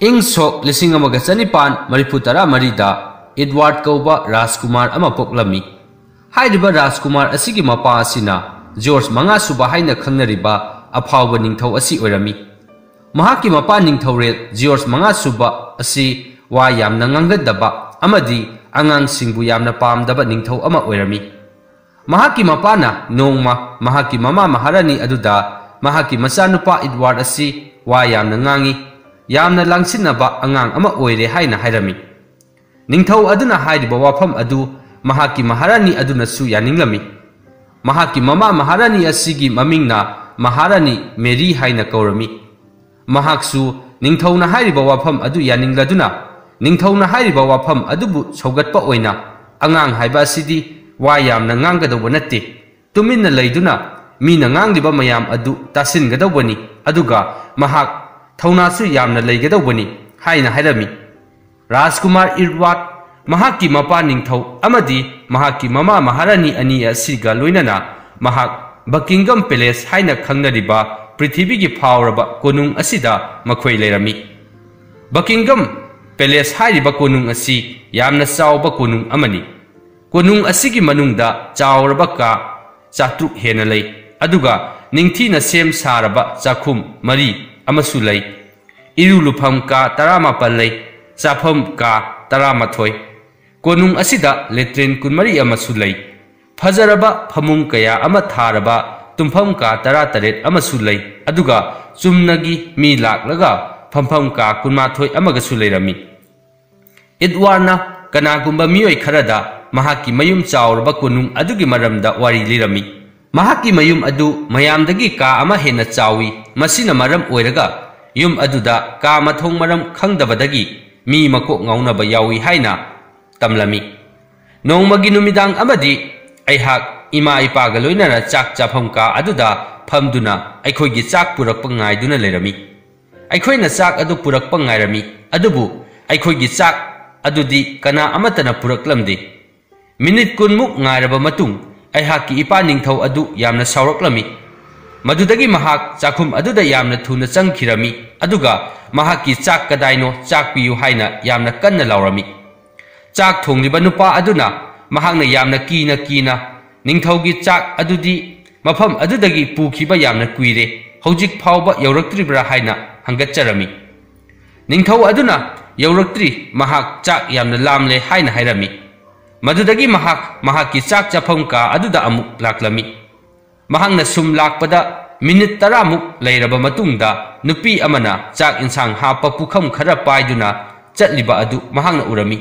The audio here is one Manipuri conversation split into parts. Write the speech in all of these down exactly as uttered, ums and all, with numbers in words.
ꯏꯪ ꯁꯣꯛ ꯂꯤꯁꯤꯡ ꯑꯃꯒ ꯆꯅꯤꯄꯥꯟ ꯃꯔꯤꯐꯨ ꯇꯔꯥ ꯃꯔꯤꯗ ꯏꯗꯋꯥꯔꯗ ꯀꯧꯕ ꯔꯥꯖꯀꯨꯃꯥꯔ ꯑꯃ ꯄꯣꯛꯂꯝꯃꯤ꯫ ꯍꯥꯏꯔꯤꯕ ꯔꯥꯖꯀꯨꯃꯥꯔ ꯑꯁꯤꯒꯤ ꯃꯄꯥ ꯑꯁꯤꯅ ꯖꯣꯔꯖ ꯃꯉꯥ ꯁꯨꯕ ꯍꯥꯏꯅ ꯈꯪꯅꯔꯤꯕ ꯑꯐꯥꯎꯕ ꯅꯤꯡꯊꯧ ꯑꯁꯤ ꯑꯣꯏꯔꯝꯃꯤ꯫ ꯃꯍꯥꯛꯀꯤ ꯃꯄꯥ ꯅꯤꯡꯊꯧꯔꯦꯜ ꯖꯤꯌꯣꯔꯖ ꯃꯉꯥ ꯁꯨꯕ ꯑꯁꯤ ꯋꯥ ꯌꯥꯝꯅ ꯉꯥꯡꯒꯟꯗꯕ ꯑꯃꯗꯤ ꯑꯉꯥꯡꯁꯤꯡꯕꯨ ꯌꯥꯝꯅ ꯄꯥꯝꯗꯕ ꯅꯤꯡꯊꯧ ꯑꯃ ꯑꯣꯏꯔꯝꯃꯤ꯫ ꯃꯍꯥꯛꯀꯤ ꯃꯄꯥꯅ ꯅꯣꯡꯃ ꯃꯍꯥꯛꯀꯤ ꯃꯃꯥ ꯃꯍꯥꯔꯥꯅꯤ ꯑꯗꯨꯗ ꯃꯍꯥꯛꯀꯤ ꯃꯆꯥꯅꯨꯄꯥ ꯏꯗꯋꯥꯔꯗ ꯑꯁꯤ ꯋꯥ ꯌꯥꯝꯅ ꯉꯥꯡꯏ, ꯌꯥꯝꯅ ꯂꯥꯡꯁꯤꯟꯅꯕ ꯑꯉꯥꯡ ꯑꯃ ꯑꯣꯏꯔꯦ ꯍꯥꯏꯅ ꯍꯥꯏꯔꯝꯃꯤ꯫ ꯅꯤꯡꯊꯧ ꯑꯗꯨꯅ ꯍꯥꯏꯔꯤꯕ ꯋꯥꯐꯝ ꯑꯗꯨ ꯃꯍꯥꯛꯀꯤ ꯃꯍꯥꯔꯥꯅꯤ ꯑꯗꯨꯅꯁꯨ ꯌꯥꯅꯤꯡꯂꯝꯃꯤ꯫ ꯃꯍꯥꯛꯀꯤ ꯃꯃꯥ ꯃꯍꯥꯔꯥꯅꯤ ꯑꯁꯤꯒꯤ ꯃꯃꯤꯡꯅ ꯃꯍꯥꯔꯥꯅꯤ ꯃꯦꯔꯤ ꯍꯥꯏꯅ ꯀꯧꯔꯝꯃꯤ꯫ ꯃꯍꯥꯛꯁꯨ ꯅꯤꯡꯊꯧꯅ ꯍꯥꯏꯔꯤꯕ ꯋꯥꯐꯝ ꯑꯗꯨ ꯌꯥꯅꯤꯡꯂꯗꯨꯅ, ꯅꯤꯡꯊꯧꯅ ꯍꯥꯏꯔꯤꯕ ꯋꯥꯐꯝ ꯑꯗꯨꯕꯨ ꯁꯧꯒꯠꯄ ꯑꯣꯏꯅ, "ꯑꯉꯥꯡ ꯍꯥꯏꯕ ꯑꯁꯤꯗꯤ ꯋꯥ ꯌꯥꯝꯅ ꯉꯥꯡꯒꯗꯧꯕ ꯅꯠꯇꯦ꯫ ꯇꯨꯃꯤꯟꯅ ꯂꯩꯗꯨꯅ ꯃꯤꯅ ꯉꯥꯡꯂꯤꯕ ꯃꯌꯥꯝ ꯑꯗꯨ ꯇꯥꯁꯤꯟꯒꯗꯧꯕꯅꯤ, ꯑꯗꯨꯒ ꯃꯍꯥꯛ ꯊꯧꯅꯥꯁꯨ ꯌꯥꯝꯅ ꯂꯩꯒꯗꯧꯕꯅꯤ" ꯍꯥꯏꯅ ꯍꯥꯏꯔꯝꯃꯤ꯫ ꯔꯥꯖꯀꯨꯃꯥꯔ ꯏꯗꯋꯥꯔꯗ ꯃꯍꯥꯛꯀꯤ ꯃꯄꯥ ꯅꯤꯡꯊꯧ ꯑꯃꯗꯤ ꯃꯍꯥꯛꯀꯤ ꯃꯃꯥ ꯃꯍꯥꯔꯥꯅꯤ ꯑꯅꯤ ꯑꯁꯤꯒ ꯂꯣꯏꯅꯅ ꯃꯍꯥꯛ ꯕꯀꯤꯡꯒꯝ ꯄꯦꯂꯦꯁ ꯍꯥꯏꯅ ꯈꯪꯅꯔꯤꯕ ꯄ꯭ꯔꯤꯊꯤꯕꯤꯒꯤ ꯐꯥꯎꯔꯕ ꯀꯣꯅꯨꯡ ꯑꯁꯤꯗ ꯃꯈꯣꯏ ꯂꯩꯔꯝꯃꯤ꯫ ꯕꯀꯤꯡꯒꯝ ꯄꯦꯂꯦꯁ ꯍꯥꯏꯔꯤꯕ ꯀꯣꯅꯨꯡ ꯑꯁꯤ ꯌꯥꯝꯅ ꯆꯥꯎꯕ ꯀꯣꯅꯨꯡ ꯑꯃꯅꯤ꯫ ꯀꯣꯅꯨꯡ ꯑꯁꯤꯒꯤ ꯃꯅꯨꯡꯗ ꯆꯥꯎꯔꯕ ꯀꯥ ꯆꯥꯇ꯭ꯔꯨꯛ ꯍꯦꯟꯅ ꯂꯩ, ꯑꯗꯨꯒ ꯅꯤꯡꯊꯤꯅ ꯁꯦꯝ ꯁꯥꯔꯕ ꯆꯥꯛꯈꯨꯝ ꯃꯔꯤ ꯑꯃꯁꯨ ꯂꯩ꯫ ꯏꯔꯨ ꯂꯨꯐꯝ ꯀꯥ ꯇꯔꯥꯃꯥꯄꯜ ꯂꯩ, ꯆꯥꯐꯝ ꯀꯥ ꯇꯔꯥꯃꯥꯊꯣꯏ꯫ ꯀꯣꯅꯨꯡ ꯑꯁꯤꯗ ꯂꯦꯇ꯭ꯔꯤꯟ ꯀꯨꯟꯃꯔꯤ ꯑꯃꯁꯨ ꯂꯩ꯫ ꯐꯖꯔꯕ ꯐꯃꯨꯡ ꯀꯌꯥ ꯑꯃ ꯊꯥꯔꯕ ꯇꯨꯝꯐꯝ ꯀꯥ ꯇꯔꯥꯇꯔꯦꯠ ꯑꯃꯁꯨ ꯂꯩ, ꯑꯗꯨꯒ ꯆꯨꯝꯅꯒꯤ ꯃꯤ ꯂꯥꯛꯂꯒ ꯐꯝꯐꯝ ꯀꯥ ꯀꯨꯟꯃꯥꯊꯣꯏ ꯑꯃꯒꯁꯨ ꯂꯩꯔꯝꯃꯤ꯫ ꯏꯗꯋꯥꯔꯅ ꯀꯅꯥꯒꯨꯝꯕ ꯃꯤꯑꯣꯏ ꯈꯔꯗ ꯃꯍꯥꯛꯀꯤ ꯃꯌꯨꯝ ꯆꯥꯎꯔꯕ ꯀꯣꯅꯨꯡ ꯑꯗꯨꯒꯤ ꯃꯔꯝꯗ ꯋꯥꯔꯤ ꯂꯤꯔꯝꯃꯤ꯫ ꯃꯍꯥꯛꯀꯤ ꯃꯌꯨꯝ ꯑꯗꯨ ꯃꯌꯥꯝꯗꯒꯤ ꯀꯥ ꯑꯃ ꯍꯦꯟꯅ ꯆꯥꯎꯏ, ꯃꯁꯤꯅ ꯃꯔꯝ ꯑꯣꯏꯔꯒ ꯌꯨꯝ ꯑꯗꯨꯗ ꯀꯥ ꯃꯊꯣꯡ ꯃꯔꯝ ꯈꯪꯗꯕꯗꯒꯤ ꯃꯤ ꯃꯀꯣꯛ ꯉꯥꯎꯅꯕ ꯌꯥꯎꯏ ꯍꯥꯏꯅ ꯇꯝꯂꯝꯃꯤ꯫ ꯅꯣꯡꯃꯒꯤ ꯅꯨꯃꯤꯗꯥꯡ ꯑꯃꯗꯤ ꯑꯩꯍꯥꯛ ꯏꯃꯥ ꯏꯄꯥꯒ ꯂꯣꯏꯅꯅ ꯆꯥꯛ ꯆꯥꯐꯝ ꯀꯥ ꯑꯗꯨꯗ ꯐꯝꯗꯨꯅ ꯑꯩꯈꯣꯏꯒꯤ ꯆꯥꯛ ꯄꯨꯔꯛꯄ ꯉꯥꯏꯗꯨꯅ ꯂꯩꯔꯝꯃꯤ꯫ ꯑꯩꯈꯣꯏꯅ ꯆꯥꯛ ꯑꯗꯨ ꯄꯨꯔꯛꯄ ꯉꯥꯏꯔꯝꯃꯤ, ꯑꯗꯨꯕꯨ ꯑꯩꯈꯣꯏꯒꯤ ꯆꯥꯛ ꯑꯗꯨꯗꯤ ꯀꯅꯥ ꯑꯃꯠꯇꯅ ꯄꯨꯔꯛꯂꯝꯗꯦ꯫ ꯃꯤꯅꯤꯠ ꯀꯨꯟꯃꯨꯛ ꯉꯥꯏꯔꯕ ꯃꯇꯨꯡ, ꯑꯩꯍꯥꯛꯀꯤ ꯏꯄꯥ ꯅꯤꯡꯊꯧ ꯑꯗꯨ ꯌꯥꯝꯅ ꯁꯥꯎꯔꯛꯂꯝꯃꯤ꯫ ꯃꯗꯨꯗꯒꯤ ꯃꯍꯥꯛ ꯆꯥꯛꯈꯨꯝ ꯑꯗꯨꯗ ꯌꯥꯝꯅ ꯊꯨꯅ ꯆꯪꯈꯤꯔꯝꯃꯤ꯫ ꯑꯗꯨꯒ ꯃꯍꯥꯛꯀꯤ "ꯆꯥꯛ ꯀꯗꯥꯏꯅꯣ? ꯆꯥꯛ ꯄꯤꯌꯨ" ꯍꯥꯏꯅ ꯌꯥꯝꯅ ꯀꯟꯅ ꯂꯥꯎꯔꯝꯃꯤ꯫ ꯆꯥꯛ ꯊꯣꯡꯂꯤꯕ ꯅꯨꯄꯥ ꯑꯗꯨꯅ ꯃꯍꯥꯛꯅ ꯌꯥꯝꯅ ꯀꯤꯅ ꯀꯤꯅ, "ꯅꯤꯡꯊꯧꯒꯤ ꯆꯥꯛ ꯑꯗꯨꯗꯤ ꯃꯐꯝ ꯑꯗꯨꯗꯒꯤ ꯄꯨꯈꯤꯕ ꯌꯥꯝꯅ ꯀꯨꯏꯔꯦ, ꯍꯧꯖꯤꯛ ꯐꯥꯎꯕ ꯌꯧꯔꯛꯇ꯭ꯔꯤꯕ꯭ꯔꯥ?" ꯍꯥꯏꯅ ꯍꯪꯒꯠꯆꯔꯝꯃꯤ꯫ ꯅꯤꯡꯊꯧ ꯑꯗꯨꯅ, "ꯌꯧꯔꯛꯇ꯭ꯔꯤ, ꯃꯍꯥꯛ ꯆꯥꯛ ꯌꯥꯝꯅ ꯂꯥꯝꯂꯦ" ꯍꯥꯏꯅ ꯍꯥꯏꯔꯝꯃꯤ꯫ ꯃꯗꯨꯗꯒꯤ ꯃꯍꯥꯛ ꯃꯍꯥꯛꯀꯤ ꯆꯥꯛ ꯆꯥꯐꯝ ꯀꯥ ꯑꯗꯨꯗ ꯑꯃꯨꯛ ꯂꯥꯛꯂꯝꯃꯤ꯫ ꯃꯍꯥꯛꯅ ꯁꯨꯝ ꯂꯥꯛꯄꯗ ꯃꯤꯅꯤꯠ ꯇꯔꯥꯃꯨꯛ ꯂꯩꯔꯕ ꯃꯇꯨꯡꯗ ꯅꯨꯄꯤ ꯑꯃꯅ ꯆꯥꯛ ꯏꯟꯁꯥꯡ ꯍꯥꯞꯄ ꯄꯨꯈꯝ ꯈꯔ ꯄꯥꯏꯗꯨꯅ ꯆꯠꯂꯤꯕ ꯑꯗꯨ ꯃꯍꯥꯛꯅ ꯎꯔꯝꯃꯤ꯫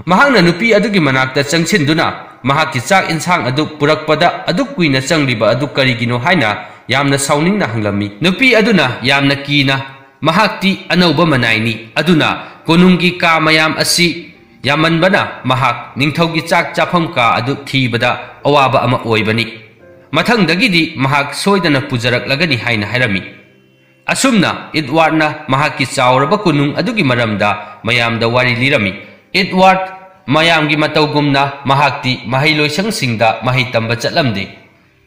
ꯃꯍꯥꯛꯅ ꯅꯨꯄꯤ ꯑꯗꯨꯒꯤ ꯃꯅꯥꯛꯇ ꯆꯪꯁꯤꯟꯗꯨꯅ ꯃꯍꯥꯛꯀꯤ ꯆꯥꯛ ꯏꯟꯁꯥꯡ ꯑꯗꯨ ꯄꯨꯔꯛꯄꯗ ꯑꯗꯨꯛ ꯀꯨꯏꯅ ꯆꯪꯂꯤꯕ ꯑꯗꯨ ꯀꯔꯤꯒꯤꯅꯣ ꯍꯥꯏꯅ ꯌꯥꯝꯅ ꯁꯥꯎꯅꯤꯡꯅ ꯍꯪꯂꯝꯃꯤ꯫ ꯅꯨꯄꯤ ꯑꯗꯨꯅ ꯌꯥꯝꯅ ꯀꯤꯅ, "ꯃꯍꯥꯛꯇꯤ ꯑꯅꯧꯕ ꯃꯅꯥꯏꯅꯤ, ꯑꯗꯨꯅ ꯀꯣꯅꯨꯡꯒꯤ ꯀꯥ ꯃꯌꯥꯝ ꯑꯁꯤ ꯌꯥꯝꯃꯟꯕꯅ ꯃꯍꯥꯛ ꯅꯤꯡꯊꯧꯒꯤ ꯆꯥꯛ ꯆꯥꯐꯝ ꯀꯥ ꯑꯗꯨ ꯊꯤꯕꯗ ꯑꯋꯥꯕ ꯑꯃ ꯑꯣꯏꯕꯅꯤ꯫ ꯃꯊꯪꯗꯒꯤꯗꯤ ꯃꯍꯥꯛ ꯁꯣꯏꯗꯅ ꯄꯨꯖꯔꯛꯂꯒꯅꯤ" ꯍꯥꯏꯅ ꯍꯥꯏꯔꯝꯃꯤ꯫ ꯑꯁꯨꯝꯅ ꯏꯗꯋꯥꯔꯗꯅ ꯃꯍꯥꯛꯀꯤ ꯆꯥꯎꯔꯕ ꯀꯣꯅꯨꯡ ꯑꯗꯨꯒꯤ ꯃꯔꯝꯗ ꯃꯌꯥꯝꯗ ꯋꯥꯔꯤ ꯂꯤꯔꯝꯃꯤ꯫ ꯏꯗꯋꯥꯔꯗ ꯃꯌꯥꯝꯒꯤ ꯃꯇꯧꯒꯨꯝꯅ ꯃꯍꯥꯛꯇꯤ ꯃꯍꯩꯂꯣꯏꯁꯪꯁꯤꯡꯗ ꯃꯍꯩ ꯇꯝꯕ ꯆꯠꯂꯝꯗꯦ꯫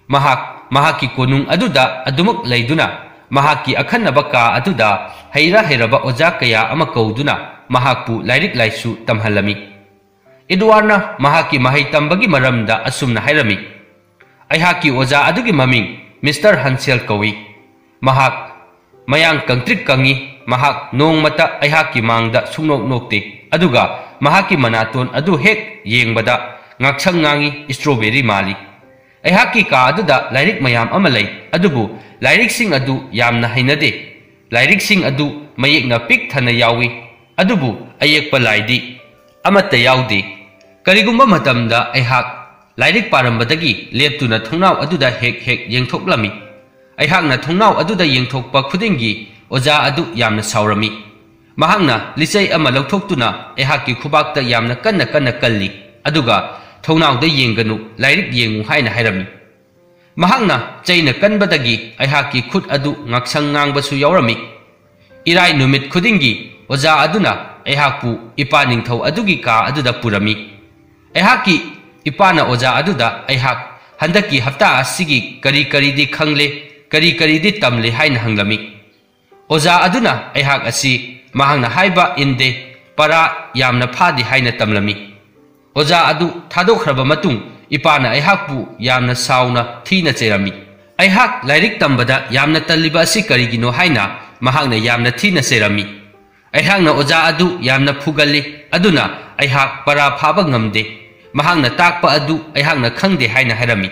ꯃꯍꯥꯛ ꯃꯍꯥꯛꯀꯤ ꯀꯣꯅꯨꯡ ꯑꯗꯨꯗ ꯑꯗꯨꯃꯛ ꯂꯩꯗꯨꯅ ꯃꯍꯥꯛꯀꯤ ꯑꯈꯟꯅꯕ ꯀꯥ ꯑꯗꯨꯗ ꯍꯩꯔ ꯍꯩꯔꯕ ꯑꯣꯖꯥ ꯀꯌꯥ ꯑꯃ ꯀꯧꯗꯨꯅ ꯃꯍꯥꯛꯄꯨ ꯂꯥꯏꯔꯤꯛ ꯂꯥꯏꯁꯨ ꯇꯝꯍꯜꯂꯝꯃꯤ꯫ ꯏꯗꯋꯥꯔꯗꯅ ꯃꯍꯥꯛꯀꯤ ꯃꯍꯩ ꯇꯝꯕꯒꯤ ꯃꯔꯝꯗ ꯑꯁꯨꯝꯅ ꯍꯥꯏꯔꯝꯃꯤ, "ꯑꯩꯍꯥꯛꯀꯤ ꯑꯣꯖꯥ ꯑꯗꯨꯒꯤ ꯃꯃꯤꯡ ꯃꯤꯁꯇꯔ ꯍꯟꯁꯦꯜ ꯀꯧꯏ꯫ ꯃꯍꯥꯛ ꯃꯌꯥꯡ ꯀꯪꯇ꯭ꯔꯤꯛ ꯀꯪꯏ꯫ ꯃꯍꯥꯛ ꯅꯣꯡꯃꯇ ꯑꯩꯍꯥꯛꯀꯤ ꯃꯥꯡꯗ ꯁꯨꯡꯅꯣꯛ ꯅꯣꯛꯇꯦ꯫ ꯑꯗꯨꯒ ꯃꯍꯥꯛꯀꯤ ꯃꯅꯥꯇꯣꯟ ꯑꯗꯨ ꯍꯦꯛ ꯌꯦꯡꯕꯗ ꯉꯥꯛꯁꯪ ꯉꯥꯡꯏ, ꯏꯁꯇ꯭ꯔꯣꯕꯦꯔꯤ ꯃꯥꯜꯂꯤ꯫ ꯑꯩꯍꯥꯛꯀꯤ ꯀꯥ ꯑꯗꯨꯗ ꯂꯥꯏꯔꯤꯛ ꯃꯌꯥꯝ ꯑꯃ ꯂꯩ, ꯑꯗꯨꯕꯨ ꯂꯥꯏꯔꯤꯛꯁꯤꯡ ꯑꯗꯨ ꯌꯥꯝꯅ ꯍꯩꯅꯗꯦ꯫ ꯂꯥꯏꯔꯤꯛꯁꯤꯡ ꯑꯗꯨ ꯃꯌꯦꯛꯅ ꯄꯤꯛ ꯊꯟꯅ ꯌꯥꯎꯏ, ꯑꯗꯨꯕꯨ ꯑꯌꯦꯛꯄ ꯂꯥꯏꯗꯤ ꯑꯃꯠꯇ ꯌꯥꯎꯗꯦ꯫ ꯀꯔꯤꯒꯨꯝꯕ ꯃꯇꯝꯗ ꯑꯩꯍꯥꯛ ꯂꯥꯏꯔꯤꯛ ꯄꯥꯔꯝꯕꯗꯒꯤ ꯂꯦꯞꯇꯨꯅ ꯊꯣꯡꯅꯥꯎ ꯑꯗꯨꯗ ꯍꯦꯛ ꯍꯦꯛ ꯌꯦꯡꯊꯣꯛꯂꯝꯃꯤ꯫ ꯑꯩꯍꯥꯛꯅ ꯊꯣꯡꯅꯥꯎ ꯑꯗꯨꯗ ꯌꯦꯡꯊꯣꯛꯄ ꯈꯨꯗꯤꯡꯒꯤ ꯑꯣꯖꯥ ꯑꯗꯨ ꯌꯥꯝꯅ ꯁꯥꯎꯔꯝꯃꯤ꯫ ꯃꯍꯥꯛꯅ ꯂꯤꯆꯩ ꯑꯃ ꯂꯧꯊꯣꯛꯇꯨꯅ ꯑꯩꯍꯥꯛꯀꯤ ꯈꯨꯕꯥꯛꯇ ꯌꯥꯝꯅ ꯀꯟꯅ ꯀꯟꯅ ꯀꯜꯂꯤ, ꯑꯗꯨꯒ 'ꯊꯣꯡꯅꯥꯎꯗ ꯌꯦꯡꯒꯅꯨ, ꯂꯥꯏꯔꯤꯛ ꯌꯦꯡꯉꯨ' ꯍꯥꯏꯅ ꯍꯥꯏꯔꯝꯃꯤ꯫ ꯃꯍꯥꯛꯅ ꯆꯩꯅ ꯀꯟꯕꯗꯒꯤ ꯑꯩꯍꯥꯛꯀꯤ ꯈꯨꯠ ꯑꯗꯨ ꯉꯥꯛꯁꯪ ꯉꯥꯡꯕꯁꯨ ꯌꯥꯎꯔꯝꯃꯤ꯫ ꯏꯔꯥꯏ ꯅꯨꯃꯤꯠ ꯈꯨꯗꯤꯡꯒꯤ ꯑꯣꯖꯥ ꯑꯗꯨꯅ ꯑꯩꯍꯥꯛꯄꯨ ꯏꯄꯥ ꯅꯤꯡꯊꯧ ꯑꯗꯨꯒꯤ ꯀꯥ ꯑꯗꯨꯗ ꯄꯨꯔꯝꯃꯤ꯫ ꯑꯩꯍꯥꯛꯀꯤ ꯏꯄꯥꯅ ꯑꯣꯖꯥ ꯑꯗꯨꯗ ꯑꯩꯍꯥꯛ ꯍꯟꯗꯛꯀꯤ ꯍꯞꯇꯥ ꯑꯁꯤꯒꯤ ꯀꯔꯤ ꯀꯔꯤꯗꯤ ꯈꯪꯂꯦ, ꯀꯔꯤ ꯀꯔꯤꯗꯤ ꯇꯝꯂꯦ ꯍꯥꯏꯅ ꯍꯪꯂꯝꯃꯤ꯫ ꯑꯣꯖꯥ ꯑꯗꯨꯅ ꯑꯩꯍꯥꯛ ꯑꯁꯤ ꯃꯍꯥꯛꯅ ꯍꯥꯏꯕ ꯏꯟꯗꯦ, ꯄꯔꯥ ꯌꯥꯝꯅ ꯐꯥꯗꯦ ꯍꯥꯏꯅ ꯇꯝꯂꯝꯃꯤ꯫ ꯑꯣꯖꯥ ꯑꯗꯨ ꯊꯥꯗꯣꯛꯈ꯭ꯔꯕ ꯃꯇꯨꯡ ꯏꯄꯥꯅ ꯑꯩꯍꯥꯛꯄꯨ ꯌꯥꯝꯅ ꯁꯥꯎꯅ ꯊꯤꯅ ꯆꯩꯔꯝꯃꯤ꯫ ꯑꯩꯍꯥꯛ ꯂꯥꯏꯔꯤꯛ ꯇꯝꯕꯗ ꯌꯥꯝꯅ ꯇꯜꯂꯤꯕ ꯑꯁꯤ ꯀꯔꯤꯒꯤꯅꯣ ꯍꯥꯏꯅ ꯃꯍꯥꯛꯅ ꯌꯥꯝꯅ ꯊꯤꯅ ꯆꯩꯔꯝꯃꯤ꯫ ꯑꯩꯍꯥꯛꯅ ꯑꯣꯖꯥ ꯑꯗꯨ ꯌꯥꯝꯅ ꯐꯨꯒꯜꯂꯤ, ꯑꯗꯨꯅ ꯑꯩꯍꯥꯛ ꯄꯔꯥ ꯐꯥꯕ ꯉꯝꯗꯦ꯫ ꯃꯍꯥꯛꯅ ꯇꯥꯛꯄ ꯑꯗꯨ ꯑꯩꯍꯥꯛꯅ ꯈꯪꯗꯦ ꯍꯥꯏꯅ ꯍꯥꯏꯔꯝꯃꯤ꯫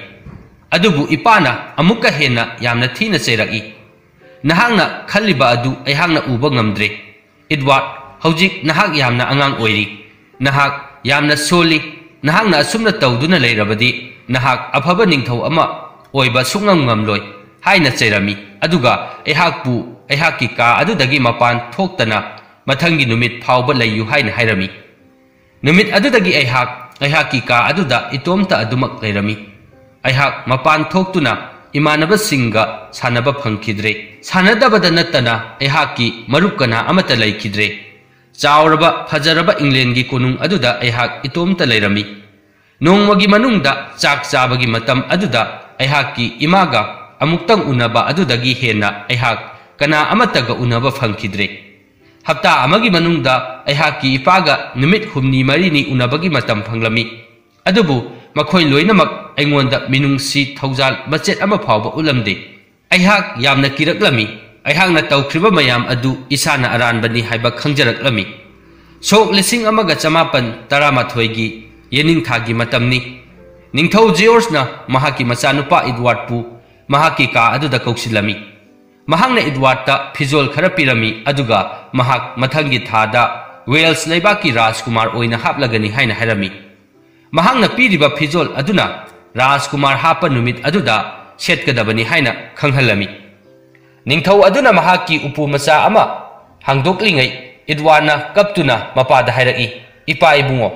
ꯑꯗꯨꯕꯨ ꯏꯄꯥꯅ ꯑꯃꯨꯛꯀ ꯍꯦꯟꯅ ꯌꯥꯝꯅ ꯊꯤꯅ ꯆꯩꯔꯛꯏ꯫ "ꯅꯍꯥꯛꯅ ꯈꯜꯂꯤꯕ ꯑꯗꯨ ꯑꯩꯍꯥꯛꯅ ꯎꯕ ꯉꯝꯗ꯭ꯔꯦ꯫ ꯑꯦꯗꯋꯥꯔꯗ, ꯍꯧꯖꯤꯛ ꯅꯍꯥꯛ ꯌꯥꯝꯅ ꯑꯉꯥꯡ ꯑꯣꯏꯔꯤ꯫ ꯅꯍꯥꯛ ꯌꯥꯝꯅ ꯁꯣꯜꯂꯤ꯫ ꯅꯍꯥꯛꯅ ꯑꯁꯨꯝꯅ ꯇꯧꯗꯨꯅ ꯂꯩꯔꯕꯗꯤ ꯅꯍꯥꯛ ꯑꯐꯕ ꯅꯤꯡꯊꯧ ꯑꯃ ꯑꯣꯏꯕ ꯁꯨꯡꯉꯝ ꯉꯝꯂꯣꯏ" ꯍꯥꯏꯅ ꯆꯩꯔꯝꯃꯤ꯫ ꯑꯗꯨꯒ ꯑꯩꯍꯥꯛꯄꯨ ꯑꯩꯍꯥꯛꯀꯤ ꯀꯥ ꯑꯗꯨꯗꯒꯤ ꯃꯄꯥꯟ ꯊꯣꯛꯇꯅ ꯃꯊꯪꯒꯤ ꯅꯨꯃꯤꯠ ꯐꯥꯎꯕ ꯂꯩꯌꯨ ꯍꯥꯏꯅ ꯍꯥꯏꯔꯝꯃꯤ꯫ ꯅꯨꯃꯤꯠ ꯑꯗꯨꯗꯒꯤ ꯑꯩꯍꯥꯛ ꯑꯩꯍꯥꯛꯀꯤ ꯀꯥ ꯑꯗꯨꯗ ꯏꯇꯣꯝꯇ ꯑꯗꯨꯃꯛ ꯂꯩꯔꯝꯃꯤ꯫ ꯑꯩꯍꯥꯛ ꯃꯄꯥꯟ ꯊꯣꯛꯇꯨꯅ ꯏꯃꯥꯟꯅꯕꯁꯤꯡꯒ ꯁꯥꯟꯅꯕ ꯐꯪꯈꯤꯗ꯭ꯔꯦ꯫ ꯁꯥꯟꯅꯗꯕꯗ ꯅꯠꯇꯅ ꯑꯩꯍꯥꯛꯀꯤ ꯃꯔꯨꯞ ꯀꯅꯥ ꯑꯃꯠꯇ ꯂꯩꯈꯤꯗ꯭ꯔꯦ꯫ ꯆꯥꯎꯔꯕ, ꯐꯖꯔꯕ ꯏꯪꯂꯦꯟꯒꯤ ꯀꯣꯅꯨꯡ ꯑꯗꯨꯗ ꯑꯩꯍꯥꯛ ꯏꯇꯣꯝꯇ ꯂꯩꯔꯝꯃꯤ꯫ ꯅꯣꯡꯃꯒꯤ ꯃꯅꯨꯡꯗ ꯆꯥꯛ ꯆꯥꯕꯒꯤ ꯃꯇꯝ ꯑꯗꯨꯗ ꯑꯩꯍꯥꯛꯀꯤ ꯏꯃꯥꯒ ꯑꯃꯨꯛꯇꯪ ꯎꯅꯕ ꯑꯗꯨꯗꯒꯤ ꯍꯦꯟꯅ ꯑꯩꯍꯥꯛ ꯀꯅꯥ ꯑꯃꯠꯇꯒ ꯎꯅꯕ ꯐꯪꯈꯤꯗ꯭ꯔꯦ꯫ ꯍꯞꯇꯥ ꯑꯃꯒꯤ ꯃꯅꯨꯡꯗ ꯑꯩꯍꯥꯛꯀꯤ ꯏꯄꯥꯒ ꯅꯨꯃꯤꯠ ꯍꯨꯝꯅꯤ ꯃꯔꯤꯅꯤ ꯎꯅꯕꯒꯤ ꯃꯇꯝ ꯐꯪꯂꯝꯃꯤ꯫ ꯑꯗꯨꯕꯨ ꯃꯈꯣꯏ ꯂꯣꯏꯅꯃꯛ ꯑꯩꯉꯣꯟꯗ ꯃꯤꯅꯨꯡꯁꯤ ꯊꯧꯖꯥꯜ ꯃꯆꯦꯠ ꯑꯃ ꯐꯥꯎꯕ ꯎꯠꯂꯝꯗꯦ꯫ ꯑꯩꯍꯥꯛ ꯌꯥꯝꯅ ꯀꯤꯔꯛꯂꯝꯃꯤ꯫ ꯑꯩꯍꯥꯛꯅ ꯇꯧꯈ꯭ꯔꯤꯕ ꯃꯌꯥꯝ ꯑꯗꯨ ꯏꯁꯥꯅ ꯑꯔꯥꯟꯕꯅꯤ ꯍꯥꯏꯕ ꯈꯪꯖꯔꯛꯂꯝꯃꯤ꯫ ꯁꯣꯛ ꯂꯤꯁꯤꯡ ꯑꯃꯒ ꯆꯃꯥꯄꯟ ꯇꯔꯥꯃꯥꯊꯣꯏꯒꯤ ꯌꯦꯅꯤꯡꯊꯥꯒꯤ ꯃꯇꯝꯅꯤ꯫ ꯅꯤꯡꯊꯧ ꯖꯤꯑꯣꯔꯖꯅ ꯃꯍꯥꯛꯀꯤ ꯃꯆꯥꯅꯨꯄꯥ ꯑꯦꯗꯋꯥꯔꯗꯄꯨ ꯃꯍꯥꯛꯀꯤ ꯀꯥ ꯑꯗꯨꯗ ꯀꯧꯁꯤꯜꯂꯝꯃꯤ꯫ ꯃꯍꯥꯛꯅ ꯑꯦꯗꯋꯥꯔꯗꯇ ꯐꯤꯖꯣꯜ ꯈꯔ ꯄꯤꯔꯝꯃꯤ, ꯑꯗꯨꯒ ꯃꯍꯥꯛ ꯃꯊꯪꯒꯤ ꯊꯥꯗ ꯋꯦꯜꯁ ꯂꯩꯕꯥꯛꯀꯤ ꯔꯥꯖꯀꯨꯃꯥꯔ ꯑꯣꯏꯅ ꯍꯥꯞꯂꯒꯅꯤ ꯍꯥꯏꯅ ꯍꯥꯏꯔꯝꯃꯤ꯫ ꯃꯍꯥꯛꯅ ꯄꯤꯔꯤꯕ ꯐꯤꯖꯣꯜ ꯑꯗꯨꯅ ꯔꯥꯖꯀꯨꯃꯥꯔ ꯍꯥꯞꯄ ꯅꯨꯃꯤꯠ ꯑꯗꯨꯗ ꯁꯦꯠꯀꯗꯕꯅꯤ ꯍꯥꯏꯅ ꯈꯪꯍꯜꯂꯝꯃꯤ꯫ ꯅꯤꯡꯊꯧ ꯑꯗꯨꯅ ꯃꯍꯥꯛꯀꯤ ꯎꯄꯨ ꯃꯆꯥ ꯑꯃ ꯍꯥꯡꯗꯣꯛꯂꯤꯉꯩ, ꯑꯦꯗꯋꯥꯔꯗꯅ ꯀꯞꯇꯨꯅ ꯃꯄꯥꯗ ꯍꯥꯏꯔꯛꯏ, "ꯏꯄꯥ ꯏꯕꯨꯡꯉꯣ,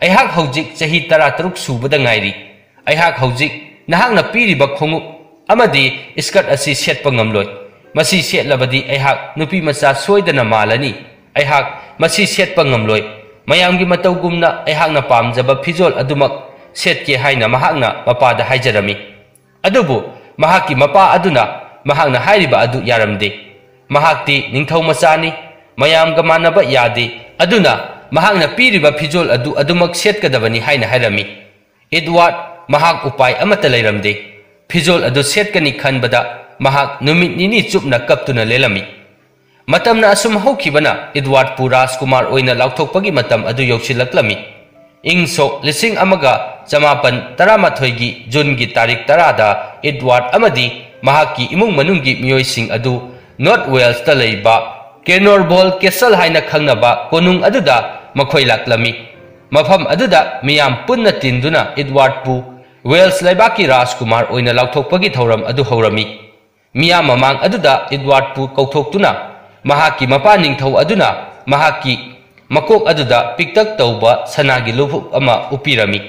ꯑꯩꯍꯥꯛ ꯍꯧꯖꯤꯛ ꯆꯍꯤ ꯇꯔꯥꯇꯔꯨꯛ ꯁꯨꯕꯗ ꯉꯥꯏꯔꯤ꯫ ꯑꯩꯍꯥꯛ ꯍꯧꯖꯤꯛ ꯅꯍꯥꯛꯅ ꯄꯤꯔꯤꯕ ꯈꯣꯡꯎꯞ ꯑꯃꯗꯤ ꯁ꯭ꯀꯔꯠ ꯑꯁꯤ ꯁꯦꯠꯄ ꯉꯝꯂꯣꯏ꯫ ꯃꯁꯤ ꯁꯦꯠꯂꯕꯗꯤ ꯑꯩꯍꯥꯛ ꯅꯨꯄꯤ ꯃꯆꯥ ꯁꯣꯏꯗꯅ ꯃꯥꯜꯂꯅꯤ꯫ ꯑꯩꯍꯥꯛ ꯃꯁꯤ ꯁꯦꯠꯄ ꯉꯝꯂꯣꯏ꯫ ꯃꯌꯥꯝꯒꯤ ꯃꯇꯧꯒꯨꯝꯅ ꯑꯩꯍꯥꯛꯅ ꯄꯥꯝꯖꯕ ꯐꯤꯖꯣꯜ ꯑꯗꯨꯃꯛ ꯁꯦꯠꯀꯦ" ꯍꯥꯏꯅ ꯃꯍꯥꯛꯅ ꯃꯄꯥꯗ ꯍꯥꯏꯖꯔꯝꯃꯤ꯫ ꯑꯗꯨꯕꯨ ꯃꯍꯥꯛꯀꯤ ꯃꯄꯥ ꯑꯗꯨꯅ ꯃꯍꯥꯛꯅ ꯍꯥꯏꯔꯤꯕ ꯑꯗꯨ ꯌꯥꯔꯝꯗꯦ꯫ ꯃꯍꯥꯛꯇꯤ ꯅꯤꯡꯊꯧ ꯃꯆꯥꯅꯤ, ꯃꯌꯥꯝꯒ ꯃꯥꯟꯅꯕ ꯌꯥꯗꯦ, ꯑꯗꯨꯅ ꯃꯍꯥꯛꯅ ꯄꯤꯔꯤꯕ ꯐꯤꯖꯣꯜ ꯑꯗꯨ ꯑꯗꯨꯃꯛ ꯁꯦꯠꯀꯗꯕꯅꯤ ꯍꯥꯏꯅ ꯍꯥꯏꯔꯝꯃꯤ꯫ ꯏꯗꯋꯥꯔꯗ ꯃꯍꯥꯛ ꯎꯄꯥꯏ ꯑꯃꯠꯇ ꯂꯩꯔꯝꯗꯦ꯫ ꯐꯤꯖꯣꯜ ꯑꯗꯨ ꯁꯦꯠꯀꯅꯤ ꯈꯟꯕꯗ ꯃꯍꯥꯛ ꯅꯨꯃꯤꯠ ꯅꯤꯅꯤ ꯆꯨꯞꯅ ꯀꯞꯇꯨꯅ ꯂꯦꯜꯂꯝꯃꯤ꯫ ꯃꯇꯝꯅ ꯑꯁꯨꯝ ꯍꯧꯈꯤꯕꯅ ꯏꯗꯋꯥꯔꯗꯄꯨ ꯔꯥꯖꯀꯨꯃꯥꯔ ꯑꯣꯏꯅ ꯂꯥꯎꯊꯣꯛꯄꯒꯤ ꯃꯇꯝ ꯑꯗꯨ ꯌꯧꯁꯤꯜꯂꯛꯂꯝꯃꯤ꯫ ꯏꯪ ꯁꯣꯛ ꯂꯤꯁꯤꯡ ꯑꯃꯒ ꯆꯃꯥꯄꯟ ꯇꯔꯥꯃꯥꯊꯣꯏꯒꯤ ꯖꯨꯟꯒꯤ ꯇꯥꯔꯤꯛ ꯇꯔꯥꯗ ꯏꯗꯋꯥꯔꯗ ꯑꯃꯗꯤ ꯃꯍꯥꯛꯀꯤ ꯏꯃꯨꯡ ꯃꯅꯨꯡꯒꯤ ꯃꯤꯑꯣꯏꯁꯤꯡ ꯑꯗꯨ ꯅꯣꯔꯠ ꯋꯦꯜꯁꯇ ꯂꯩꯕ ꯀꯦꯅꯣꯔꯕꯣꯜ ꯀꯦꯁꯜ ꯍꯥꯏꯅ ꯈꯪꯅꯕ ꯀꯣꯅꯨꯡ ꯑꯗꯨꯗ ꯃꯈꯣꯏ ꯂꯥꯛꯂꯝꯃꯤ꯫ ꯃꯐꯝ ꯑꯗꯨꯗ ꯃꯤꯌꯥꯝ ꯄꯨꯟꯅ ꯇꯤꯟꯗꯨꯅ ꯏꯗꯋꯥꯔꯗꯄꯨ ꯋꯦꯜꯁ ꯂꯩꯕꯥꯛꯀꯤ ꯔꯥꯖꯀꯨꯃꯥꯔ ꯑꯣꯏꯅ ꯂꯥꯎꯊꯣꯛꯄꯒꯤ ꯊꯧꯔꯝ ꯑꯗꯨ ꯍꯧꯔꯝꯃꯤ꯫ ꯃꯤꯌꯥꯝ ꯃꯃꯥꯡ ꯑꯗꯨꯗ ꯏꯗꯋꯥꯔꯗꯄꯨ ꯀꯧꯊꯣꯛꯇꯨꯅ ꯃꯍꯥꯛꯀꯤ ꯃꯄꯥ ꯅꯤꯡꯊꯧ ꯑꯗꯨꯅ ꯃꯍꯥꯛꯀꯤ ꯃꯀꯣꯛ ꯑꯗꯨꯗ ꯄꯤꯛꯇꯛ ꯇꯧꯕ ꯁꯅꯥꯒꯤ ꯂꯨꯐꯨꯞ ꯑꯃ ꯎꯞꯄꯤꯔꯝꯃꯤ꯫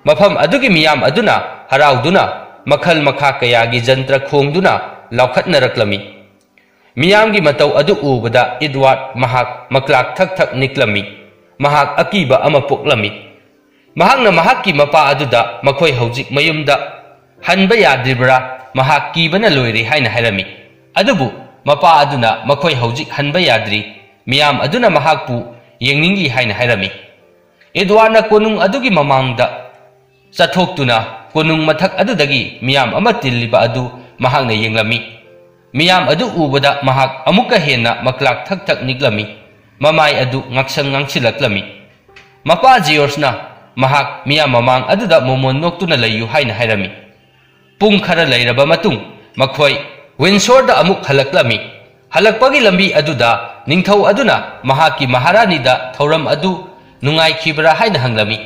ꯃꯐꯝ ꯑꯗꯨꯒꯤ ꯃꯤꯌꯥꯝ ꯑꯗꯨꯅ ꯍꯔꯥꯎꯗꯨꯅ ꯃꯈꯜ ꯃꯈꯥ ꯀꯌꯥꯒꯤ ꯖꯟꯇ꯭ꯔ ꯈꯣꯡꯗꯨꯅ ꯂꯥꯎꯈꯠꯅꯔꯛꯂꯝꯃꯤ꯫ ꯃꯤꯌꯥꯝꯒꯤ ꯃꯇꯧ ꯑꯗꯨ ꯎꯕꯗ ꯏꯗꯋꯥꯔꯗ ꯃꯍꯥꯛ ꯃꯀ꯭ꯂꯥꯛ ꯊꯛ ꯊꯛ ꯅꯤꯛꯂꯝꯃꯤ꯫ ꯃꯍꯥꯛ ꯑꯀꯤꯕ ꯑꯃ ꯄꯣꯛꯂꯝꯃꯤ꯫ ꯃꯍꯥꯛꯅ ꯃꯍꯥꯛꯀꯤ ꯃꯄꯥ ꯑꯗꯨꯗ ꯃꯈꯣꯏ ꯍꯧꯖꯤꯛ ꯃꯌꯨꯝꯗ ꯍꯟꯕ ꯌꯥꯗ꯭ꯔꯤꯕ꯭ꯔꯥ? ꯃꯍꯥꯛ ꯀꯤꯕꯅ ꯂꯣꯏꯔꯦ ꯍꯥꯏꯅ ꯍꯥꯏꯔꯝꯃꯤ꯫ ꯑꯗꯨꯕꯨ ꯃꯄꯥ ꯑꯗꯨꯅ ꯃꯈꯣꯏ ꯍꯧꯖꯤꯛ ꯍꯟꯕ ꯌꯥꯗ꯭ꯔꯤ, ꯃꯤꯌꯥꯝ ꯑꯗꯨꯅ ꯃꯍꯥꯛꯄꯨ ꯌꯦꯡꯅꯤꯡꯂꯤ ꯍꯥꯏꯅ ꯍꯥꯏꯔꯝꯃꯤ꯫ ꯏꯗꯋꯥꯔꯗꯅ ꯀꯣꯅꯨꯡ ꯑꯗꯨꯒꯤ ꯃꯃꯥꯡꯗ ꯆꯠꯊꯣꯛꯇꯨꯅ ꯀꯣꯅꯨꯡ ꯃꯊꯛ ꯑꯗꯨꯗꯒꯤ ꯃꯤꯌꯥꯝ ꯑꯃ ꯇꯤꯜꯂꯤꯕ ꯑꯗꯨ ꯃꯍꯥꯛꯅ ꯌꯦꯡꯂꯝꯃꯤ꯫ ꯃꯤꯌꯥꯝ ꯑꯗꯨ ꯎꯕꯗ ꯃꯍꯥꯛ ꯑꯃꯨꯛꯀ ꯍꯦꯟꯅ ꯃꯀ꯭ꯂꯥꯛ ꯊꯛ ꯊꯛ ꯅꯤꯛꯂꯝꯃꯤ꯫ ꯃꯃꯥꯏ ꯑꯗꯨ ꯉꯥꯡꯁꯪ ꯉꯥꯡꯁꯤꯜꯂꯛꯂꯝꯃꯤ꯫ ꯃꯄꯥ ꯖꯤꯑꯣꯔꯖꯅ ꯃꯍꯥꯛ ꯃꯤꯌꯥꯝ ꯃꯃꯥꯡ ꯑꯗꯨꯗ ꯃꯣꯃꯣꯟ ꯅꯣꯛꯇꯨꯅ ꯂꯩꯌꯨ ꯍꯥꯏꯅ ꯍꯥꯏꯔꯝꯃꯤ꯫ ꯄꯨꯡ ꯈꯔ ꯂꯩꯔꯕ ꯃꯇꯨꯡ ꯃꯈꯣꯏ ꯋꯤꯟꯁꯣꯔꯗ ꯑꯃꯨꯛ ꯍꯜꯂꯛꯂꯝꯃꯤ꯫ ꯍꯜꯂꯛꯄꯒꯤ ꯂꯝꯕꯤ ꯑꯗꯨꯗ ꯅꯤꯡꯊꯧ ꯑꯗꯨꯅ ꯃꯍꯥꯛꯀꯤ ꯃꯍꯥꯔꯥꯅꯤꯗ ꯊꯧꯔꯝ ꯑꯗꯨ ꯅꯨꯡꯉꯥꯏꯈꯤꯕ꯭ꯔꯥ ꯍꯥꯏꯅ ꯍꯪꯂꯝꯃꯤ꯫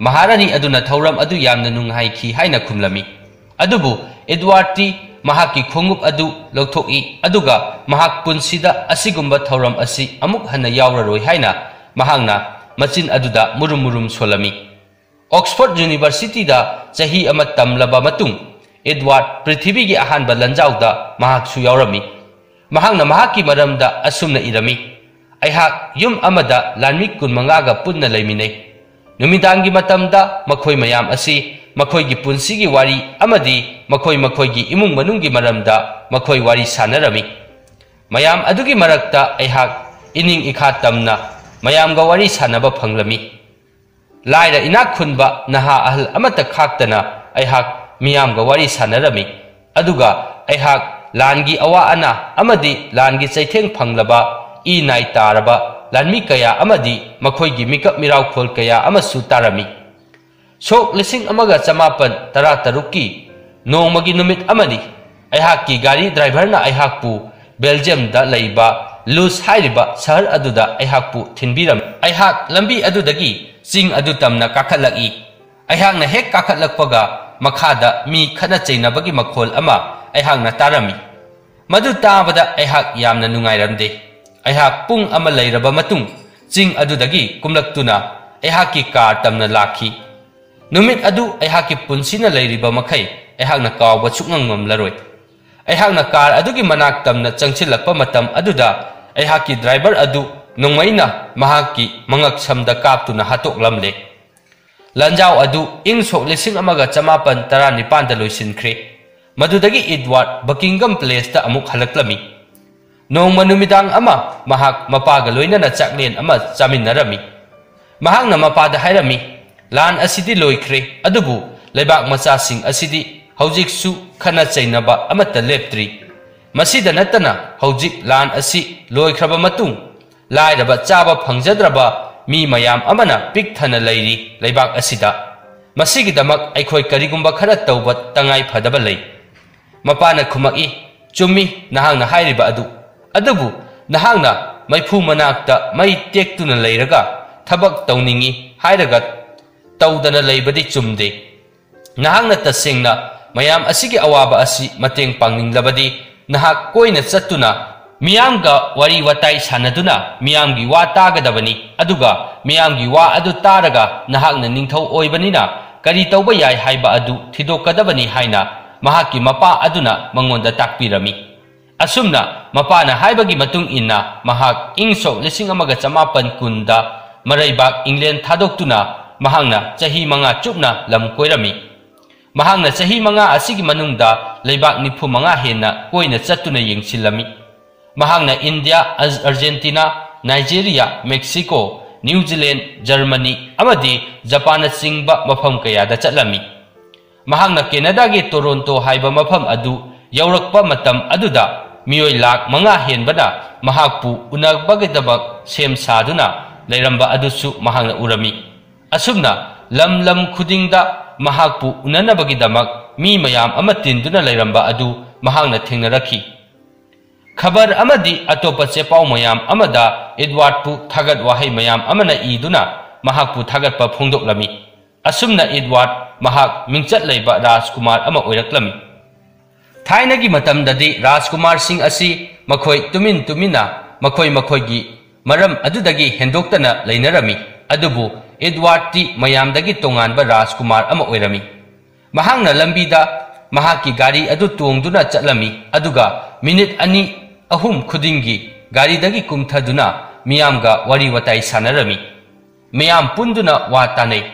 ꯃꯍꯥꯔꯥꯅꯤ ꯑꯗꯨꯅ ꯊꯧꯔꯝ ꯑꯗꯨ ꯌꯥꯝꯅ ꯅꯨꯡꯉꯥꯏꯈꯤ ꯍꯥꯏꯅ ꯈꯨꯝꯂꯝꯃꯤ꯫ ꯑꯗꯨꯕꯨ ꯏꯗꯋꯥꯔꯗꯇꯤ ꯃꯍꯥꯛꯀꯤ ꯈꯣꯡꯎꯞ ꯑꯗꯨ ꯂꯧꯊꯣꯛꯏ, ꯑꯗꯨꯒ ꯃꯍꯥꯛ ꯄꯨꯟꯁꯤꯗ ꯑꯁꯤꯒꯨꯝꯕ ꯊꯧꯔꯝ ꯑꯁꯤ ꯑꯃꯨꯛ ꯍꯟꯅ ꯌꯥꯎꯔꯔꯣꯏ ꯍꯥꯏꯅ ꯃꯍꯥꯛꯅ ꯃꯆꯤꯟ ꯑꯗꯨꯗ ꯃꯨꯔꯨꯝ ꯃꯨꯔꯨꯝ ꯁꯣꯜꯂꯝꯃꯤ꯫ ꯑꯣꯛꯁꯐꯣꯔꯗ ꯌꯨꯅꯤꯚꯔꯁꯤꯇꯤꯗ ꯆꯍꯤ ꯑꯃ ꯇꯝꯂꯕ ꯃꯇꯨꯡ, ꯏꯗꯋꯥꯔꯗ ꯄ꯭ꯔꯤꯊꯤꯕꯤꯒꯤ ꯑꯍꯥꯟꯕ ꯂꯥꯟꯖꯥꯎꯗ ꯃꯍꯥꯛꯁꯨ ꯌꯥꯎꯔꯝꯃꯤ꯫ ꯃꯍꯥꯛꯅ ꯃꯍꯥꯛꯀꯤ ꯃꯔꯝꯗ ꯑꯁꯨꯝꯅ ꯏꯔꯝꯃꯤ, "ꯑꯩꯍꯥꯛ ꯌꯨꯝ ꯑꯃꯗ ꯂꯥꯟꯃꯤ ꯀꯨꯟꯃꯉꯥꯒ ꯄꯨꯟꯅ ꯂꯩꯃꯤꯟꯅꯩ꯫ ꯅꯨꯃꯤꯗꯥꯡꯒꯤ ꯃꯇꯝꯗ ꯃꯈꯣꯏ ꯃꯌꯥꯝ ꯑꯁꯤ ꯃꯈꯣꯏꯒꯤ ꯄꯨꯟꯁꯤꯒꯤ ꯋꯥꯔꯤ ꯑꯃꯗꯤ ꯃꯈꯣꯏ ꯃꯈꯣꯏꯒꯤ ꯏꯃꯨꯡ ꯃꯅꯨꯡꯒꯤ ꯃꯔꯝꯗ ꯃꯈꯣꯏ ꯋꯥꯔꯤ ꯁꯥꯅꯔꯝꯃꯤ꯫ ꯃꯌꯥꯝ ꯑꯗꯨꯒꯤ ꯃꯔꯛꯇ ꯑꯩꯍꯥꯛ ꯏꯅꯤꯡ ꯏꯈꯥ ꯇꯝꯅ ꯃꯌꯥꯝꯒ ꯋꯥꯔꯤ ꯁꯥꯟꯅꯕ ꯐꯪꯂꯝꯃꯤ꯫ ꯂꯥꯏꯔ ꯏꯅꯥꯛ ꯈꯨꯟꯕ ꯅꯍꯥ ꯑꯍꯜ ꯑꯃꯠꯇ ꯈꯥꯛꯇꯅ ꯑꯩꯍꯥꯛ ꯃꯤꯌꯥꯝꯒ ꯋꯥꯔꯤ ꯁꯥꯟꯅꯔꯝꯃꯤ꯫ ꯑꯗꯨꯒ ꯑꯩꯍꯥꯛ ꯂꯥꯟꯒꯤ ꯑꯋꯥ ꯑꯅꯥ ꯑꯃꯗꯤ ꯂꯥꯟꯒꯤ ꯆꯩꯊꯦꯡ ꯐꯪꯂꯕ, ꯏ ꯅꯥꯏ ꯇꯥꯔꯕ ꯂꯥꯟꯃꯤ ꯀꯌꯥ ꯑꯃꯗꯤ ꯃꯈꯣꯏꯒꯤ ꯃꯤꯀꯞ ꯃꯤꯔꯥꯎꯈꯣꯜ ꯀꯌꯥ ꯑꯃꯁꯨ ꯇꯥꯔꯝꯃꯤ꯫ ꯁꯣꯛ ꯂꯤꯁꯤꯡ ꯑꯃꯒ ꯆꯃꯥꯄꯟ ꯇꯔꯥ ꯇꯔꯨꯛꯀꯤ ꯅꯣꯡꯃꯒꯤ ꯅꯨꯃꯤꯠ ꯑꯃꯅꯤ꯫ ꯑꯩꯍꯥꯛꯀꯤ ꯒꯥꯔꯤ ꯗ꯭ꯔꯥꯏꯚꯔꯅ ꯑꯩꯍꯥꯛꯄꯨ ꯕꯦꯜꯖꯤꯌꯝꯗ ꯂꯩꯕ ꯂꯨꯁ ꯍꯥꯏꯔꯤꯕ ꯁꯍꯔ ꯑꯗꯨꯗ ꯑꯩꯍꯥꯛꯄꯨ ꯊꯤꯟꯕꯤꯔꯝꯃꯤ꯫ ꯑꯩꯍꯥꯛ ꯂꯝꯕꯤ ꯑꯗꯨꯗꯒꯤ ꯆꯤꯡ ꯑꯗꯨ ꯇꯝꯅ ꯀꯥꯈꯠꯂꯛꯏ꯫ ꯑꯩꯍꯥꯛꯅ ꯍꯦꯛ ꯀꯥꯈꯠꯂꯛꯄꯒ ꯃꯈꯥꯗ ꯃꯤ ꯈꯠꯅ ꯆꯩꯅꯕꯒꯤ ꯃꯈꯣꯜ ꯑꯃ ꯑꯩꯍꯥꯛꯅ ꯇꯥꯔꯝꯃꯤ꯫ ꯃꯗꯨ ꯇꯥꯕꯗ ꯑꯩꯍꯥꯛ ꯌꯥꯝꯅ ꯅꯨꯡꯉꯥꯏꯔꯝꯗꯦ꯫ ꯑꯩꯍꯥꯛ ꯄꯨꯡ ꯑꯃ ꯂꯩꯔꯕ ꯃꯇꯨꯡ ꯆꯤꯡ ꯑꯗꯨꯗꯒꯤ ꯀꯨꯝꯂꯛꯇꯨꯅ ꯑꯩꯍꯥꯛꯀꯤ ꯀꯥꯔ ꯇꯝꯅ ꯂꯥꯛꯈꯤ꯫ ꯅꯨꯃꯤꯠ ꯑꯗꯨ ꯑꯩꯍꯥꯛꯀꯤ ꯄꯨꯟꯁꯤꯅ ꯂꯩꯔꯤꯕ ꯃꯈꯩ ꯑꯩꯍꯥꯛꯅ ꯀꯥꯎꯕ ꯁꯨꯛꯉꯝ ꯉꯝꯂꯔꯣꯏ꯫ ꯑꯩꯍꯥꯛꯅ ꯀꯥꯔ ꯑꯗꯨꯒꯤ ꯃꯅꯥꯛ ꯇꯝꯅ ꯆꯪꯁꯤꯜꯂꯛꯄ ꯃꯇꯝ ꯑꯗꯨꯗ ꯑꯩꯍꯥꯛꯀꯤ ꯗ꯭ꯔꯥꯏꯚꯔ ꯑꯗꯨ ꯅꯣꯡꯃꯩꯅ ꯃꯍꯥꯛꯀꯤ ꯃꯉꯛꯁꯝꯗ ꯀꯥꯞꯇꯨꯅ ꯍꯥꯠꯇꯣꯛꯂꯝꯂꯦ꯫ ꯂꯥꯟꯖꯥꯎ ꯑꯗꯨ ꯏꯪ ꯁꯣꯛ ꯂꯤꯁꯤꯡ ꯑꯃꯒ ꯆꯃꯥꯄꯟ ꯇꯔꯥꯅꯤꯄꯥꯟꯗ ꯂꯣꯏꯁꯤꯟꯈ꯭ꯔꯦ꯫ ꯃꯗꯨꯗꯒꯤ ꯏꯗꯋꯥꯔꯗ ꯕꯀꯤꯡꯒꯝ ꯄꯦꯂꯦꯁꯇ ꯑꯃꯨꯛ ꯍꯜꯂꯛꯂꯝꯃꯤ꯫ ꯅꯣꯡꯃ ꯅꯨꯃꯤꯗꯥꯡ ꯑꯃ ꯃꯍꯥꯛ ꯃꯄꯥꯒ ꯂꯣꯏꯅꯅ ꯆꯥꯛꯂꯦꯟ ꯑꯃ ꯆꯥꯃꯤꯟꯅꯔꯝꯃꯤ꯫ ꯃꯍꯥꯛꯅ ꯃꯄꯥꯗ ꯍꯥꯏꯔꯝꯃꯤ, "ꯂꯥꯟ ꯑꯁꯤꯗꯤ ꯂꯣꯏꯈ꯭ꯔꯦ, ꯑꯗꯨꯕꯨ ꯂꯩꯕꯥꯛ ꯃꯆꯥꯁꯤꯡ ꯑꯁꯤꯗꯤ ꯍꯧꯖꯤꯛꯁꯨ ꯈꯠꯅ ꯆꯩꯅꯕ ꯑꯃꯠꯇ ꯂꯦꯞꯇ꯭ꯔꯤ꯫ ꯃꯁꯤꯗ ꯅꯠꯇꯅ ꯍꯧꯖꯤꯛ ꯂꯥꯟ ꯑꯁꯤ ꯂꯣꯏꯈ꯭ꯔꯕ ꯃꯇꯨꯡ ꯂꯥꯏꯔꯕ ꯆꯥꯕ ꯐꯪꯖꯗ꯭ꯔꯕ ꯃꯤ ꯃꯌꯥꯝ ꯑꯃꯅ ꯄꯤꯛ ꯊꯟꯅ ꯂꯩꯔꯤ ꯂꯩꯕꯥꯛ ꯑꯁꯤꯗ꯫ ꯃꯁꯤꯒꯤꯗꯃꯛ ꯑꯩꯈꯣꯏ ꯀꯔꯤꯒꯨꯝꯕ ꯈꯔ ꯇꯧꯕ ꯇꯉꯥꯏ ꯐꯗꯕ ꯂꯩ꯫" ꯃꯄꯥꯅ ꯈꯨꯝꯃꯛꯏ, "ꯆꯨꯝꯃꯤ ꯅꯍꯥꯛꯅ ꯍꯥꯏꯔꯤꯕ ꯑꯗꯨ꯫ ꯑꯗꯨꯕꯨ ꯅꯍꯥꯛꯅ ꯃꯩꯐꯨ ꯃꯅꯥꯛꯇ ꯃꯩ ꯇꯦꯛꯇꯨꯅ ꯂꯩꯔꯒ ꯊꯕꯛ ꯇꯧꯅꯤꯡꯏ ꯍꯥꯏꯔꯒ ꯇꯧꯗꯅ ꯂꯩꯕꯗꯤ ꯆꯨꯝꯗꯦ꯫ ꯅꯍꯥꯛꯅ ꯇꯁꯦꯡꯅ ꯃꯌꯥꯝ ꯑꯁꯤꯒꯤ ꯑꯋꯥꯕ ꯑꯁꯤ ꯃꯇꯦꯡ ꯄꯥꯡꯅꯤꯡꯂꯕꯗꯤ ꯅꯍꯥꯛ ꯀꯣꯏꯅ ꯆꯠꯇꯨꯅ ꯃꯤꯌꯥꯝꯒ ꯋꯥꯔꯤ ꯋꯥꯇꯥꯏ ꯁꯥꯟꯅꯗꯨꯅ ꯃꯤꯌꯥꯝꯒꯤ ꯋꯥ ꯇꯥꯒꯗꯕꯅꯤ, ꯑꯗꯨꯒ ꯃꯤꯌꯥꯝꯒꯤ ꯋꯥ ꯑꯗꯨ ꯇꯥꯔꯒ ꯅꯍꯥꯛꯅ ꯅꯤꯡꯊꯧ ꯑꯣꯏꯕꯅꯤꯅ ꯀꯔꯤ ꯇꯧꯕ ꯌꯥꯏ ꯍꯥꯏꯕ ꯑꯗꯨ ꯊꯤꯗꯣꯛꯀꯗꯕꯅꯤ" ꯍꯥꯏꯅ ꯃꯍꯥꯛꯀꯤ ꯃꯄꯥ ꯑꯗꯨꯅ ꯃꯉꯣꯟꯗ ꯇꯥꯛꯄꯤꯔꯝꯃꯤ꯫ ꯑꯁꯨꯝꯅ ꯃꯄꯥꯅ ꯍꯥꯏꯕꯒꯤ ꯃꯇꯨꯡ ꯏꯟꯅ ꯃꯍꯥꯛ ꯏꯪ ꯁꯣꯛ ꯂꯤꯁꯤꯡ ꯑꯃꯒ ꯆꯃꯥꯄꯟ ꯀꯨꯟꯗ ꯃꯔꯩꯕꯥꯛ ꯏꯪꯂꯦꯟ ꯊꯥꯗꯣꯛꯇꯨꯅ ꯃꯍꯥꯛꯅ ꯆꯍꯤ ꯃꯉꯥ ꯆꯨꯞꯅ ꯂꯝ ꯀꯣꯏꯔꯝꯃꯤ꯫ ꯃꯍꯥꯛꯅ ꯆꯍꯤ ꯃꯉꯥ ꯑꯁꯤꯒꯤ ꯃꯅꯨꯡꯗ ꯂꯩꯕꯥꯛ ꯅꯤꯐꯨ ꯃꯉꯥ ꯍꯦꯟꯅ ꯀꯣꯏꯅ ꯆꯠꯇꯨꯅ ꯌꯦꯡꯁꯤꯜꯂꯝꯃꯤ꯫ ꯃꯍꯥꯛꯅ ꯏꯟꯗꯤꯌꯥ, ꯑꯔ-, Argentina, Nigeria, Mexico, New Zealand, Germany ꯑꯃꯗꯤ ꯖꯄꯥꯟꯅꯆꯤꯡꯕ ꯃꯐꯝ ꯀꯌꯥꯗ ꯆꯠꯂꯝꯃꯤ꯫ ꯃꯍꯥꯛꯅ ꯀꯦꯅꯗꯥꯒꯤ ꯇꯣꯔꯣꯟꯇꯣ ꯍꯥꯏꯕ ꯃꯐꯝ ꯑꯗꯨ ꯌꯧꯔꯛꯄ ꯃꯇꯝ ꯑꯗꯨꯗ ꯃꯤꯑꯣꯏ ꯂꯥꯈ ꯃꯉꯥ ꯍꯦꯟꯕꯅ ꯃꯍꯥꯛꯄꯨ ꯎꯅꯕꯒꯤꯗꯃꯛ ꯁꯦꯝ ꯁꯥꯗꯨꯅ ꯂꯩꯔꯝꯕ ꯑꯗꯨꯁꯨ ꯃꯍꯥꯛꯅ ꯎꯔꯝꯃꯤ꯫ ꯑꯁꯨꯝꯅ ꯂꯝ ꯂꯝ ꯈꯨꯗꯤꯡꯗ ꯃꯍꯥꯛꯄꯨ ꯎꯅꯅꯕꯒꯤꯗꯃꯛ ꯃꯤ ꯃꯌꯥꯝ ꯑꯃ ꯇꯤꯟꯗꯨꯅ ꯂꯩꯔꯝꯕ ꯑꯗꯨ ꯃꯍꯥꯛꯅ ꯊꯦꯡꯅꯔꯛꯈꯤ꯫ ꯈꯕꯔ ꯑꯃꯗꯤ ꯑꯇꯣꯞꯄ ꯆꯦꯄꯥꯎ ꯃꯌꯥꯝ ꯑꯃꯗ ꯏꯗꯋꯥꯔꯗꯄꯨ ꯊꯥꯒꯠ ꯋꯥꯍꯩ ꯃꯌꯥꯝ ꯑꯃꯅ ꯏꯗꯨꯅ ꯃꯍꯥꯛꯄꯨ ꯊꯥꯒꯠꯄ ꯐꯣꯡꯗꯣꯛꯂꯝꯃꯤ꯫ ꯑꯁꯨꯝꯅ ꯏꯗꯋꯥꯔꯗ ꯃꯍꯥꯛ ꯃꯤꯡꯆꯠ ꯂꯩꯕ ꯔꯥꯖꯀꯨꯃꯥꯔ ꯑꯃ ꯑꯣꯏꯔꯛꯂꯝꯃꯤ꯫ ꯊꯥꯏꯅꯒꯤ ꯃꯇꯝꯗꯗꯤ ꯔꯥꯖꯀꯨꯃꯥꯔꯁꯤꯡ ꯑꯁꯤ ꯃꯈꯣꯏ ꯇꯨꯃꯤꯟ ꯇꯨꯃꯤꯟꯅ ꯃꯈꯣꯏ ꯃꯈꯣꯏꯒꯤ ꯃꯔꯝ ꯑꯗꯨꯗꯒꯤ ꯍꯦꯟꯗꯣꯛꯇꯅ ꯂꯩꯅꯔꯝꯃꯤ, ꯑꯗꯨꯕꯨ ꯏꯗꯋꯥꯔꯗꯇꯤ ꯃꯌꯥꯝꯗꯒꯤ ꯇꯣꯉꯥꯟꯕ ꯔꯥꯖꯀꯨꯃꯥꯔ ꯑꯃ ꯑꯣꯏꯔꯝꯃꯤ꯫ ꯃꯍꯥꯛꯅ ꯂꯝꯕꯤꯗ ꯃꯍꯥꯛꯀꯤ ꯒꯥꯔꯤ ꯑꯗꯨ ꯇꯣꯡꯗꯨꯅ ꯆꯠꯂꯝꯃꯤ, ꯑꯗꯨꯒ ꯃꯤꯅꯤꯠ ꯑꯅꯤ ꯑꯍꯨꯝ ꯈꯨꯗꯤꯡꯒꯤ ꯒꯥꯔꯤꯗꯒꯤ ꯀꯨꯝꯊꯗꯨꯅ ꯃꯤꯌꯥꯝꯒ ꯋꯥꯔꯤ ꯋꯥꯇꯥꯏ ꯁꯥꯟꯅꯔꯝꯃꯤ꯫ ꯃꯤꯌꯥꯝ ꯄꯨꯟꯗꯨꯅ ꯋꯥ ꯇꯥꯅꯩ,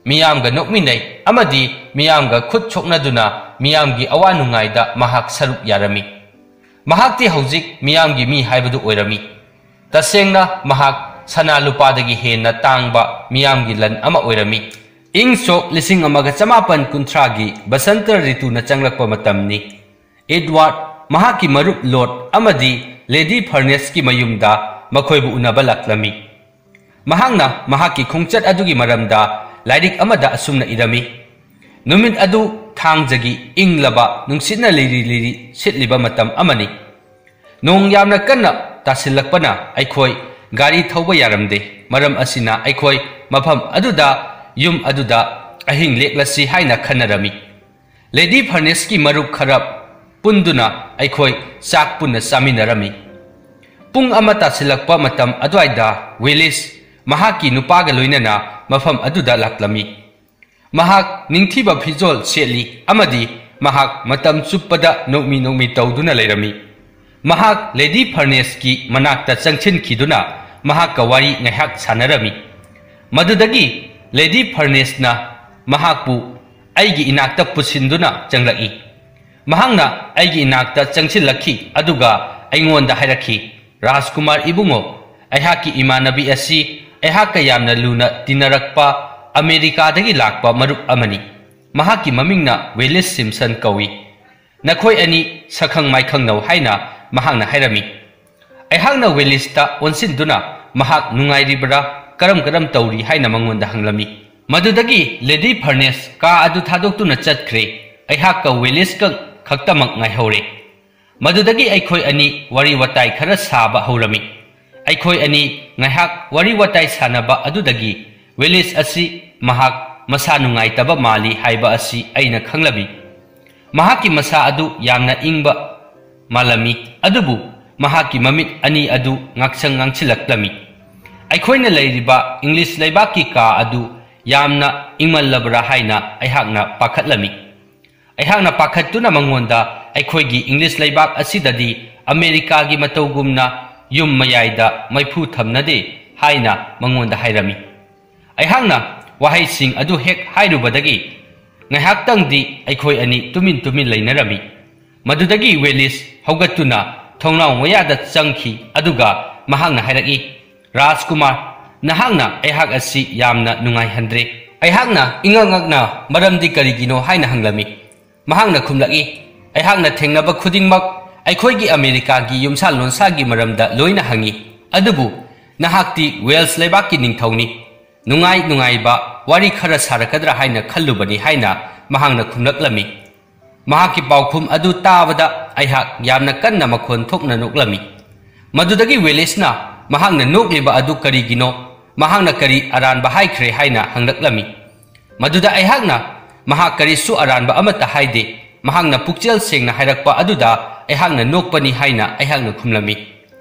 ꯃꯤꯌꯥꯝꯒ ꯅꯣꯛꯃꯤꯟꯅꯩ ꯑꯃꯗꯤ ꯃꯤꯌꯥꯝꯒ ꯈꯨꯠ ꯁꯣꯛꯅꯗꯨꯅ ꯃꯤꯌꯥꯝꯒꯤ ꯑꯋꯥ ꯅꯨꯡꯉꯥꯏꯗ ꯃꯍꯥꯛ ꯁꯔꯨꯛ ꯌꯥꯔꯝꯃꯤ꯫ ꯃꯍꯥꯛꯇꯤ ꯍꯧꯖꯤꯛ ꯃꯤꯌꯥꯝꯒꯤ ꯃꯤ ꯍꯥꯏꯕꯗꯨ ꯑꯣꯏꯔꯝꯃꯤ꯫ ꯇꯁꯦꯡꯅ ꯃꯍꯥꯛ ꯁꯅꯥ ꯂꯨꯄꯥꯗꯒꯤ ꯍꯦꯟꯅ ꯇꯥꯡꯕ ꯃꯤꯌꯥꯝꯒꯤ ꯂꯟ ꯑꯃ ꯑꯣꯏꯔꯝꯃꯤ꯫ ꯏꯪ ꯁꯣꯛ ꯂꯤꯁꯤꯡ ꯑꯃꯒ ꯆꯃꯥꯄꯟ ꯀꯨꯟꯊ꯭ꯔꯥꯒꯤ ꯕꯁꯟꯇ ꯔꯤꯇꯨꯅ ꯆꯪꯂꯛꯄ ꯃꯇꯝꯅꯤ꯫ ꯏꯗꯋꯥꯔꯗ, ꯃꯍꯥꯛꯀꯤ ꯃꯔꯨꯞ ꯂꯣꯠ ꯑꯃꯗꯤ ꯂꯦꯗꯤ ꯐꯔꯅꯦꯁꯀꯤ ꯃꯌꯨꯝꯗ ꯃꯈꯣꯏꯕꯨ ꯎꯅꯕ ꯂꯥꯛꯂꯝꯃꯤ꯫ ꯃꯍꯥꯛꯅ ꯃꯍꯥꯛꯀꯤ ꯈꯣꯡꯆꯠ ꯑꯗꯨꯒꯤ ꯃꯔꯝꯗ ꯂꯥꯏꯔꯤꯛ ꯑꯃꯗ ꯑꯁꯨꯝꯅ ꯏꯔꯝꯃꯤ, "ꯅꯨꯃꯤꯠ ꯑꯗꯨ ꯊꯥꯡꯖꯒꯤ ꯏꯪꯂꯕ ꯅꯨꯡꯁꯤꯠꯅ ꯂꯤꯔꯤ ꯂꯤꯔꯤ ꯁꯤꯠꯂꯤꯕ ꯃꯇꯝ ꯑꯃꯅꯤ꯫ ꯅꯣꯡ ꯌꯥꯝꯅ ꯀꯟꯅ ꯇꯥꯁꯤꯜꯂꯛꯄꯅ ꯑꯩꯈꯣꯏ ꯒꯥꯔꯤ ꯊꯧꯕ ꯌꯥꯔꯝꯗꯦ꯫ ꯃꯔꯝ ꯑꯁꯤꯅ ꯑꯩꯈꯣꯏ ꯃꯐꯝ ꯑꯗꯨꯗ, ꯌꯨꯝ ꯑꯗꯨꯗ ꯑꯍꯤꯡ ꯂꯦꯛꯂꯁꯤ ꯍꯥꯏꯅ ꯈꯟꯅꯔꯝꯃꯤ꯫ ꯂꯦꯗꯤ ꯐꯔꯅꯦꯁꯀꯤ ꯃꯔꯨꯞ ꯈꯔ ꯄꯨꯟꯗꯨꯅ ꯑꯩꯈꯣꯏ ꯆꯥꯛ ꯄꯨꯟꯅ ꯆꯥꯃꯤꯟꯅꯔꯝꯃꯤ꯫ ꯄꯨꯡ ꯑꯃ ꯇꯥꯁꯤꯜꯂꯛꯄ ꯃꯇꯝ ꯑꯗꯨꯋꯥꯏꯗ ꯋꯤꯂꯤꯁ ꯃꯍꯥꯛꯀꯤ ꯅꯨꯄꯥꯒ ꯂꯣꯏꯅꯅ ꯃꯐꯝ ꯑꯗꯨꯗ ꯂꯥꯛꯂꯝꯃꯤ꯫ ꯃꯍꯥꯛ ꯅꯤꯡꯊꯤꯕ ꯐꯤꯖꯣꯜ ꯁꯦꯠꯂꯤ ꯑꯃꯗꯤ ꯃꯍꯥꯛ ꯃꯇꯝ ꯆꯨꯞꯄꯗ ꯅꯣꯛꯃꯤ ꯅꯣꯛꯃꯤ ꯇꯧꯗꯨꯅ ꯂꯩꯔꯝꯃꯤ꯫ ꯃꯍꯥꯛ ꯂꯦꯗꯤ ꯐꯔꯅꯦꯁꯀꯤ ꯃꯅꯥꯛꯇ ꯆꯪꯁꯤꯟꯈꯤꯗꯨꯅ ꯃꯍꯥꯛꯀ ꯋꯥꯔꯤ ꯉꯥꯏꯍꯥꯛ ꯁꯥꯟꯅꯔꯝꯃꯤ꯫ ꯃꯗꯨꯗꯒꯤ ꯂꯦꯗꯤ ꯐꯔꯅꯦꯁꯅ ꯃꯍꯥꯛꯄꯨ ꯑꯩꯒꯤ ꯏꯅꯥꯛꯇ ꯄꯨꯁꯤꯟꯗꯨꯅ ꯆꯪꯂꯛꯏ꯫ ꯃꯍꯥꯛꯅ ꯑꯩꯒꯤ ꯏꯅꯥꯛꯇ ꯆꯪꯁꯤꯜꯂꯛꯈꯤ, ꯑꯗꯨꯒ ꯑꯩꯉꯣꯟꯗ ꯍꯥꯏꯔꯛꯈꯤ, "ꯔꯥꯖꯀꯨꯃꯥꯔ ꯏꯕꯨꯡꯉꯣ, ꯑꯩꯍꯥꯛꯀꯤ ꯏꯃꯥꯟꯅꯕꯤ ꯑꯁꯤ ꯑꯩꯍꯥꯛꯀ ꯌꯥꯝꯅ ꯂꯨꯅ ꯇꯤꯟꯅꯔꯛꯄ ꯑꯃꯦꯔꯤꯀꯥꯗꯒꯤ ꯂꯥꯛꯄ ꯃꯔꯨꯞ ꯑꯃꯅꯤ꯫ ꯃꯍꯥꯛꯀꯤ ꯃꯃꯤꯡꯅ ꯋꯤꯂꯤꯁ ꯁꯤꯝꯁꯟ ꯀꯧꯏ꯫ ꯅꯈꯣꯏ ꯑꯅꯤ ꯁꯛꯈꯪ ꯃꯥꯏꯈꯪꯅꯧ" ꯍꯥꯏꯅ ꯃꯍꯥꯛꯅ ꯍꯥꯏꯔꯝꯃꯤ꯫ ꯑꯩꯍꯥꯛꯅ ꯋꯤꯂꯤꯁꯇ ꯑꯣꯟꯁꯤꯟꯗꯨꯅ, "ꯃꯍꯥꯛ ꯅꯨꯡꯉꯥꯏꯔꯤꯕ꯭ꯔꯥ? ꯀꯔꯝ ꯀꯔꯝ ꯇꯧꯔꯤ?" ꯍꯥꯏꯅ ꯃꯉꯣꯟꯗ ꯍꯪꯂꯝꯃꯤ꯫ ꯃꯗꯨꯗꯒꯤ ꯂꯦꯗꯤ ꯐꯔꯅꯦꯁ ꯀꯥ ꯑꯗꯨ ꯊꯥꯗꯣꯛꯇꯨꯅ ꯆꯠꯈ꯭ꯔꯦ꯫ ꯑꯩꯍꯥꯛꯀ ꯋꯤꯂꯤꯁꯀ ꯈꯛꯇꯃꯛ ꯉꯥꯏꯍꯧꯔꯦ꯫ ꯃꯗꯨꯗꯒꯤ ꯑꯩꯈꯣꯏ ꯑꯅꯤ ꯋꯥꯔꯤ ꯋꯥꯇꯥꯏ ꯈꯔ ꯁꯥꯕ ꯍꯧꯔꯝꯃꯤ꯫ ꯑꯩꯈꯣꯏ ꯑꯅꯤ ꯉꯥꯏꯍꯥꯛ ꯋꯥꯔꯤ ꯋꯥꯇꯥꯏ ꯁꯥꯟꯅꯕ ꯑꯗꯨꯗꯒꯤ ꯋꯤꯂꯤꯁ ꯑꯁꯤ ꯃꯍꯥꯛ ꯃꯁꯥ ꯅꯨꯡꯉꯥꯏꯇꯕ ꯃꯥꯜꯂꯤ ꯍꯥꯏꯕ ꯑꯁꯤ ꯑꯩꯅ ꯈꯪꯂꯝꯃꯤ꯫ ꯃꯍꯥꯛꯀꯤ ꯃꯁꯥ ꯑꯗꯨ ꯌꯥꯝꯅ ꯏꯪꯕ ꯃꯥꯜꯂꯝꯃꯤ, ꯑꯗꯨꯕꯨ ꯃꯍꯥꯛꯀꯤ ꯃꯃꯤꯠ ꯑꯅꯤ ꯑꯗꯨ ꯉꯥꯡꯁꯪ ꯉꯥꯡꯁꯤꯜꯂꯛꯂꯝꯃꯤ꯫ ꯑꯩꯈꯣꯏꯅ ꯂꯩꯔꯤꯕ ꯏꯪꯂꯤꯁ ꯂꯩꯕꯥꯛꯀꯤ ꯀꯥ ꯑꯗꯨ ꯌꯥꯝꯅ ꯏꯪꯃꯜꯂꯕ꯭ꯔꯥ ꯍꯥꯏꯅ ꯑꯩꯍꯥꯛꯅ ꯄꯥꯈꯠꯂꯝꯃꯤ꯫ ꯑꯩꯍꯥꯛꯅ ꯄꯥꯈꯠꯇꯨꯅ ꯃꯉꯣꯟꯗ, "ꯑꯩꯈꯣꯏꯒꯤ ꯏꯪꯂꯤꯁ ꯂꯩꯕꯥꯛ ꯑꯁꯤꯗꯗꯤ ꯑꯃꯦꯔꯤꯀꯥꯒꯤ ꯃꯇꯧꯒꯨꯝꯅ ꯌꯨꯝ ꯃꯌꯥꯏꯗ ꯃꯩꯐꯨ ꯊꯝꯅꯗꯦ" ꯍꯥꯏꯅ ꯃꯉꯣꯟꯗ ꯍꯥꯏꯔꯝꯃꯤ꯫ ꯑꯩꯍꯥꯛꯅ ꯋꯥꯍꯩꯁꯤꯡ ꯑꯗꯨ ꯍꯦꯛ ꯍꯥꯏꯔꯨꯕꯗꯒꯤ ꯉꯥꯏꯍꯥꯛꯇꯪꯗꯤ ꯑꯩꯈꯣꯏ ꯑꯅꯤ ꯇꯨꯃꯤꯟ ꯇꯨꯃꯤꯟ ꯂꯩꯅꯔꯝꯃꯤ꯫ ꯃꯗꯨꯗꯒꯤ ꯋꯦꯂꯤꯁ ꯍꯧꯒꯠꯇꯨꯅ ꯊꯣꯡꯅꯥꯎ ꯃꯌꯥꯗ ꯆꯪꯈꯤ, ꯑꯗꯨꯒ ꯃꯍꯥꯛꯅ ꯍꯥꯏꯔꯛꯏ, "ꯔꯥꯖꯀꯨꯃꯥꯔ, ꯅꯍꯥꯛꯅ ꯑꯩꯍꯥꯛ ꯑꯁꯤ ꯌꯥꯝꯅ ꯅꯨꯡꯉꯥꯏꯍꯟꯗ꯭ꯔꯦ꯫" ꯑꯩꯍꯥꯛꯅ ꯏꯉꯛ ꯉꯛꯅ, "ꯃꯔꯝꯗꯤ ꯀꯔꯤꯒꯤꯅꯣ?" ꯍꯥꯏꯅ ꯍꯪꯂꯝꯃꯤ꯫ ꯃꯍꯥꯛꯅ ꯈꯨꯝꯂꯛꯏ, "ꯑꯩꯍꯥꯛꯅ ꯊꯦꯡꯅꯕ ꯈꯨꯗꯤꯡꯃꯛ ꯑꯩꯈꯣꯏꯒꯤ ꯑꯃꯦꯔꯤꯀꯥꯒꯤ ꯌꯨꯝꯁꯥ ꯂꯣꯟꯁꯥꯒꯤ ꯃꯔꯝꯗ ꯂꯣꯏꯅ ꯍꯪꯏ, ꯑꯗꯨꯕꯨ ꯅꯍꯥꯛꯇꯤ ꯋꯦꯜꯁ ꯂꯩꯕꯥꯛꯀꯤ ꯅꯤꯡꯊꯧꯅꯤ꯫ ꯅꯨꯡꯉꯥꯏ ꯅꯨꯡꯉꯥꯏꯕ ꯋꯥꯔꯤ ꯈꯔ ꯁꯥꯔꯛꯀꯗ꯭ꯔꯥ ꯍꯥꯏꯅ ꯈꯜꯂꯨꯕꯅꯤ" ꯍꯥꯏꯅ ꯃꯍꯥꯛꯅ ꯈꯨꯝꯂꯛꯂꯝꯃꯤ꯫ ꯃꯍꯥꯛꯀꯤ ꯄꯥꯎꯈꯨꯝ ꯑꯗꯨ ꯇꯥꯕꯗ ꯑꯩꯍꯥꯛ ꯌꯥꯝꯅ ꯀꯟꯅ ꯃꯈꯣꯟ ꯊꯣꯛꯅ ꯅꯣꯛꯂꯝꯃꯤ꯫ ꯃꯗꯨꯗꯒꯤ ꯋꯦꯂꯤꯁꯅ ꯃꯍꯥꯛꯅ ꯅꯣꯛꯂꯤꯕ ꯑꯗꯨ ꯀꯔꯤꯒꯤꯅꯣ, ꯃꯍꯥꯛꯅ ꯀꯔꯤ ꯑꯔꯥꯟꯕ ꯍꯥꯏꯈ꯭ꯔꯦ ꯍꯥꯏꯅ ꯍꯪꯂꯛꯂꯝꯃꯤ꯫ ꯃꯗꯨꯗ ꯑꯩꯍꯥꯛꯅ, "ꯃꯍꯥꯛ ꯀꯔꯤꯁꯨ ꯑꯔꯥꯟꯕ ꯑꯃꯠꯇ ꯍꯥꯏꯗꯦ, ꯃꯍꯥꯛꯅ ꯄꯨꯛꯆꯦꯜ ꯁꯦꯡꯅ ꯍꯥꯏꯔꯛꯄ ꯑꯗꯨꯗ ꯑꯩꯍꯥꯛꯅ ꯅꯣꯛꯄꯅꯤ" ꯍꯥꯏꯅ ꯑꯩꯍꯥꯛꯅ ꯈꯨꯝꯂꯝꯃꯤ꯫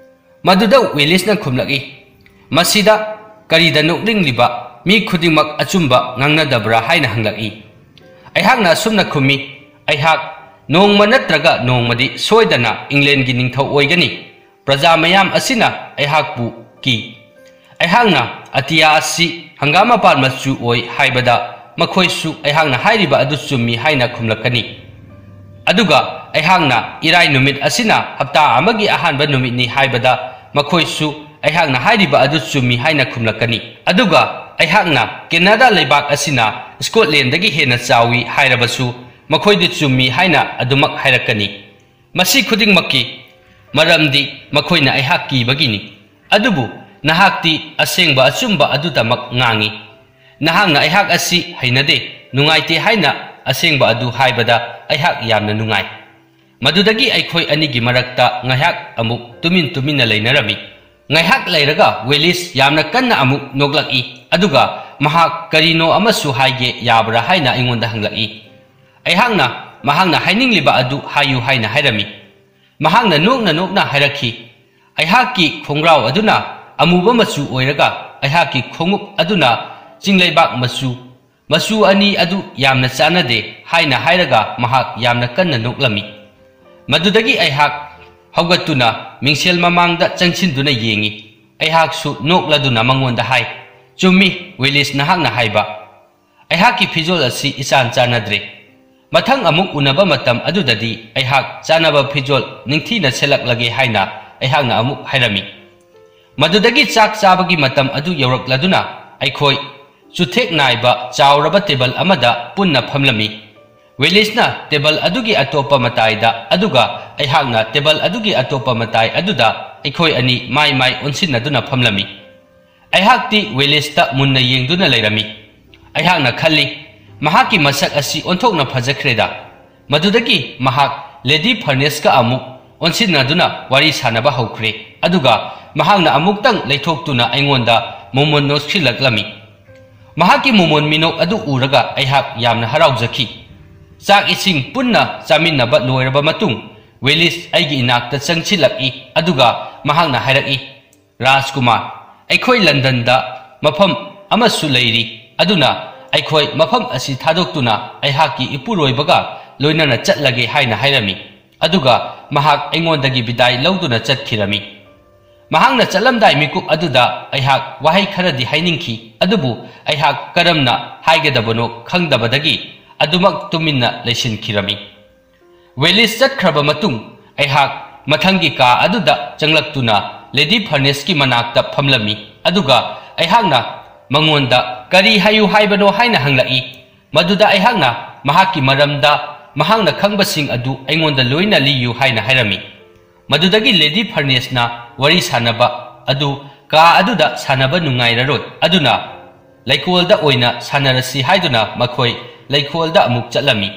ꯃꯗꯨꯗ ꯋꯤꯂꯤꯁꯅ ꯈꯨꯝꯂꯛꯏ, "ꯃꯁꯤꯗ ꯀꯔꯤꯗ ꯅꯣꯛꯅꯤꯡꯂꯤꯕ? ꯃꯤ ꯈꯨꯗꯤꯡꯃꯛ ꯑꯆꯨꯝꯕ ꯉꯥꯡꯅꯗꯕ꯭ꯔꯥ?" ꯍꯥꯏꯅ ꯍꯪꯂꯛꯏ꯫ ꯑꯩꯍꯥꯛꯅ ꯑꯁꯨꯝꯅ ꯈꯨꯝꯃꯤ, "ꯑꯩꯍꯥꯛ ꯅꯣꯡꯃ ꯅꯠꯇ꯭ꯔꯒ ꯅꯣꯡꯃꯗꯤ ꯁꯣꯏꯗꯅ ꯏꯪꯂꯦꯟꯒꯤ ꯅꯤꯡꯊꯧ ꯑꯣꯏꯒꯅꯤ꯫ ꯄ꯭ꯔꯖꯥ ꯃꯌꯥꯝ ꯑꯁꯤꯅ ꯑꯩꯍꯥꯛꯄꯨ ꯀꯤ꯫ ꯑꯩꯍꯥꯛꯅ ꯑꯇꯤꯌꯥ ꯑꯁꯤ ꯍꯪꯒꯥꯝ ꯃꯄꯥꯟ ꯃꯆꯨ ꯑꯣꯏ ꯍꯥꯏꯕꯗ ꯃꯈꯣꯏꯁꯨ ꯑꯩꯍꯥꯛꯅ ꯍꯥꯏꯔꯤꯕ ꯑꯗꯨ ꯆꯨꯝꯃꯤ" ꯍꯥꯏꯅ ꯈꯨꯝꯂꯛꯀꯅꯤ꯫ ꯑꯗꯨꯒ ꯑꯩꯍꯥꯛꯅ ꯏꯔꯥꯏ ꯅꯨꯃꯤꯠ ꯑꯁꯤꯅ ꯍꯞꯇꯥ ꯑꯃꯒꯤ ꯑꯍꯥꯟꯕ ꯅꯨꯃꯤꯠꯅꯤ ꯍꯥꯏꯕꯗ, ꯃꯈꯣꯏꯁꯨ ꯑꯩꯍꯥꯛꯅ ꯍꯥꯏꯔꯤꯕ ꯑꯗꯨ ꯆꯨꯝꯃꯤ ꯍꯥꯏꯅ ꯈꯨꯝꯂꯛꯀꯅꯤ꯫ ꯑꯗꯨꯒ ꯑꯩꯍꯥꯛꯅ ꯀꯦꯅꯥꯗꯥ ꯂꯩꯕꯥꯛ ꯑꯁꯤꯅ ꯁ꯭ꯀꯣꯠꯂꯦꯟꯗꯒꯤ ꯍꯦꯟꯅ ꯆꯥꯎꯏ ꯍꯥꯏꯔꯕꯁꯨ, ꯃꯈꯣꯏꯗꯤ ꯆꯨꯝꯃꯤ ꯍꯥꯏꯅ ꯑꯗꯨꯃꯛ ꯍꯥꯏꯔꯛꯀꯅꯤ꯫ ꯃꯁꯤ ꯈꯨꯗꯤꯡꯃꯛꯀꯤ ꯃꯔꯝꯗꯤ ꯃꯈꯣꯏꯅ ꯑꯩꯍꯥꯛ ꯀꯤꯕꯒꯤꯅꯤ꯫ ꯑꯗꯨꯕꯨ ꯅꯍꯥꯛꯇꯤ ꯑꯁꯦꯡꯕ ꯑꯆꯨꯝꯕ ꯑꯗꯨꯗꯃꯛ ꯉꯥꯡꯏ꯫ ꯅꯍꯥꯛꯅ ꯑꯩꯍꯥꯛ ꯑꯁꯤ ꯍꯩꯅꯗꯦ, ꯅꯨꯡꯉꯥꯏꯇꯦ ꯍꯥꯏꯅ ꯑꯁꯦꯡꯕ ꯑꯗꯨ ꯍꯥꯏꯕꯗ ꯑꯩꯍꯥꯛ ꯌꯥꯝꯅ ꯅꯨꯡꯉꯥꯏ꯫ ꯃꯗꯨꯗꯒꯤ ꯑꯩꯈꯣꯏ ꯑꯅꯤꯒꯤ ꯃꯔꯛꯇ ꯉꯥꯏꯍꯥꯛ ꯑꯃꯨꯛ ꯇꯨꯃꯤꯟ ꯇꯨꯃꯤꯟꯅ ꯂꯩꯅꯔꯝꯃꯤ꯫ ꯉꯥꯏꯍꯥꯛ ꯂꯩꯔꯒ ꯋꯦꯂꯤꯁ ꯌꯥꯝꯅ ꯀꯟꯅ ꯑꯃꯨꯛ ꯅꯣꯛꯂꯛꯏ, ꯑꯗꯨꯒ ꯃꯍꯥꯛ ꯀꯔꯤꯅꯣ ꯑꯃꯁꯨ ꯍꯥꯏꯒꯦ ꯌꯥꯕ꯭ꯔꯥ ꯍꯥꯏꯅ ꯑꯩꯉꯣꯟꯗ ꯍꯪꯂꯛꯏ꯫ ꯑꯩꯍꯥꯛꯅ ꯃꯍꯥꯛꯅ ꯍꯥꯏꯅꯤꯡꯂꯤꯕ ꯑꯗꯨ ꯍꯥꯏꯌꯨ ꯍꯥꯏꯅ ꯍꯥꯏꯔꯝꯃꯤ꯫ ꯃꯍꯥꯛꯅ ꯅꯣꯛꯅ ꯅꯣꯛꯅ ꯍꯥꯏꯔꯛꯈꯤ, "ꯑꯩꯍꯥꯛꯀꯤ ꯈꯣꯡꯒ꯭ꯔꯥꯎ ꯑꯗꯨꯅ ꯑꯃꯨꯕ ꯃꯆꯨ ꯑꯣꯏꯔꯒ ꯑꯩꯍꯥꯛꯀꯤ ꯈꯣꯡꯎꯞ ꯑꯗꯨꯅ ꯆꯤꯡꯂꯩꯕꯥꯛ ꯃꯆꯨ, ꯃꯆꯨ ꯑꯅꯤ ꯑꯗꯨ ꯌꯥꯝꯅ ꯆꯥꯟꯅꯗꯦ" ꯍꯥꯏꯅ ꯍꯥꯏꯔꯒ ꯃꯍꯥꯛ ꯌꯥꯝꯅ ꯀꯟꯅ ꯅꯣꯛꯂꯝꯃꯤ꯫ ꯃꯗꯨꯗꯒꯤ ꯑꯩꯍꯥꯛ ꯍꯧꯒꯠꯇꯨꯅ ꯃꯤꯡꯁꯦꯜ ꯃꯃꯥꯡꯗ ꯆꯪꯁꯤꯟꯗꯨꯅ ꯌꯦꯡꯉꯤ꯫ ꯑꯩꯍꯥꯛꯁꯨ ꯅꯣꯛꯂꯗꯨꯅ ꯃꯉꯣꯟꯗ ꯍꯥꯏ, "ꯆꯨꯝꯃꯤ, ꯋꯤꯂꯤꯁ, ꯅꯍꯥꯛꯅ ꯍꯥꯏꯕ꯫ ꯑꯩꯍꯥꯛꯀꯤ ꯐꯤꯖꯣꯜ ꯑꯁꯤ ꯏꯆꯥꯟ ꯆꯥꯟꯅꯗ꯭ꯔꯦ꯫ ꯃꯊꯪ ꯑꯃꯨꯛ ꯎꯅꯕ ꯃꯇꯝ ꯑꯗꯨꯗꯗꯤ ꯑꯩꯍꯥꯛ ꯆꯥꯟꯅꯕ ꯐꯤꯖꯣꯜ ꯅꯤꯡꯊꯤꯅ ꯁꯦꯠꯂꯛꯂꯒꯦ" ꯍꯥꯏꯅ ꯑꯩꯍꯥꯛꯅ ꯑꯃꯨꯛ ꯍꯥꯏꯔꯝꯃꯤ꯫ ꯃꯗꯨꯗꯒꯤ ꯆꯥꯛ ꯆꯥꯕꯒꯤ ꯃꯇꯝ ꯑꯗꯨ ꯌꯧꯔꯛꯂꯗꯨꯅ ꯑꯩꯈꯣꯏ ꯆꯨꯊꯦꯛ ꯅꯥꯏꯕ ꯆꯥꯎꯔꯕ ꯇꯦꯕꯜ ꯑꯃꯗ ꯄꯨꯟꯅ ꯐꯝꯂꯝꯃꯤ꯫ ꯋꯤꯂꯤꯁꯅ ꯇꯦꯕꯜ ꯑꯗꯨꯒꯤ ꯑꯇꯣꯞꯄ ꯃꯇꯥꯏꯗ, ꯑꯗꯨꯒ ꯑꯩꯍꯥꯛꯅ ꯇꯦꯕꯜ ꯑꯗꯨꯒꯤ ꯑꯇꯣꯞꯄ ꯃꯇꯥꯏ ꯑꯗꯨꯗ ꯑꯩꯈꯣꯏ ꯑꯅꯤ ꯃꯥꯏ ꯃꯥꯏ ꯑꯣꯟꯁꯤꯟꯅꯗꯨꯅ ꯐꯝꯂꯝꯃꯤ꯫ ꯑꯩꯍꯥꯛꯇꯤ ꯋꯤꯂꯤꯁꯇ ꯃꯨꯟꯅ ꯌꯦꯡꯗꯨꯅ ꯂꯩꯔꯝꯃꯤ꯫ ꯑꯩꯍꯥꯛꯅ ꯈꯜꯂꯤ, "ꯃꯍꯥꯛꯀꯤ ꯃꯁꯛ ꯑꯁꯤ ꯑꯣꯟꯊꯣꯛꯅ ꯐꯖꯈ꯭ꯔꯦꯗ"꯫ ꯃꯗꯨꯗꯒꯤ ꯃꯍꯥꯛ ꯂꯦꯗꯤ ꯐꯔꯅꯦꯁꯀ ꯑꯃꯨꯛ ꯑꯣꯟꯁꯤꯟꯅꯗꯨꯅ ꯋꯥꯔꯤ ꯁꯥꯅꯕ ꯍꯧꯈ꯭ꯔꯦ, ꯑꯗꯨꯒ ꯃꯍꯥꯛꯅ ꯑꯃꯨꯛꯇꯪ ꯂꯩꯊꯣꯛꯇꯨꯅ ꯑꯩꯉꯣꯟꯗ ꯃꯣꯃꯣꯟ ꯅꯣꯛꯁꯤꯜꯂꯛꯂꯝꯃꯤ꯫ ꯃꯍꯥꯛꯀꯤ ꯃꯣꯃꯣꯟ ꯃꯤꯅꯣꯛ ꯑꯗꯨ ꯎꯔꯒ ꯑꯩꯍꯥꯛ ꯌꯥꯝꯅ ꯍꯔꯥꯎꯖꯈꯤ꯫ ꯆꯥꯛ ꯏꯁꯤꯡ ꯄꯨꯟꯅ ꯆꯥꯃꯤꯟꯅꯕ ꯂꯣꯏꯔꯕ ꯃꯇꯨꯡ, ꯋꯤꯂꯤꯁ ꯑꯩꯒꯤ ꯏꯅꯥꯛꯇ ꯆꯪꯁꯤꯜꯂꯛꯏ, ꯑꯗꯨꯒ ꯃꯍꯥꯛꯅ ꯍꯥꯏꯔꯛꯏ, "ꯔꯥꯖꯀꯨꯃꯥꯔ, ꯑꯩꯈꯣꯏ ꯂꯟꯗꯟꯗ ꯃꯐꯝ ꯑꯃꯁꯨ ꯂꯩꯔꯤ, ꯑꯗꯨꯅ ꯑꯩꯈꯣꯏ ꯃꯐꯝ ꯑꯁꯤ ꯊꯥꯗꯣꯛꯇꯨꯅ ꯑꯩꯍꯥꯛꯀꯤ ꯏꯄꯨꯔꯣꯏꯕꯒ ꯂꯣꯏꯅꯅ ꯆꯠꯂꯒꯦ" ꯍꯥꯏꯅ ꯍꯥꯏꯔꯝꯃꯤ꯫ ꯑꯗꯨꯒ ꯃꯍꯥꯛ ꯑꯩꯉꯣꯟꯗꯒꯤ ꯕꯤꯗꯥꯏ ꯂꯧꯗꯨꯅ ꯆꯠꯈꯤꯔꯝꯃꯤ꯫ ꯃꯍꯥꯛꯅ ꯆꯠꯂꯝꯗꯥꯏ ꯃꯤꯀꯨꯞ ꯑꯗꯨꯗ ꯑꯩꯍꯥꯛ ꯋꯥꯍꯩ ꯈꯔꯗꯤ ꯍꯥꯏꯅꯤꯡꯈꯤ, ꯑꯗꯨꯕꯨ ꯑꯩꯍꯥꯛ ꯀꯔꯝꯅ ꯍꯥꯏꯒꯗꯕꯅꯣ ꯈꯪꯗꯕꯗꯒꯤ ꯑꯗꯨꯃꯛ ꯇꯨꯃꯤꯟꯅ ꯂꯩꯁꯤꯟꯈꯤꯔꯝꯃꯤ꯫ ꯋꯦꯂꯤꯁ ꯆꯠꯈ꯭ꯔꯕ ꯃꯇꯨꯡ, ꯑꯩꯍꯥꯛ ꯃꯊꯪꯒꯤ ꯀꯥ ꯑꯗꯨꯗ ꯆꯪꯂꯛꯇꯨꯅ ꯂꯦꯗꯤ ꯐꯔꯅꯦꯁꯀꯤ ꯃꯅꯥꯛꯇ ꯐꯝꯂꯝꯃꯤ, ꯑꯗꯨꯒ ꯑꯩꯍꯥꯛꯅ ꯃꯉꯣꯟꯗ "ꯀꯔꯤ ꯍꯥꯏꯌꯨ ꯍꯥꯏꯕꯅꯣ?" ꯍꯥꯏꯅ ꯍꯪꯂꯛꯏ꯫ ꯃꯗꯨꯗ ꯑꯩꯍꯥꯛꯅ ꯃꯍꯥꯛꯀꯤ ꯃꯔꯝꯗ ꯃꯍꯥꯛꯅ ꯈꯪꯕꯁꯤꯡ ꯑꯗꯨ ꯑꯩꯉꯣꯟꯗ ꯂꯣꯏꯅ ꯂꯤꯌꯨ ꯍꯥꯏꯅ ꯍꯥꯏꯔꯝꯃꯤ꯫ ꯃꯗꯨꯗꯒꯤ ꯂꯦꯗꯤ ꯐꯔꯅꯦꯁꯅ ꯋꯥꯔꯤ ꯁꯥꯟꯅꯕ ꯑꯗꯨ ꯀꯥ ꯑꯗꯨꯗ ꯁꯥꯟꯅꯕ ꯅꯨꯡꯉꯥꯏꯔꯔꯣꯏ, ꯑꯗꯨꯅ ꯂꯩꯀꯣꯜꯗ ꯑꯣꯏꯅ ꯁꯥꯟꯅꯔꯁꯤ ꯍꯥꯏꯗꯨꯅ ꯃꯈꯣꯏ ꯂꯩꯀꯣꯜꯗ ꯑꯃꯨꯛ ꯆꯠꯂꯝꯃꯤ꯫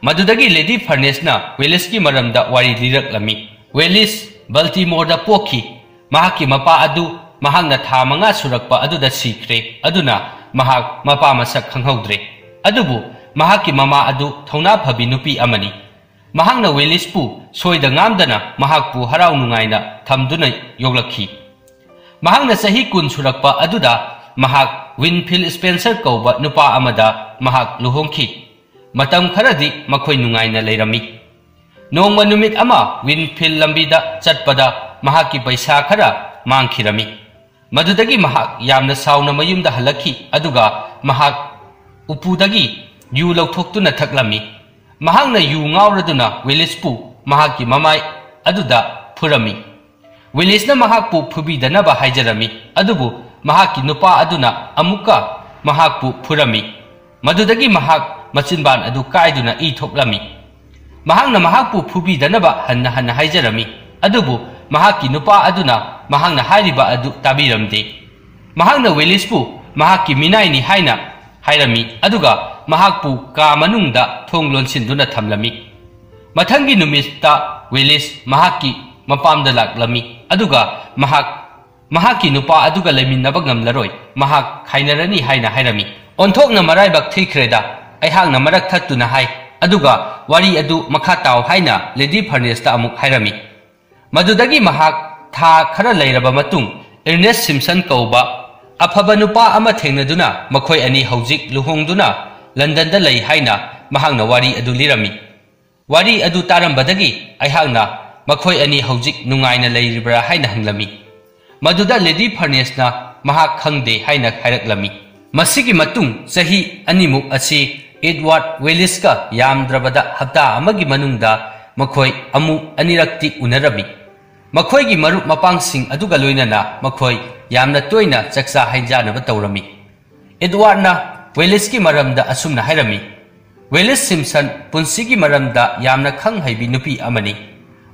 ꯃꯗꯨꯗꯒꯤ ꯂꯦꯗꯤ ꯐꯔꯅꯦꯁꯅ ꯋꯦꯂꯤꯁꯀꯤ ꯃꯔꯝꯗ ꯋꯥꯔꯤ ꯂꯤꯔꯛꯂꯝꯃꯤ꯫ ꯋꯦꯂꯤꯁ ꯕꯜꯇꯤꯃꯣꯔꯗ ꯄꯣꯛꯈꯤ꯫ ꯃꯍꯥꯛꯀꯤ ꯃꯄꯥ ꯑꯗꯨ ꯃꯍꯥꯛꯅ ꯊꯥ ꯃꯉꯥ ꯁꯨꯔꯛꯄ ꯑꯗꯨꯗ ꯁꯤꯈ꯭ꯔꯦ, ꯑꯗꯨꯅ ꯃꯍꯥꯛ ꯃꯄꯥ ꯃꯁꯛ ꯈꯪꯍꯧꯗ꯭ꯔꯦ꯫ ꯑꯗꯨꯕꯨ ꯃꯍꯥꯛꯀꯤ ꯃꯃꯥ ꯑꯗꯨ ꯊꯧꯅꯥ ꯐꯕꯤ ꯅꯨꯄꯤ ꯑꯃꯅꯤ꯫ ꯃꯍꯥꯛꯅ ꯋꯦꯂꯤꯁꯄꯨ ꯁꯣꯏꯗ ꯉꯥꯝꯗꯅ ꯃꯍꯥꯛꯄꯨ ꯍꯔꯥꯎ ꯅꯨꯡꯉꯥꯏꯅ ꯊꯝꯗꯨꯅ ꯌꯣꯛꯂꯛꯈꯤ꯫ ꯃꯍꯥꯛꯅ ꯆꯍꯤ ꯀꯨꯟ ꯁꯨꯔꯛꯄ ꯑꯗꯨꯗ ꯃꯍꯥꯛ ꯋꯤꯟꯐꯤꯜ ꯁ꯭ꯄꯦꯟꯁꯔ ꯀꯧꯕ ꯅꯨꯄꯥ ꯑꯃꯗ ꯃꯍꯥꯛ ꯂꯨꯍꯣꯡꯈꯤ꯫ ꯃꯇꯝ ꯈꯔꯗꯤ ꯃꯈꯣꯏ ꯅꯨꯡꯉꯥꯏꯅ ꯂꯩꯔꯝꯃꯤ꯫ ꯅꯣꯡꯃ ꯅꯨꯃꯤꯠ ꯑꯃ ꯋꯤꯟꯐꯤꯜ ꯂꯝꯕꯤꯗ ꯆꯠꯄꯗ ꯃꯍꯥꯛꯀꯤ ꯄꯩꯁꯥ ꯈꯔ ꯃꯥꯡꯈꯤꯔꯝꯃꯤ꯫ ꯃꯗꯨꯗꯒꯤ ꯃꯍꯥꯛ ꯌꯥꯝꯅ ꯁꯥꯎꯅ ꯃꯌꯨꯝꯗ ꯍꯜꯂꯛꯈꯤ, ꯑꯗꯨꯒ ꯃꯍꯥꯛ ꯎꯄꯨꯗꯒꯤ ꯌꯨ ꯂꯧꯊꯣꯛꯇꯨꯅ ꯊꯛꯂꯝꯃꯤ꯫ ꯃꯍꯥꯛꯅ ꯌꯨ ꯉꯥꯎꯔꯗꯨꯅ ꯋꯤꯂꯤꯁꯄꯨ ꯃꯍꯥꯛꯀꯤ ꯃꯃꯥꯏ ꯑꯗꯨꯗ ꯐꯨꯔꯝꯃꯤ꯫ ꯋꯤꯂꯤꯁꯅ ꯃꯍꯥꯛꯄꯨ ꯐꯨꯕꯤꯗꯅꯕ ꯍꯥꯏꯖꯔꯝꯃꯤ, ꯑꯗꯨꯕꯨ ꯃꯍꯥꯛꯀꯤ ꯅꯨꯄꯥ ꯑꯗꯨꯅ ꯑꯃꯨꯛꯀ ꯃꯍꯥꯛꯄꯨ ꯐꯨꯔꯝꯃꯤ꯫ ꯃꯗꯨꯗꯒꯤ ꯃꯍꯥꯛ ꯃꯆꯤꯟꯕꯥꯟ ꯑꯗꯨ ꯀꯥꯏꯗꯨꯅ ꯏ ꯊꯣꯛꯂꯝꯃꯤ꯫ ꯃꯍꯥꯛꯅ ꯃꯍꯥꯛꯄꯨ ꯐꯨꯕꯤꯗꯅꯕ ꯍꯟꯅ ꯍꯟꯅ ꯍꯥꯏꯖꯔꯝꯃꯤ, ꯑꯗꯨꯕꯨ ꯃꯍꯥꯛꯀꯤ ꯅꯨꯄꯥ ꯑꯗꯨꯅ ꯃꯍꯥꯛꯅ ꯍꯥꯏꯔꯤꯕ ꯑꯗꯨ ꯇꯥꯕꯤꯔꯝꯗꯦ꯫ ꯃꯍꯥꯛꯅ ꯋꯤꯂꯤꯁꯄꯨ ꯃꯍꯥꯛꯀꯤ ꯃꯤꯅꯥꯏꯅꯤ ꯍꯥꯏꯅ ꯍꯥꯏꯔꯝꯃꯤ, ꯑꯗꯨꯒ ꯃꯍꯥꯛꯄꯨ ꯀꯥ ꯃꯅꯨꯡꯗ ꯊꯣꯡ ꯂꯣꯟꯁꯤꯟꯗꯨꯅ ꯊꯝꯂꯝꯃꯤ꯫ ꯃꯊꯪꯒꯤ ꯅꯨꯃꯤꯠꯇ ꯋꯤꯂꯤꯁ ꯃꯍꯥꯛꯀꯤ ꯃꯄꯥꯝꯗ ꯂꯥꯛꯂꯝꯃꯤ, ꯑꯗꯨꯒ ꯃꯍꯥꯛ ꯃꯍꯥꯛꯀꯤ ꯅꯨꯄꯥ ꯑꯗꯨꯒ ꯂꯩꯃꯤꯟꯅꯕ ꯉꯝꯂꯔꯣꯏ, ꯃꯍꯥꯛ ꯈꯥꯏꯅꯔꯅꯤ ꯍꯥꯏꯅ ꯍꯥꯏꯔꯝꯃꯤ꯫ "ꯑꯣꯟꯊꯣꯛꯅ ꯃꯔꯥꯏꯕꯛ ꯊꯤꯈ꯭ꯔꯦꯗ," ꯑꯩꯍꯥꯛꯅ ꯃꯔꯛ ꯊꯠꯇꯨꯅ ꯍꯥꯏ, ꯑꯗꯨꯒ ꯋꯥꯔꯤ ꯑꯗꯨ ꯃꯈꯥ ꯇꯥꯎ ꯍꯥꯏꯅ ꯂꯦꯗꯤ ꯐꯔꯅꯦꯁꯇ ꯑꯃꯨꯛ ꯍꯥꯏꯔꯝꯃꯤ꯫ ꯃꯗꯨꯗꯒꯤ ꯃꯍꯥꯛ ꯊꯥ ꯈꯔ ꯂꯩꯔꯕ ꯃꯇꯨꯡ, ꯑꯦꯔꯅꯦꯁ ꯁꯤꯝꯁꯟ ꯀꯧꯕ ꯑꯐꯕ ꯅꯨꯄꯥ ꯑꯃ ꯊꯦꯡꯅꯗꯨꯅ ꯃꯈꯣꯏ ꯑꯅꯤ ꯍꯧꯖꯤꯛ ꯂꯨꯍꯣꯡꯗꯨꯅ ꯂꯟꯗꯟꯗ ꯂꯩ ꯍꯥꯏꯅ ꯃꯍꯥꯛꯅ ꯋꯥꯔꯤ ꯑꯗꯨ ꯂꯤꯔꯝꯃꯤ꯫ ꯋꯥꯔꯤ ꯑꯗꯨ ꯇꯥꯔꯝꯕꯗꯒꯤ ꯑꯩꯍꯥꯛꯅ ꯃꯈꯣꯏ ꯑꯅꯤ ꯍꯧꯖꯤꯛ ꯅꯨꯡꯉꯥꯏꯅ ꯂꯩꯔꯤꯕ꯭ꯔꯥ ꯍꯥꯏꯅ ꯍꯪꯂꯝꯃꯤ꯫ ꯃꯗꯨꯗ ꯂꯦꯗꯤ ꯐꯔꯅꯦꯁꯅ ꯃꯍꯥꯛ ꯈꯪꯗꯦ ꯍꯥꯏꯅ ꯍꯥꯏꯔꯛꯂꯝꯃꯤ꯫ ꯃꯁꯤꯒꯤ ꯃꯇꯨꯡ ꯆꯍꯤ ꯑꯅꯤꯃꯨꯛ ꯑꯁꯤ ꯑꯦꯗꯋꯥꯔꯗ ꯋꯦꯂꯤꯁꯀ ꯌꯥꯝꯗ꯭ꯔꯕꯗ ꯍꯞꯇꯥ ꯑꯃꯒꯤ ꯃꯅꯨꯡꯗ ꯃꯈꯣꯏ ꯑꯃꯨꯛ ꯑꯅꯤꯔꯛꯇꯤ ꯎꯅꯔꯝꯃꯤ꯫ ꯃꯈꯣꯏꯒꯤ ꯃꯔꯨꯞ ꯃꯄꯥꯡꯁꯤꯡ ꯑꯗꯨꯒ ꯂꯣꯏꯅꯅ ꯃꯈꯣꯏ ꯌꯥꯝꯅ ꯇꯣꯏꯅ ꯆꯥꯛꯆꯥ ꯍꯩꯖꯥꯅꯕ ꯇꯧꯔꯝꯃꯤ꯫ ꯑꯦꯗꯋꯥꯔꯗꯅ ꯋꯦꯂꯤꯁꯀꯤ ꯃꯔꯝꯗ ꯑꯁꯨꯝꯅ ꯍꯥꯏꯔꯝꯃꯤ, "ꯋꯦꯂꯤꯁ ꯁꯤꯝꯁꯟ ꯄꯨꯟꯁꯤꯒꯤ ꯃꯔꯝꯗ ꯌꯥꯝꯅ ꯈꯪ ꯍꯩꯕꯤ ꯅꯨꯄꯤ ꯑꯃꯅꯤ꯫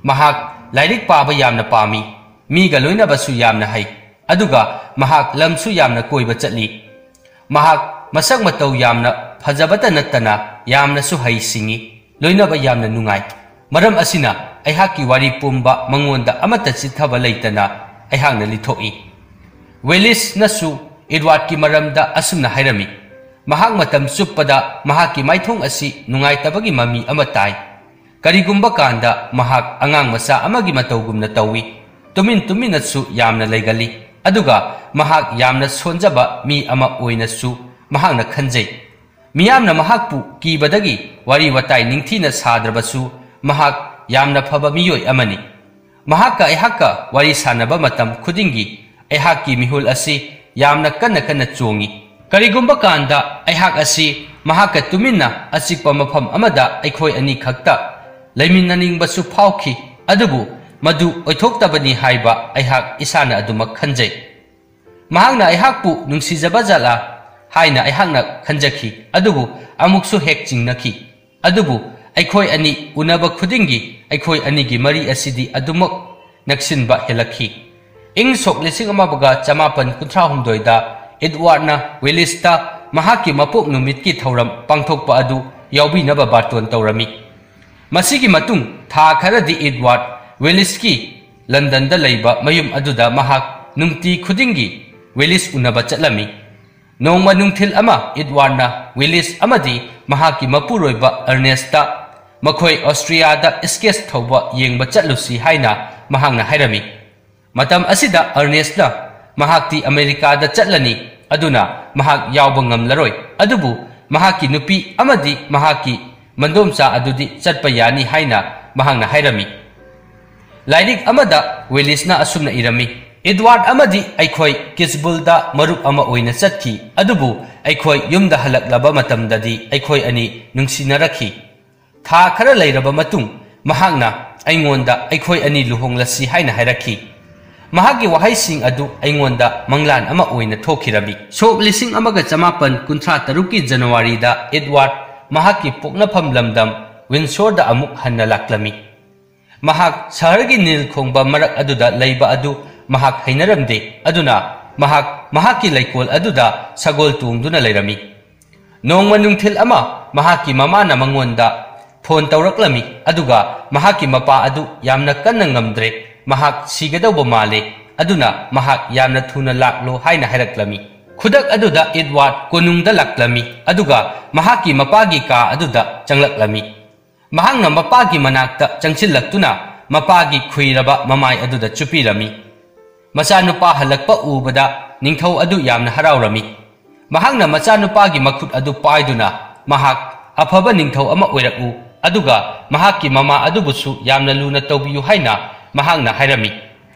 ꯃꯍꯥꯛ ꯂꯥꯏꯔꯤꯛ ꯄꯥꯕ ꯌꯥꯝꯅ ꯄꯥꯝꯃꯤ, ꯃꯤꯒ ꯂꯣꯏꯅꯕꯁꯨ ꯌꯥꯝꯅ ꯍꯩ, ꯑꯗꯨꯒ ꯃꯍꯥꯛ ꯂꯝꯁꯨ ꯌꯥꯝꯅ ꯀꯣꯏꯕ ꯆꯠꯂꯤ꯫ ꯃꯍꯥꯛ ꯃꯁꯛ ꯃꯇꯧ ꯌꯥꯝꯅ ꯐꯖꯕꯇ ꯅꯠꯇꯅ ꯌꯥꯝꯅꯁꯨ ꯍꯩ ꯁꯤꯡꯉꯤ꯫ ꯂꯣꯏꯅꯕ ꯌꯥꯝꯅ ꯅꯨꯡꯉꯥꯏ꯫ ꯃꯔꯝ ꯑꯁꯤꯅ ꯑꯩꯍꯥꯛꯀꯤ ꯋꯥꯔꯤ ꯄꯨꯝꯕ ꯃꯉꯣꯟꯗ ꯑꯃꯠꯇ ꯆꯤꯠꯊꯕ ꯂꯩꯇꯅ ꯑꯩꯍꯥꯛꯅ ꯂꯤꯊꯣꯛꯏ꯫" ꯋꯦꯂꯤꯁꯅꯁꯨ ꯑꯦꯗꯋꯥꯔꯗꯀꯤ ꯃꯔꯝꯗ ꯑꯁꯨꯝꯅ ꯍꯥꯏꯔꯝꯃꯤ, "ꯃꯍꯥꯛ ꯃꯇꯝ ꯆꯨꯞꯄꯗ ꯃꯍꯥꯛꯀꯤ ꯃꯥꯏꯊꯣꯡ ꯑꯁꯤ ꯅꯨꯡꯉꯥꯏꯇꯕꯒꯤ ꯃꯃꯤ ꯑꯃ ꯇꯥꯏ꯫ ꯀꯔꯤꯒꯨꯝꯕ ꯀꯥꯟꯗ ꯃꯍꯥꯛ ꯑꯉꯥꯡ ꯃꯆꯥ ꯑꯃꯒꯤ ꯃꯇꯧꯒꯨꯝꯅ ꯇꯧꯏ꯫ ꯇꯨꯃꯤꯟ ꯇꯨꯃꯤꯟꯅꯁꯨ ꯌꯥꯝꯅ ꯂꯩꯒꯜꯂꯤ꯫ ꯑꯗꯨꯒ ꯃꯍꯥꯛ ꯌꯥꯝꯅ ꯁꯣꯟꯖꯕ ꯃꯤ ꯑꯃ ꯑꯣꯏꯅꯁꯨ ꯃꯍꯥꯛꯅ ꯈꯟꯖꯩ꯫ ꯃꯤꯌꯥꯝꯅ ꯃꯍꯥꯛꯄꯨ ꯀꯤꯕꯗꯒꯤ ꯋꯥꯔꯤ ꯋꯥꯇꯥꯏ ꯅꯤꯡꯊꯤꯅ ꯁꯥꯗ꯭ꯔꯕꯁꯨ, ꯃꯍꯥꯛ ꯌꯥꯝꯅ ꯐꯕ ꯃꯤꯑꯣꯏ ꯑꯃꯅꯤ꯫ ꯃꯍꯥꯛꯀ ꯑꯩꯍꯥꯛꯀ ꯋꯥꯔꯤ ꯁꯥꯟꯅꯕ ꯃꯇꯝ ꯈꯨꯗꯤꯡꯒꯤ ꯑꯩꯍꯥꯛꯀꯤ ꯃꯤꯍꯨꯜ ꯑꯁꯤ ꯌꯥꯝꯅ ꯀꯟꯅ ꯀꯟꯅ ꯆꯣꯡꯏ꯫ ꯀꯔꯤꯒꯨꯝꯕ ꯀꯥꯟꯗ ꯑꯩꯍꯥꯛ ꯑꯁꯤ ꯃꯍꯥꯛꯀ ꯇꯨꯃꯤꯟꯅ ꯑꯆꯤꯛꯄ ꯃꯐꯝ ꯑꯃꯗ ꯑꯩꯈꯣꯏ ꯑꯅꯤ ꯈꯛꯇ ꯂꯩꯃꯤꯟꯅꯅꯤꯡꯕꯁꯨ ꯐꯥꯎꯈꯤ, ꯑꯗꯨꯕꯨ ꯃꯗꯨ ꯑꯣꯏꯊꯣꯛꯇꯕꯅꯤ ꯍꯥꯏꯕ ꯑꯩꯍꯥꯛ ꯏꯁꯥꯅ ꯑꯗꯨꯃꯛ ꯈꯟꯖꯩ꯫ ꯃꯍꯥꯛꯅ ꯑꯩꯍꯥꯛꯄꯨ ꯅꯨꯡꯁꯤꯖꯕ ꯖꯥꯠꯂꯥ ꯍꯥꯏꯅ ꯑꯩꯍꯥꯛꯅ ꯈꯟꯖꯈꯤ, ꯑꯗꯨꯕꯨ ꯑꯃꯨꯛꯁꯨ ꯍꯦꯛ ꯆꯤꯡꯅꯈꯤ꯫ ꯑꯗꯨꯕꯨ ꯑꯩꯈꯣꯏ ꯑꯅꯤ ꯎꯅꯕ ꯈꯨꯗꯤꯡꯒꯤ ꯑꯩꯈꯣꯏ ꯑꯅꯤꯒꯤ ꯃꯔꯤ ꯑꯁꯤꯗꯤ ꯑꯗꯨꯃꯛ ꯅꯛꯁꯤꯟꯕ ꯍꯦꯜꯂꯛꯈꯤ꯫ ꯏꯪ ꯁꯣꯛ ꯂꯤꯁꯤꯡ ꯑꯃꯒ ꯆꯃꯥꯄꯟ ꯀꯨꯟꯊ꯭ꯔꯥ ꯍꯨꯝꯗꯣꯏꯗ ꯑꯦꯗꯋꯥꯔꯗꯅ ꯋꯤꯂꯤꯁꯇ ꯃꯍꯥꯛꯀꯤ ꯃꯄꯣꯛ ꯅꯨꯃꯤꯠꯀꯤ ꯊꯧꯔꯝ ꯄꯥꯡꯊꯣꯛꯄ ꯑꯗꯨ ꯌꯥꯎꯕꯤꯅꯕ ꯕꯥꯔꯇꯣꯟ ꯇꯧꯔꯝꯃꯤ꯫ ꯃꯁꯤꯒꯤ ꯃꯇꯨꯡ ꯊꯥ ꯈꯔꯗꯤ ꯑꯦꯗꯋꯥꯔꯗ ꯋꯤꯂꯤꯁꯀꯤ ꯂꯟꯗꯟꯗ ꯂꯩꯕ ꯃꯌꯨꯝ ꯑꯗꯨꯗ ꯃꯍꯥꯛ ꯅꯨꯡꯇꯤ ꯈꯨꯗꯤꯡꯒꯤ ꯋꯤꯂꯤꯁ ꯎꯅꯕ ꯆꯠꯂꯝꯃꯤ꯫ ꯅꯣꯡꯃ ꯅꯨꯡꯊꯤꯜ ꯑꯃ ꯑꯦꯗꯋꯥꯔꯗꯅ ꯋꯤꯂꯤꯁ ꯑꯃꯗꯤ ꯃꯍꯥꯛꯀꯤ ꯃꯄꯨꯔꯣꯏꯕ ꯑꯔꯅꯦꯁꯇ ꯃꯈꯣꯏ ꯑꯣꯁꯇ꯭ꯔꯤꯌꯥꯗ ꯁ꯭ꯀꯦꯠꯁ ꯊꯧꯕ ꯌꯦꯡꯕ ꯆꯠꯂꯨꯁꯤ ꯍꯥꯏꯅ ꯃꯍꯥꯛꯅ ꯍꯥꯏꯔꯝꯃꯤ꯫ ꯃꯇꯝ ꯑꯁꯤꯗ ꯑꯔꯅꯦꯁꯅ ꯃꯍꯥꯛꯇꯤ ꯑꯃꯦꯔꯤꯀꯥꯗ ꯆꯠꯂꯅꯤ, ꯑꯗꯨꯅ ꯃꯍꯥꯛ ꯌꯥꯎꯕ ꯉꯝꯂꯔꯣꯏ, ꯑꯗꯨꯕꯨ ꯃꯍꯥꯛꯀꯤ ꯅꯨꯄꯤ ꯑꯃꯗꯤ ꯃꯍꯥꯛꯀꯤ ꯃꯟꯗꯣꯝꯆꯥ ꯑꯗꯨꯗꯤ ꯆꯠꯄ ꯌꯥꯅꯤ ꯍꯥꯏꯅ ꯃꯍꯥꯛꯅ ꯍꯥꯏꯔꯝꯃꯤ꯫ ꯂꯥꯏꯔꯤꯛ ꯑꯃꯗ ꯋꯤꯂꯤꯁꯅ ꯑꯁꯨꯝꯅ ꯏꯔꯝꯃꯤ, ꯑꯦꯗꯋꯥꯔꯗ ꯑꯃꯗꯤ ꯑꯩꯈꯣꯏ ꯀꯤꯁꯕꯨꯜꯗ ꯃꯔꯨꯞ ꯑꯃ ꯑꯣꯏꯅ ꯆꯠꯈꯤ, ꯑꯗꯨꯕꯨ ꯑꯩꯈꯣꯏ ꯌꯨꯝꯗ ꯍꯜꯂꯛꯂꯕ ꯃꯇꯝꯗꯗꯤ ꯑꯩꯈꯣꯏ ꯑꯅꯤ ꯅꯨꯡꯁꯤꯅꯔꯛꯈꯤ꯫ ꯊꯥ ꯈꯔ ꯂꯩꯔꯕ ꯃꯇꯨꯡ, ꯃꯍꯥꯛꯅ ꯑꯩꯉꯣꯟꯗ ꯑꯩꯈꯣꯏ ꯑꯅꯤ ꯂꯨꯍꯣꯡꯂꯁꯤ ꯍꯥꯏꯅ ꯍꯥꯏꯔꯛꯈꯤ꯫ ꯃꯍꯥꯛꯀꯤ ꯋꯥꯍꯩꯁꯤꯡ ꯑꯗꯨ ꯑꯩꯉꯣꯟꯗ ꯃꯪꯂꯥꯟ ꯑꯃ ꯑꯣꯏꯅ ꯊꯣꯛꯈꯤꯔꯝꯃꯤ꯫ ꯁꯣꯛ ꯂꯤꯁꯤꯡ ꯑꯃꯒ ꯆꯃꯥꯄꯟ ꯀꯨꯟꯊ꯭ꯔꯥ ꯇꯔꯨꯛꯀꯤ ꯖꯅꯋꯥꯔꯤꯗ ꯑꯦꯗꯋꯥꯔꯗ ꯃꯍꯥꯛꯀꯤ ꯄꯣꯛꯅꯐꯝ ꯂꯝꯗꯝ ꯋꯤꯟꯁꯣꯔꯗ ꯑꯃꯨꯛ ꯍꯟꯅ ꯂꯥꯛꯂꯝꯃꯤ꯫ ꯃꯍꯥꯛ ꯁꯍꯔꯒꯤ ꯅꯤꯜ ꯈꯣꯡꯕ ꯃꯔꯛ ꯑꯗꯨꯗ ꯂꯩꯕ ꯑꯗꯨ ꯃꯍꯥꯛ ꯍꯩꯅꯔꯝꯗꯦ, ꯑꯗꯨꯅ ꯃꯍꯥꯛ ꯃꯍꯥꯛꯀꯤ ꯂꯩꯀꯣꯜ ꯑꯗꯨꯗ ꯁꯒꯣꯜ ꯇꯣꯡꯗꯨꯅ ꯂꯩꯔꯝꯃꯤ꯫ ꯅꯣꯡꯃ ꯅꯨꯡꯊꯤꯜ ꯑꯃ ꯃꯍꯥꯛꯀꯤ ꯃꯃꯥꯅ ꯃꯉꯣꯟꯗ ꯐꯣꯟ ꯇꯧꯔꯛꯂꯝꯃꯤ, ꯑꯗꯨꯒ ꯃꯍꯥꯛꯀꯤ ꯃꯄꯥ ꯑꯗꯨ ꯌꯥꯝꯅ ꯀꯟꯅ ꯉꯝꯗ꯭ꯔꯦ, ꯃꯍꯥꯛ ꯁꯤꯒꯗꯧꯕ ꯃꯥꯜꯂꯦ, ꯑꯗꯨꯅ ꯃꯍꯥꯛ ꯌꯥꯝꯅ ꯊꯨꯅ ꯂꯥꯛꯂꯣ ꯍꯥꯏꯅ ꯍꯥꯏꯔꯛꯂꯝꯃꯤ꯫ ꯈꯨꯗꯛ ꯑꯗꯨꯗ ꯑꯦꯗꯋꯥꯔꯗ ꯀꯣꯅꯨꯡꯗ ꯂꯥꯛꯂꯝꯃꯤ, ꯑꯗꯨꯒ ꯃꯍꯥꯛꯀꯤ ꯃꯄꯥꯒꯤ ꯀꯥ ꯑꯗꯨꯗ ꯆꯪꯂꯛꯂꯝꯃꯤ꯫ ꯃꯍꯥꯛꯅ ꯃꯄꯥꯒꯤ ꯃꯅꯥꯛꯇ ꯆꯪꯁꯤꯜꯂꯛꯇꯨꯅ ꯃꯄꯥꯒꯤ ꯈꯨꯏꯔꯕ ꯃꯃꯥꯏ ꯑꯗꯨꯗ ꯆꯨꯞꯄꯤꯔꯝꯃꯤ꯫ ꯃꯆꯥꯅꯨꯄꯥ ꯍꯜꯂꯛꯄ ꯎꯕꯗ ꯅꯤꯡꯊꯧ ꯑꯗꯨ ꯌꯥꯝꯅ ꯍꯔꯥꯎꯔꯝꯃꯤ꯫ ꯃꯍꯥꯛꯅ ꯃꯆꯥꯅꯨꯄꯥꯒꯤ ꯃꯈꯨꯠ ꯑꯗꯨ ꯄꯥꯏꯗꯨꯅ, "ꯃꯍꯥꯛ ꯑꯐꯕ ꯅꯤꯡꯊꯧ ꯑꯃ ꯑꯣꯏꯔꯛꯎ, ꯑꯗꯨꯒ ꯃꯍꯥꯛꯀꯤ ꯃꯃꯥ ꯑꯗꯨꯕꯨꯁꯨ ꯌꯥꯝꯅ ꯂꯨꯅ ꯇꯧꯕꯤꯌꯨ" ꯍꯥꯏꯅ ꯃꯍꯥꯛꯅ ꯍꯥꯏꯔꯝꯃꯤ꯫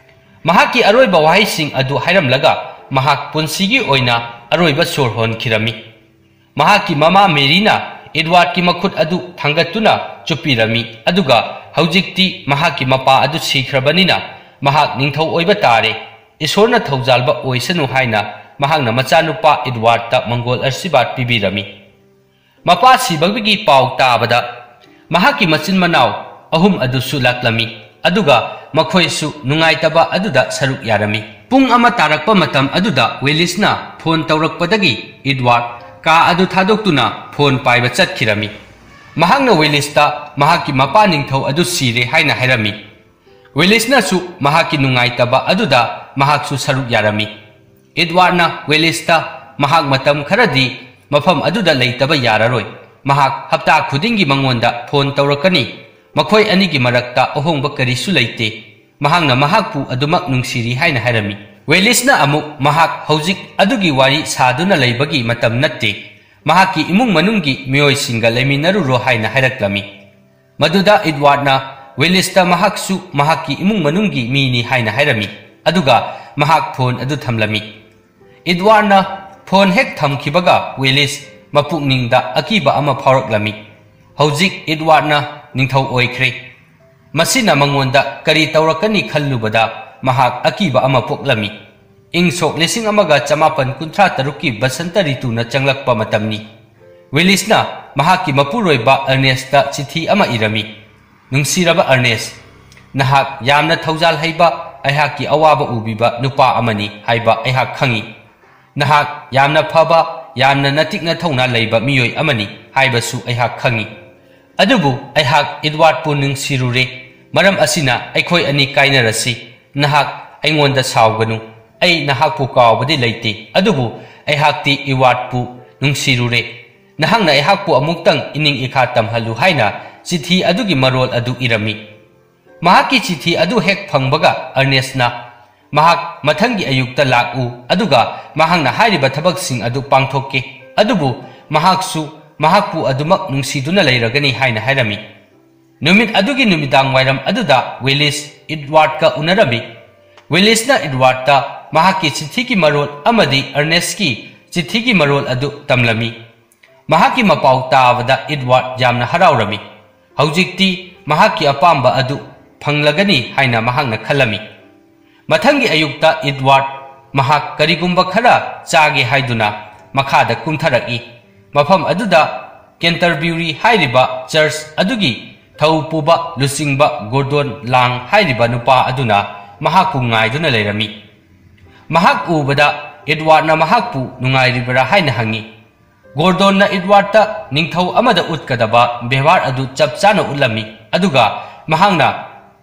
ꯃꯍꯥꯛꯀꯤ ꯑꯔꯣꯏꯕ ꯋꯥꯍꯩꯁꯤꯡ ꯑꯗꯨ ꯍꯥꯏꯔꯝꯂꯒ ꯃꯍꯥꯛ ꯄꯨꯟꯁꯤꯒꯤ ꯑꯣꯏꯅ ꯑꯔꯣꯏꯕ ꯁꯣꯔ ꯍꯣꯟꯈꯤꯔꯝꯃꯤ꯫ ꯃꯍꯥꯛꯀꯤ ꯃꯃꯥ ꯃꯦꯔꯤꯅ ꯑꯦꯗꯋꯥꯔꯗꯀꯤ ꯃꯈꯨꯠ ꯑꯗꯨ ꯊꯥꯡꯒꯠꯇꯨꯅ ꯆꯨꯞꯄꯤꯔꯝꯃꯤ, ꯑꯗꯨꯒ ꯍꯧꯖꯤꯛꯇꯤ ꯃꯍꯥꯛꯀꯤ ꯃꯄꯥ ꯑꯗꯨ ꯁꯤꯈ꯭ꯔꯕꯅꯤꯅ ꯃꯍꯥꯛ ꯅꯤꯡꯊꯧ ꯑꯣꯏꯕ ꯇꯥꯔꯦ, ꯏꯁꯣꯔꯅ ꯊꯧꯖꯥꯜꯕ ꯑꯣꯏꯁꯅꯨ ꯍꯥꯏꯅ ꯃꯍꯥꯛꯅ ꯃꯆꯥꯅꯨꯄꯥ ꯑꯦꯗꯋꯥꯔꯗꯇ ꯃꯪꯒꯣꯜ ꯑꯁꯤꯔꯕꯥꯗ ꯄꯤꯕꯤꯔꯝꯃꯤ꯫ ꯃꯄꯥ ꯁꯤꯕꯒꯤ ꯄꯥꯎ ꯇꯥꯕꯗ ꯃꯍꯥꯛꯀꯤ ꯃꯆꯤꯟ ꯃꯅꯥꯎ ꯑꯍꯨꯝ ꯑꯗꯨꯁꯨ ꯂꯥꯛꯂꯝꯃꯤ, ꯑꯗꯨꯒ ꯃꯈꯣꯏꯁꯨ ꯅꯨꯡꯉꯥꯏꯇꯕ ꯑꯗꯨꯗ ꯁꯔꯨꯛ ꯌꯥꯔꯝꯃꯤ꯫ ꯄꯨꯡ ꯑꯃ ꯇꯥꯔꯛꯄ ꯃꯇꯝ ꯑꯗꯨꯗ ꯋꯤꯂꯤꯁꯅ ꯐꯣꯟ ꯇꯧꯔꯛꯄꯗꯒꯤ ꯑꯦꯗꯋꯥꯔꯗ ꯀꯥ ꯑꯗꯨ ꯊꯥꯗꯣꯛꯇꯨꯅ ꯐꯣꯟ ꯄꯥꯏꯕ ꯆꯠꯈꯤꯔꯝꯃꯤ꯫ ꯃꯍꯥꯛꯅ ꯋꯤꯂꯤꯁꯇ ꯃꯍꯥꯛꯀꯤ ꯃꯄꯥ ꯅꯤꯡꯊꯧ ꯑꯗꯨ ꯁꯤꯔꯦ ꯍꯥꯏꯅ ꯍꯥꯏꯔꯝꯃꯤ꯫ ꯋꯤꯂꯤꯁꯅꯁꯨ ꯃꯍꯥꯛꯀꯤ ꯅꯨꯡꯉꯥꯏꯇꯕ ꯑꯗꯨꯗ ꯃꯍꯥꯛꯁꯨ ꯁꯔꯨꯛ ꯌꯥꯔꯝꯃꯤ꯫ ꯑꯦꯗꯋꯥꯔꯗꯅ ꯋꯤꯂꯤꯁꯇ ꯃꯍꯥꯛ ꯃꯇꯝ ꯈꯔꯗꯤ ꯃꯐꯝ ꯑꯗꯨꯗ ꯂꯩꯇꯕ ꯌꯥꯔꯔꯣꯏ, ꯃꯍꯥꯛ ꯍꯞꯇꯥ ꯈꯨꯗꯤꯡꯒꯤ ꯃꯉꯣꯟꯗ ꯐꯣꯟ ꯇꯧꯔꯛꯀꯅꯤ, ꯃꯈꯣꯏ ꯑꯅꯤꯒꯤ ꯃꯔꯛꯇ ꯑꯍꯣꯡꯕ ꯀꯔꯤꯁꯨ ꯂꯩꯇꯦ, ꯃꯍꯥꯛꯅ ꯃꯍꯥꯛꯄꯨ ꯑꯗꯨꯃꯛ ꯅꯨꯡꯁꯤꯔꯤ ꯍꯥꯏꯅ ꯍꯥꯏꯔꯝꯃꯤ꯫ ꯋꯤꯂꯤꯁꯅ ꯑꯃꯨꯛ ꯃꯍꯥꯛ ꯍꯧꯖꯤꯛ ꯑꯗꯨꯒꯤ ꯋꯥꯔꯤ ꯁꯥꯗꯨꯅ ꯂꯩꯕꯒꯤ ꯃꯇꯝ ꯅꯠꯇꯦ, ꯃꯍꯥꯛꯀꯤ ꯏꯃꯨꯡ ꯃꯅꯨꯡꯒꯤ ꯃꯤꯑꯣꯏꯁꯤꯡꯒ ꯂꯩꯃꯤꯟꯅꯔꯨꯔꯣ ꯍꯥꯏꯅ ꯍꯥꯏꯔꯛꯂꯝꯃꯤ꯫ ꯃꯗꯨꯗ ꯑꯦꯗꯋꯥꯔꯗꯅ ꯋꯤꯂꯤꯁꯇ ꯃꯍꯥꯛꯁꯨ ꯃꯍꯥꯛꯀꯤ ꯏꯃꯨꯡ ꯃꯅꯨꯡꯒꯤ ꯃꯤꯅꯤ ꯍꯥꯏꯅ ꯍꯥꯏꯔꯝꯃꯤ꯫ ꯑꯗꯨꯒ ꯃꯍꯥꯛ ꯐꯣꯟ ꯑꯗꯨ ꯊꯝꯂꯝꯃꯤ꯫ ꯏꯗꯋꯥꯔꯗꯅ ꯐꯣꯟ ꯍꯦꯛ ꯊꯝꯈꯤꯕꯒ ꯋꯤꯂꯤꯁ ꯃꯄꯨꯛꯅꯤꯡꯗ ꯑꯀꯤꯕ ꯑꯃ ꯐꯥꯎꯔꯛꯂꯝꯃꯤ꯫ ꯍꯧꯖꯤꯛ ꯏꯗꯋꯥꯔꯗꯅ ꯅꯤꯡꯊꯧ ꯑꯣꯏꯈ꯭ꯔꯦ꯫ ꯃꯁꯤꯅ ꯃꯉꯣꯟꯗ ꯀꯔꯤ ꯇꯧꯔꯛꯀꯅꯤ ꯈꯜꯂꯨꯕꯗ ꯃꯍꯥꯛ ꯑꯀꯤꯕ ꯑꯃ ꯄꯣꯛꯂꯝꯃꯤ꯫ ꯏꯪ ꯁꯣꯛ ꯂꯤꯁꯤꯡ ꯑꯃꯒ ꯆꯃꯥꯄꯟ ꯀꯨꯟꯊ꯭ꯔꯥ ꯇꯔꯨꯛꯀꯤ ꯕꯁꯟꯇ ꯔꯤꯇꯨꯅ ꯆꯪꯂꯛꯄ ꯃꯇꯝꯅꯤ꯫ ꯋꯤꯂꯤꯁꯅ ꯃꯍꯥꯛꯀꯤ ꯃꯄꯨꯔꯣꯏꯕ ꯑꯔꯅꯦꯁꯇ ꯆꯤꯊꯤ ꯑꯃ ꯏꯔꯝꯃꯤ꯫ "ꯅꯨꯡꯁꯤꯔꯕ ꯑꯔꯅꯦꯁ, ꯅꯍꯥꯛ ꯌꯥꯝꯅ ꯊꯧꯖꯥꯜ ꯍꯩꯕ ꯑꯩꯍꯥꯛꯀꯤ ꯑꯋꯥꯕ ꯎꯕꯤꯕ ꯅꯨꯄꯥ ꯑꯃꯅꯤ ꯍꯥꯏꯕ ꯑꯩꯍꯥꯛ ꯈꯪꯏ꯫ ꯅꯍꯥꯛ ꯌꯥꯝꯅ ꯐꯕ, ꯌꯥꯝꯅ ꯅꯇꯤꯛꯅ ꯊꯧꯅꯥ ꯂꯩꯕ ꯃꯤꯑꯣꯏ ꯑꯃꯅꯤ ꯍꯥꯏꯕꯁꯨ ꯑꯩꯍꯥꯛ ꯈꯪꯏ꯫ ꯑꯗꯨꯕꯨ ꯑꯩꯍꯥꯛ ꯏꯗꯋꯥꯔꯗꯄꯨ ꯅꯨꯡꯁꯤꯔꯨꯔꯦ꯫ ꯃꯔꯝ ꯑꯁꯤꯅ ꯑꯩꯈꯣꯏ ꯑꯅꯤ ꯀꯥꯏꯅꯔꯁꯤ꯫ ꯅꯍꯥꯛ ꯑꯩꯉꯣꯟꯗ ꯁꯥꯎꯒꯅꯨ꯫ ꯑꯩ ꯅꯍꯥꯛꯄꯨ ꯀꯥꯎꯕꯗꯤ ꯂꯩꯇꯦ, ꯑꯗꯨꯕꯨ ꯑꯩꯍꯥꯛꯇꯤ ꯏꯗꯋꯥꯔꯗꯄꯨ ꯅꯨꯡꯁꯤꯔꯨꯔꯦ꯫ ꯅꯍꯥꯛꯅ ꯑꯩꯍꯥꯛꯄꯨ ꯑꯃꯨꯛꯇꯪ ꯏꯅꯤꯡ ꯏꯈꯥ ꯇꯝꯍꯜꯂꯨ" ꯍꯥꯏꯅ ꯆꯤꯊꯤ ꯑꯗꯨꯒꯤ ꯃꯔꯣꯜ ꯑꯗꯨ ꯏꯔꯝꯃꯤ꯫ ꯃꯍꯥꯛꯀꯤ ꯆꯤꯊꯤ ꯑꯗꯨ ꯍꯦꯛ ꯐꯪꯕꯒ ꯑꯔꯅꯦꯁꯅ ꯃꯍꯥꯛ ꯃꯊꯪꯒꯤ ꯑꯌꯨꯛꯇ ꯂꯥꯛꯎ, ꯑꯗꯨꯒ ꯃꯍꯥꯛꯅ ꯍꯥꯏꯔꯤꯕ ꯊꯕꯛꯁꯤꯡ ꯑꯗꯨ ꯄꯥꯡꯊꯣꯛꯀꯦ, ꯑꯗꯨꯕꯨ ꯃꯍꯥꯛꯁꯨ ꯃꯍꯥꯛꯄꯨ ꯑꯗꯨꯃꯛ ꯅꯨꯡꯁꯤꯗꯨꯅ ꯂꯩꯔꯒꯅꯤ ꯍꯥꯏꯅ ꯍꯥꯏꯔꯝꯃꯤ꯫ ꯅꯨꯃꯤꯠ ꯑꯗꯨꯒꯤ ꯅꯨꯃꯤꯗꯥꯡ ꯋꯥꯏꯔꯝ ꯑꯗꯨꯗ ꯋꯤꯂꯤꯁ ꯏꯗꯋꯥꯔꯗꯀ ꯎꯅꯔꯝꯃꯤ꯫ ꯋꯤꯂꯤꯁꯅ ꯏꯗꯋꯥꯔꯗꯇ ꯃꯍꯥꯛꯀꯤ ꯆꯤꯊꯤꯒꯤ ꯃꯔꯣꯜ ꯑꯃꯗꯤ ꯑꯔꯅꯦꯁꯀꯤ ꯆꯤꯊꯤꯒꯤ ꯃꯔꯣꯜ ꯑꯗꯨ ꯇꯝꯂꯝꯃꯤ꯫ ꯃꯍꯥꯛꯀꯤ ꯃꯄꯥꯎ ꯇꯥꯕꯗ ꯏꯗꯋꯥꯔꯗ ꯌꯥꯝꯅ ꯍꯔꯥꯎꯔꯝꯃꯤ꯫ ꯍꯧꯖꯤꯛꯇꯤ ꯃꯍꯥꯛꯀꯤ ꯑꯄꯥꯝꯕ ꯑꯗꯨ ꯐꯪꯂꯒꯅꯤ ꯍꯥꯏꯅ ꯃꯍꯥꯛꯅ ꯈꯜꯂꯝꯃꯤ꯫ ꯃꯊꯪꯒꯤ ꯑꯌꯨꯛꯇ ꯏꯗꯋꯥꯔꯗ ꯃꯍꯥꯛ ꯀꯔꯤꯒꯨꯝꯕ ꯈꯔ ꯆꯥꯒꯦ ꯍꯥꯏꯗꯨꯅ ꯃꯈꯥꯗ ꯀꯨꯝꯊꯔꯛꯏ꯫ ꯃꯐꯝ ꯑꯗꯨꯗ ꯀꯦꯟꯇꯔꯕ꯭ꯌꯨꯔꯤ ꯍꯥꯏꯔꯤꯕ ꯆꯔꯆ ꯑꯗꯨꯒꯤ ꯊꯧ ꯄꯨꯕ ꯂꯨꯆꯤꯡꯕ ꯒꯣꯔꯗꯣꯟ ꯂꯥꯡ ꯍꯥꯏꯔꯤꯕ ꯅꯨꯄꯥ ꯑꯗꯨꯅ ꯃꯍꯥꯛꯄꯨ ꯉꯥꯏꯗꯨꯅ ꯂꯩꯔꯝꯃꯤ꯫ ꯃꯍꯥꯛ ꯎꯕꯗ ꯏꯗꯋꯥꯔꯗꯅ ꯃꯍꯥꯛꯄꯨ ꯅꯨꯡꯉꯥꯏꯔꯤꯕꯔꯥ ꯍꯥꯏꯅ ꯍꯪꯉꯤ꯫ ꯒꯣꯔꯗꯣꯟꯅ ꯏꯗꯋꯥꯔꯗꯇ ꯅꯤꯡꯊꯧ ꯑꯃꯗ ꯎꯠꯀꯗꯕ ꯕꯦꯕꯥꯔ ꯑꯗꯨ ꯆꯞ ꯆꯥꯅ ꯎꯠꯂꯝꯃꯤ, ꯑꯗꯨꯒ ꯃꯍꯥꯛꯅ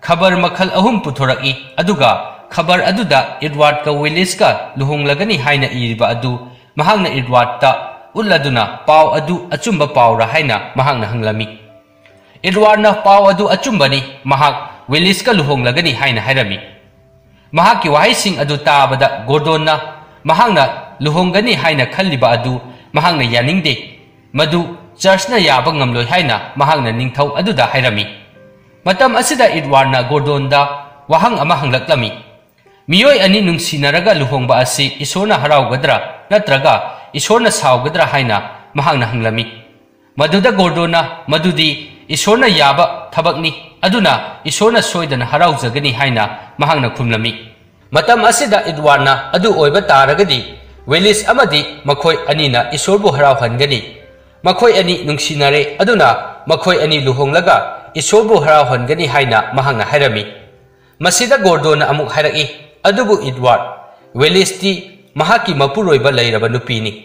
ꯈꯕꯔ ꯃꯈꯜ ꯑꯍꯨꯝ ꯄꯨꯊꯣꯔꯛꯏ, ꯑꯗꯨꯒ ꯈꯕꯔ ꯑꯗꯨꯗ ꯏꯗꯋꯥꯔꯗꯀ ꯋꯤꯂꯤꯁꯀ ꯂꯨꯍꯣꯡꯂꯒꯅꯤ ꯍꯥꯏꯅ ꯏꯔꯤꯕ ꯑꯗꯨ ꯃꯍꯥꯛꯅ ꯏꯗꯋꯥꯔꯗꯇ ꯎꯠꯂꯗꯨꯅ ꯄꯥꯎ ꯑꯗꯨ ꯑꯆꯨꯝꯕ ꯄꯥꯎꯔꯥ ꯍꯥꯏꯅ ꯃꯍꯥꯛꯅ ꯍꯪꯂꯝꯃꯤ꯫ ꯏꯗꯋꯥꯔꯗꯅ ꯄꯥꯎ ꯑꯗꯨ ꯑꯆꯨꯝꯕꯅꯤ, ꯃꯍꯥꯛ ꯋꯤꯂꯤꯁꯀ ꯂꯨꯍꯣꯡꯂꯒꯅꯤ ꯍꯥꯏꯅ ꯍꯥꯏꯔꯝꯃꯤ꯫ ꯃꯍꯥꯛꯀꯤ ꯋꯥꯍꯩꯁꯤꯡ ꯑꯗꯨ ꯇꯥꯕꯗ ꯒꯣꯔꯗꯣꯟꯅ ꯃꯍꯥꯛꯅ ꯂꯨꯍꯣꯡꯒꯅꯤ ꯍꯥꯏꯅ ꯈꯜꯂꯤꯕ ꯑꯗꯨ ꯃꯍꯥꯛꯅ ꯌꯥꯅꯤꯡꯗꯦ꯫ ꯃꯗꯨ ꯆꯔꯆꯅ ꯌꯥꯕ ꯉꯝꯂꯣꯏ ꯍꯥꯏꯅ ꯃꯍꯥꯛꯅ ꯅꯤꯡꯊꯧ ꯑꯗꯨꯗ ꯍꯥꯏꯔꯝꯃꯤ꯫ ꯃꯇꯝ ꯑꯁꯤꯗ ꯏꯗꯋꯥꯔꯗꯅ ꯒꯣꯔꯗꯣꯟꯗ ꯋꯥꯍꯪ ꯑꯃ ꯍꯪꯂꯛꯂꯝꯃꯤ꯫ ꯃꯤꯑꯣꯏ ꯑꯅꯤ ꯅꯨꯡꯁꯤꯅꯔꯒ ꯂꯨꯍꯣꯡꯕ ꯑꯁꯤ ꯏꯁꯣꯔꯅ ꯍꯔꯥꯎꯒꯗ꯭ꯔꯥ ꯅꯠꯇ꯭ꯔꯒ ꯏꯁꯣꯔꯅ ꯁꯥꯎꯒꯗ꯭ꯔꯥ ꯍꯥꯏꯅ ꯃꯍꯥꯛꯅ ꯍꯪꯂꯝꯃꯤ꯫ ꯃꯗꯨꯗ ꯒꯣꯔꯗꯣꯟꯅ ꯃꯗꯨꯗꯤ ꯏꯁꯣꯔꯅ ꯌꯥꯕ ꯊꯕꯛꯅꯤ, ꯑꯗꯨꯅ ꯏꯁꯣꯔꯅ ꯁꯣꯏꯗꯅ ꯍꯔꯥꯎꯖꯒꯅꯤ ꯍꯥꯏꯅ ꯃꯍꯥꯛꯅ ꯈꯨꯝꯂꯝꯃꯤ꯫ ꯃꯇꯝ ꯑꯁꯤꯗ ꯏꯗꯋꯥꯔꯗꯅ ꯑꯗꯨ ꯑꯣꯏꯕ ꯇꯥꯔꯒꯗꯤ ꯋꯤꯂꯤꯁ ꯑꯃꯗꯤ ꯃꯈꯣꯏ ꯑꯅꯤꯅ ꯏꯁꯣꯔꯕꯨ ꯍꯔꯥꯎꯍꯟꯒꯅꯤ꯫ ꯃꯈꯣꯏ ꯑꯅꯤ ꯅꯨꯡꯁꯤꯅꯔꯦ, ꯑꯗꯨꯅ ꯃꯈꯣꯏ ꯑꯅꯤ ꯂꯨꯍꯣꯡꯂꯒ ꯏꯁꯣꯔꯕꯨ ꯍꯔꯥꯎꯍꯟꯒꯅꯤ ꯍꯥꯏꯅ ꯃꯍꯥꯛꯅ ꯍꯥꯏꯔꯝꯃꯤ꯫ ꯃꯁꯤꯗ ꯒꯣꯔꯗꯣꯟꯅ ꯑꯃꯨꯛ ꯍꯥꯏꯔꯛꯏ, "ꯑꯗꯨꯕꯨ ꯏꯗꯋꯥꯔꯗ, ꯋꯤꯂꯤꯁꯇꯤ ꯃꯍꯥꯛꯀꯤ ꯃꯄꯨꯔꯣꯏꯕ ꯂꯩꯔꯕ ꯅꯨꯄꯤꯅꯤ꯫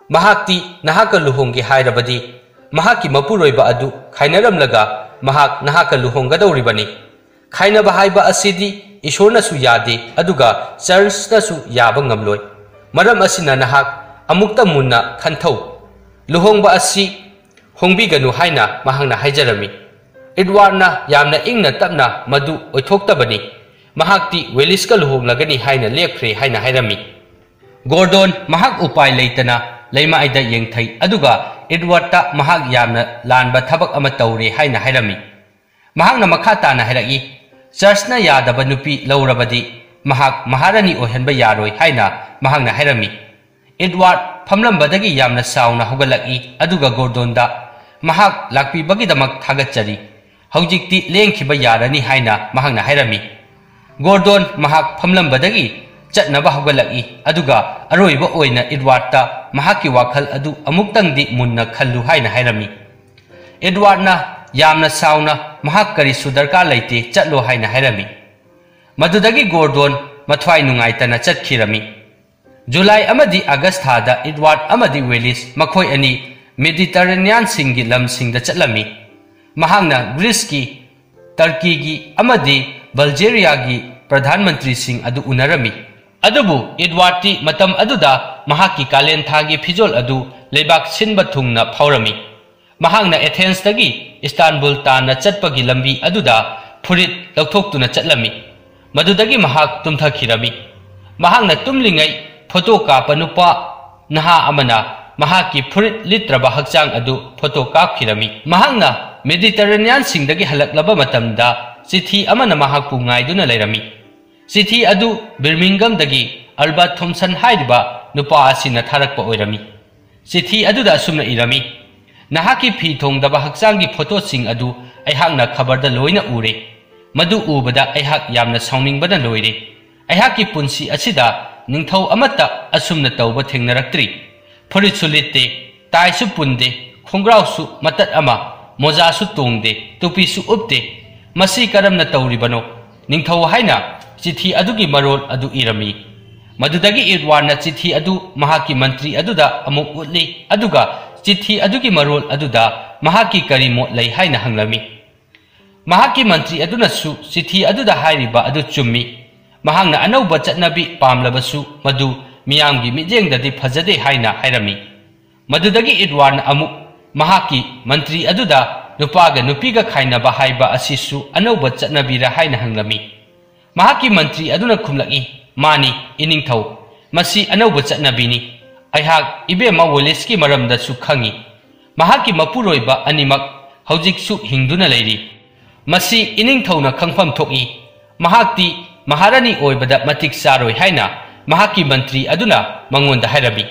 ꯃꯍꯥꯛꯇꯤ ꯅꯍꯥꯛꯀ ꯂꯨꯍꯣꯡꯒꯦ ꯍꯥꯏꯔꯕꯗꯤ ꯃꯍꯥꯛꯀꯤ ꯃꯄꯨꯔꯣꯏꯕ ꯑꯗꯨ ꯈꯥꯏꯅꯔꯝꯂꯒ ꯃꯍꯥꯛ ꯅꯍꯥꯛꯀ ꯂꯨꯍꯣꯡꯒꯗꯧꯔꯤꯕꯅꯤ꯫ ꯈꯥꯏꯅꯕ ꯍꯥꯏꯕ ꯑꯁꯤꯗꯤ ꯏꯁꯣꯔꯅꯁꯨ ꯌꯥꯗꯦ, ꯑꯗꯨꯒ ꯆꯔꯆꯅꯁꯨ ꯌꯥꯕ ꯉꯝꯂꯣꯏ꯫ ꯃꯔꯝ ꯑꯁꯤꯅ ꯅꯍꯥꯛ ꯑꯃꯨꯛꯇ ꯃꯨꯟꯅ ꯈꯟꯊꯧ꯫ ꯂꯨꯍꯣꯡꯕ ꯑꯁꯤ ꯍꯣꯡꯕꯤꯒꯅꯨ" ꯍꯥꯏꯅ ꯃꯍꯥꯛꯅ ꯍꯥꯏꯖꯔꯝꯃꯤ꯫ ꯏꯗꯋꯥꯔꯗꯅ ꯌꯥꯝꯅ ꯏꯪꯅ ꯇꯞꯅ ꯃꯗꯨ ꯑꯣꯏꯊꯣꯛꯇꯕꯅꯤ, ꯃꯍꯥꯛꯇꯤ ꯋꯤꯂꯤꯁꯀ ꯂꯨꯍꯣꯡꯂꯒꯅꯤ ꯍꯥꯏꯅ ꯂꯦꯞꯈ꯭ꯔꯦ ꯍꯥꯏꯅ ꯍꯥꯏꯔꯝꯃꯤ꯫ ꯒꯣꯔꯗꯣꯟ ꯃꯍꯥꯛ ꯎꯄꯥꯏ ꯂꯩꯇꯅ ꯂꯩꯃꯥꯏꯗ ꯌꯦꯡꯊꯩ, ꯑꯗꯨꯒ ꯏꯗꯋꯥꯔꯗꯇ ꯃꯍꯥꯛ ꯌꯥꯝꯅ ꯂꯥꯟꯕ ꯊꯕꯛ ꯑꯃ ꯇꯧꯔꯦ ꯍꯥꯏꯅ ꯍꯥꯏꯔꯝꯃꯤ꯫ ꯃꯍꯥꯛꯅ ꯃꯈꯥ ꯇꯥꯅ ꯍꯥꯏꯔꯛꯏ, "ꯆꯔꯆꯅ ꯌꯥꯗꯕ ꯅꯨꯄꯤ ꯂꯧꯔꯕꯗꯤ ꯃꯍꯥꯛ ꯃꯍꯥꯔꯥꯅꯤ ꯑꯣꯏꯍꯟꯕ ꯌꯥꯔꯣꯏ" ꯍꯥꯏꯅ ꯃꯍꯥꯛꯅ ꯍꯥꯏꯔꯝꯃꯤ꯫ ꯏꯗꯋꯥꯔꯗ ꯐꯝꯂꯝꯕꯗꯒꯤ ꯌꯥꯝꯅ ꯆꯥꯎꯅ ꯍꯧꯒꯠꯂꯛꯏ, ꯑꯗꯨꯒ ꯒꯣꯔꯗꯣꯟꯗ, "ꯃꯍꯥꯛ ꯂꯥꯛꯄꯤꯕꯒꯤꯗꯃꯛ ꯊꯥꯒꯠꯆꯔꯤ꯫ ꯍꯧꯖꯤꯛꯇꯤ ꯂꯦꯡꯈꯤꯕ ꯌꯥꯔꯅꯤ" ꯍꯥꯏꯅ ꯃꯍꯥꯛꯅ ꯍꯥꯏꯔꯝꯃꯤ꯫ ꯒꯣꯔꯗꯣꯟ ꯃꯍꯥꯛ ꯐꯝꯂꯝꯕꯗꯒꯤ ꯆꯠꯅꯕ ꯍꯧꯒꯠꯂꯛꯏ, ꯑꯗꯨꯒ ꯑꯔꯣꯏꯕ ꯑꯣꯏꯅ ꯏꯗꯋꯥꯔꯗꯇ ꯃꯍꯥꯛꯀꯤ ꯋꯥꯈꯜ ꯑꯗꯨ ꯑꯃꯨꯛꯇꯪꯗꯤ ꯃꯨꯟꯅ ꯈꯜꯂꯨ ꯍꯥꯏꯅ ꯍꯥꯏꯔꯝꯃꯤ꯫ ꯏꯗꯋꯥꯔꯗꯅ ꯌꯥꯝꯅ ꯆꯥꯎꯅ, "ꯃꯍꯥꯛ ꯀꯔꯤꯁꯨ ꯗꯔꯀꯥꯔ ꯂꯩꯇꯦ, ꯆꯠꯂꯣ" ꯍꯥꯏꯅ ꯍꯥꯏꯔꯝꯃꯤ꯫ ꯃꯗꯨꯗꯒꯤ ꯒꯣꯔꯗꯣꯟ ꯃꯊ꯭ꯋꯥꯏ ꯅꯨꯡꯉꯥꯏꯇꯅ ꯆꯠꯈꯤꯔꯝꯃꯤ꯫ ꯖꯨꯂꯥꯏ ꯑꯃꯗꯤ ꯑꯥꯒꯁ ꯊꯥꯗ ꯏꯗꯋꯥꯔꯗ ꯑꯃꯗꯤ ꯋꯤꯂꯤꯁ ꯃꯈꯣꯏ ꯑꯅꯤ ꯃꯦꯗꯤꯇꯔꯦꯅꯤꯌꯥꯟꯁꯤꯡꯒꯤ ꯂꯝꯁꯤꯡꯗ ꯆꯠꯂꯝꯃꯤ꯫ ꯃꯍꯥꯛꯅ ꯒ꯭ꯔꯤꯁꯀꯤ, ꯇꯔꯀꯤꯒꯤ ꯑꯃꯗꯤ ꯕꯜꯖꯦꯔꯤꯌꯥꯒꯤ ꯄ꯭ꯔꯙꯥꯟ ꯃꯟꯇ꯭ꯔꯤꯁꯤꯡ ꯑꯗꯨ ꯎꯅꯔꯝꯃꯤ꯫ ꯑꯗꯨꯕꯨ ꯏꯗꯋꯥꯔꯗꯇꯤ ꯃꯇꯝ ꯑꯗꯨꯗ ꯃꯍꯥꯛꯀꯤ ꯀꯥꯂꯦꯟ ꯊꯥꯒꯤ ꯐꯤꯖꯣꯜ ꯑꯗꯨ ꯂꯩꯕꯥꯛ ꯁꯤꯟꯕ ꯊꯨꯡꯅ ꯐꯥꯎꯔꯝꯃꯤ꯫ ꯃꯍꯥꯛꯅ ꯑꯦꯊꯦꯟꯁꯇꯒꯤ ꯏꯁꯇꯥꯟꯕꯨꯜ ꯇꯥꯟꯅ ꯆꯠꯄꯒꯤ ꯂꯝꯕꯤ ꯑꯗꯨꯗ ꯐꯨꯔꯤꯠ ꯂꯧꯊꯣꯛꯇꯨꯅ ꯆꯠꯂꯝꯃꯤ꯫ ꯃꯗꯨꯗꯒꯤ ꯃꯍꯥꯛ ꯇꯨꯝꯊꯈꯤꯔꯝꯃꯤ꯫ ꯃꯍꯥꯛꯅ ꯇꯨꯝꯂꯤꯉꯩ ꯐꯣꯇꯣ ꯀꯥꯞꯄ ꯅꯨꯄꯥ ꯅꯍꯥ ꯑꯃꯅ ꯃꯍꯥꯛꯀꯤ ꯐꯨꯔꯤꯠ ꯂꯤꯠꯇ꯭ꯔꯕ ꯍꯛꯆꯥꯡ ꯑꯗꯨ ꯐꯣꯇꯣ ꯀꯥꯞꯈꯤꯔꯝꯃꯤ꯫ ꯃꯍꯥꯛꯅ ꯃꯦꯗꯤꯇꯔꯦꯅꯤꯌꯥꯟꯁꯤꯡꯗꯒꯤ ꯍꯜꯂꯛꯂꯕ ꯃꯇꯝꯗ ꯆꯤꯊꯤ ꯑꯃꯅ ꯃꯍꯥꯛꯄꯨ ꯉꯥꯏꯗꯨꯅ ꯂꯩꯔꯝꯃꯤ꯫ ꯆꯤꯊꯤ ꯑꯗꯨ ꯕꯤꯔꯃꯤꯡꯒꯝꯗꯒꯤ ꯑꯜꯕꯥꯔꯠ ꯊꯣꯝꯁꯟ ꯍꯥꯏꯔꯤꯕ ꯅꯨꯄꯥ ꯑꯁꯤꯅ ꯊꯥꯔꯛꯄ ꯑꯣꯏꯔꯝꯃꯤ꯫ ꯆꯤꯊꯤ ꯑꯗꯨꯗ ꯑꯁꯨꯝꯅ ꯏꯔꯝꯃꯤ, "ꯅꯍꯥꯛꯀꯤ ꯐꯤ ꯊꯣꯡꯗꯕ ꯍꯛꯆꯥꯡꯒꯤ ꯐꯣꯇꯣꯁꯤꯡ ꯑꯗꯨ ꯑꯩꯍꯥꯛꯅ ꯈꯕꯔꯗ ꯂꯣꯏꯅ ꯎꯔꯦ꯫ ꯃꯗꯨ ꯎꯕꯗ ꯑꯩꯍꯥꯛ ꯌꯥꯝꯅ ꯁꯥꯎꯅꯤꯡꯕꯅ ꯂꯣꯏꯔꯦ꯫ ꯑꯩꯍꯥꯛꯀꯤ ꯄꯨꯟꯁꯤ ꯑꯁꯤꯗ ꯅꯤꯡꯊꯧ ꯑꯃꯠꯇ ꯑꯁꯨꯝꯅ ꯇꯧꯕ ꯊꯦꯡꯅꯔꯛꯇ꯭ꯔꯤ꯫ ꯐꯨꯔꯤꯠꯁꯨ ꯂꯤꯠꯇꯦ, ꯇꯥꯏꯁꯨ ꯄꯨꯟꯗꯦ, ꯈꯣꯡꯒ꯭ꯔꯥꯎꯁꯨ ꯃꯇꯠ ꯑꯃ, ꯃꯣꯖꯥꯁꯨ ꯇꯣꯡꯗꯦ, ꯇꯨꯄꯤꯁꯨ ꯎꯞꯇꯦ꯫ ꯃꯁꯤ ꯀꯔꯝꯅ ꯇꯧꯔꯤꯕꯅꯣ?" ꯅꯤꯡꯊꯧ ꯍꯥꯏꯅ ꯆꯤꯊꯤ ꯑꯗꯨꯒꯤ ꯃꯔꯣꯜ ꯑꯗꯨ ꯏꯔꯝꯃꯤ꯫ ꯃꯗꯨꯗꯒꯤ ꯏꯗꯋꯥꯔꯗꯅ ꯆꯤꯊꯤ ꯑꯗꯨ ꯃꯍꯥꯛꯀꯤ ꯃꯟꯇ꯭ꯔꯤ ꯑꯗꯨꯗ ꯑꯃꯨꯛ ꯎꯠꯂꯤ, ꯑꯗꯨꯒ ꯆꯤꯊꯤ ꯑꯗꯨꯒꯤ ꯃꯔꯣꯜ ꯑꯗꯨꯗ ꯃꯍꯥꯛꯀꯤ ꯀꯔꯤ ꯃꯣꯠ ꯂꯩ ꯍꯥꯏꯅ ꯍꯪꯂꯝꯃꯤ꯫ ꯃꯍꯥꯛꯀꯤ ꯃꯟꯇ꯭ꯔꯤ ꯑꯗꯨꯅꯁꯨ ꯆꯤꯊꯤ ꯑꯗꯨꯗ ꯍꯥꯏꯔꯤꯕ ꯑꯗꯨ ꯆꯨꯝꯃꯤ꯫ ꯃꯍꯥꯛꯅ ꯑꯅꯧꯕ ꯆꯠꯅꯕꯤ ꯄꯥꯝꯂꯕꯁꯨ ꯃꯗꯨ ꯃꯤꯌꯥꯝꯒꯤ ꯃꯤꯠꯌꯦꯡꯗꯗꯤ ꯐꯖꯗꯦ ꯍꯥꯏꯅ ꯍꯥꯏꯔꯝꯃꯤ꯫ ꯃꯗꯨꯗꯒꯤ ꯏꯗꯋꯥꯔꯗꯅ ꯑꯃꯨꯛ ꯃꯍꯥꯛꯀꯤ ꯃꯟꯇ꯭ꯔꯤ ꯑꯗꯨꯗ ꯅꯨꯄꯥꯒ ꯅꯨꯄꯤꯒ ꯈꯥꯏꯅꯕ ꯍꯥꯏꯕ ꯑꯁꯤꯁꯨ ꯑꯅꯧꯕ ꯆꯠꯅꯕꯤꯔ ꯍꯥꯏꯅ ꯍꯪꯂꯝꯃꯤ꯫ ꯃꯍꯥꯛꯀꯤ ꯃꯟꯇ꯭ꯔꯤ ꯑꯗꯨꯅ ꯈꯨꯝꯂꯛꯏ, "ꯃꯥꯅꯤ, ꯏꯅꯤꯡꯊꯧ, ꯃꯁꯤ ꯑꯅꯧꯕ ꯆꯠꯅꯕꯤꯅꯤ꯫ ꯑꯩꯍꯥꯛ ꯏꯕꯦꯝꯃ ꯋꯦꯂꯤꯁꯀꯤ ꯃꯔꯝꯗꯁꯨ ꯈꯪꯏ꯫ ꯃꯍꯥꯛꯀꯤ ꯃꯄꯨꯔꯣꯏꯕ ꯑꯅꯤꯃꯛ ꯍꯧꯖꯤꯛꯁꯨ ꯍꯤꯡꯗꯨꯅ ꯂꯩꯔꯤ꯫ ꯃꯁꯤ ꯏꯅꯤꯡꯊꯧꯅ ꯈꯪꯐꯝ ꯊꯣꯛꯏ꯫ ꯃꯍꯥꯛꯇꯤ ꯃꯍꯥꯔꯥꯅꯤ ꯑꯣꯏꯕꯗ ꯃꯇꯤꯛ ꯆꯥꯔꯣꯏ" ꯍꯥꯏꯅ ꯃꯍꯥꯛꯀꯤ ꯃꯟꯇ꯭ꯔꯤ ꯑꯗꯨꯅ ꯃꯉꯣꯟꯗ ꯍꯥꯏꯔꯝꯃꯤ꯫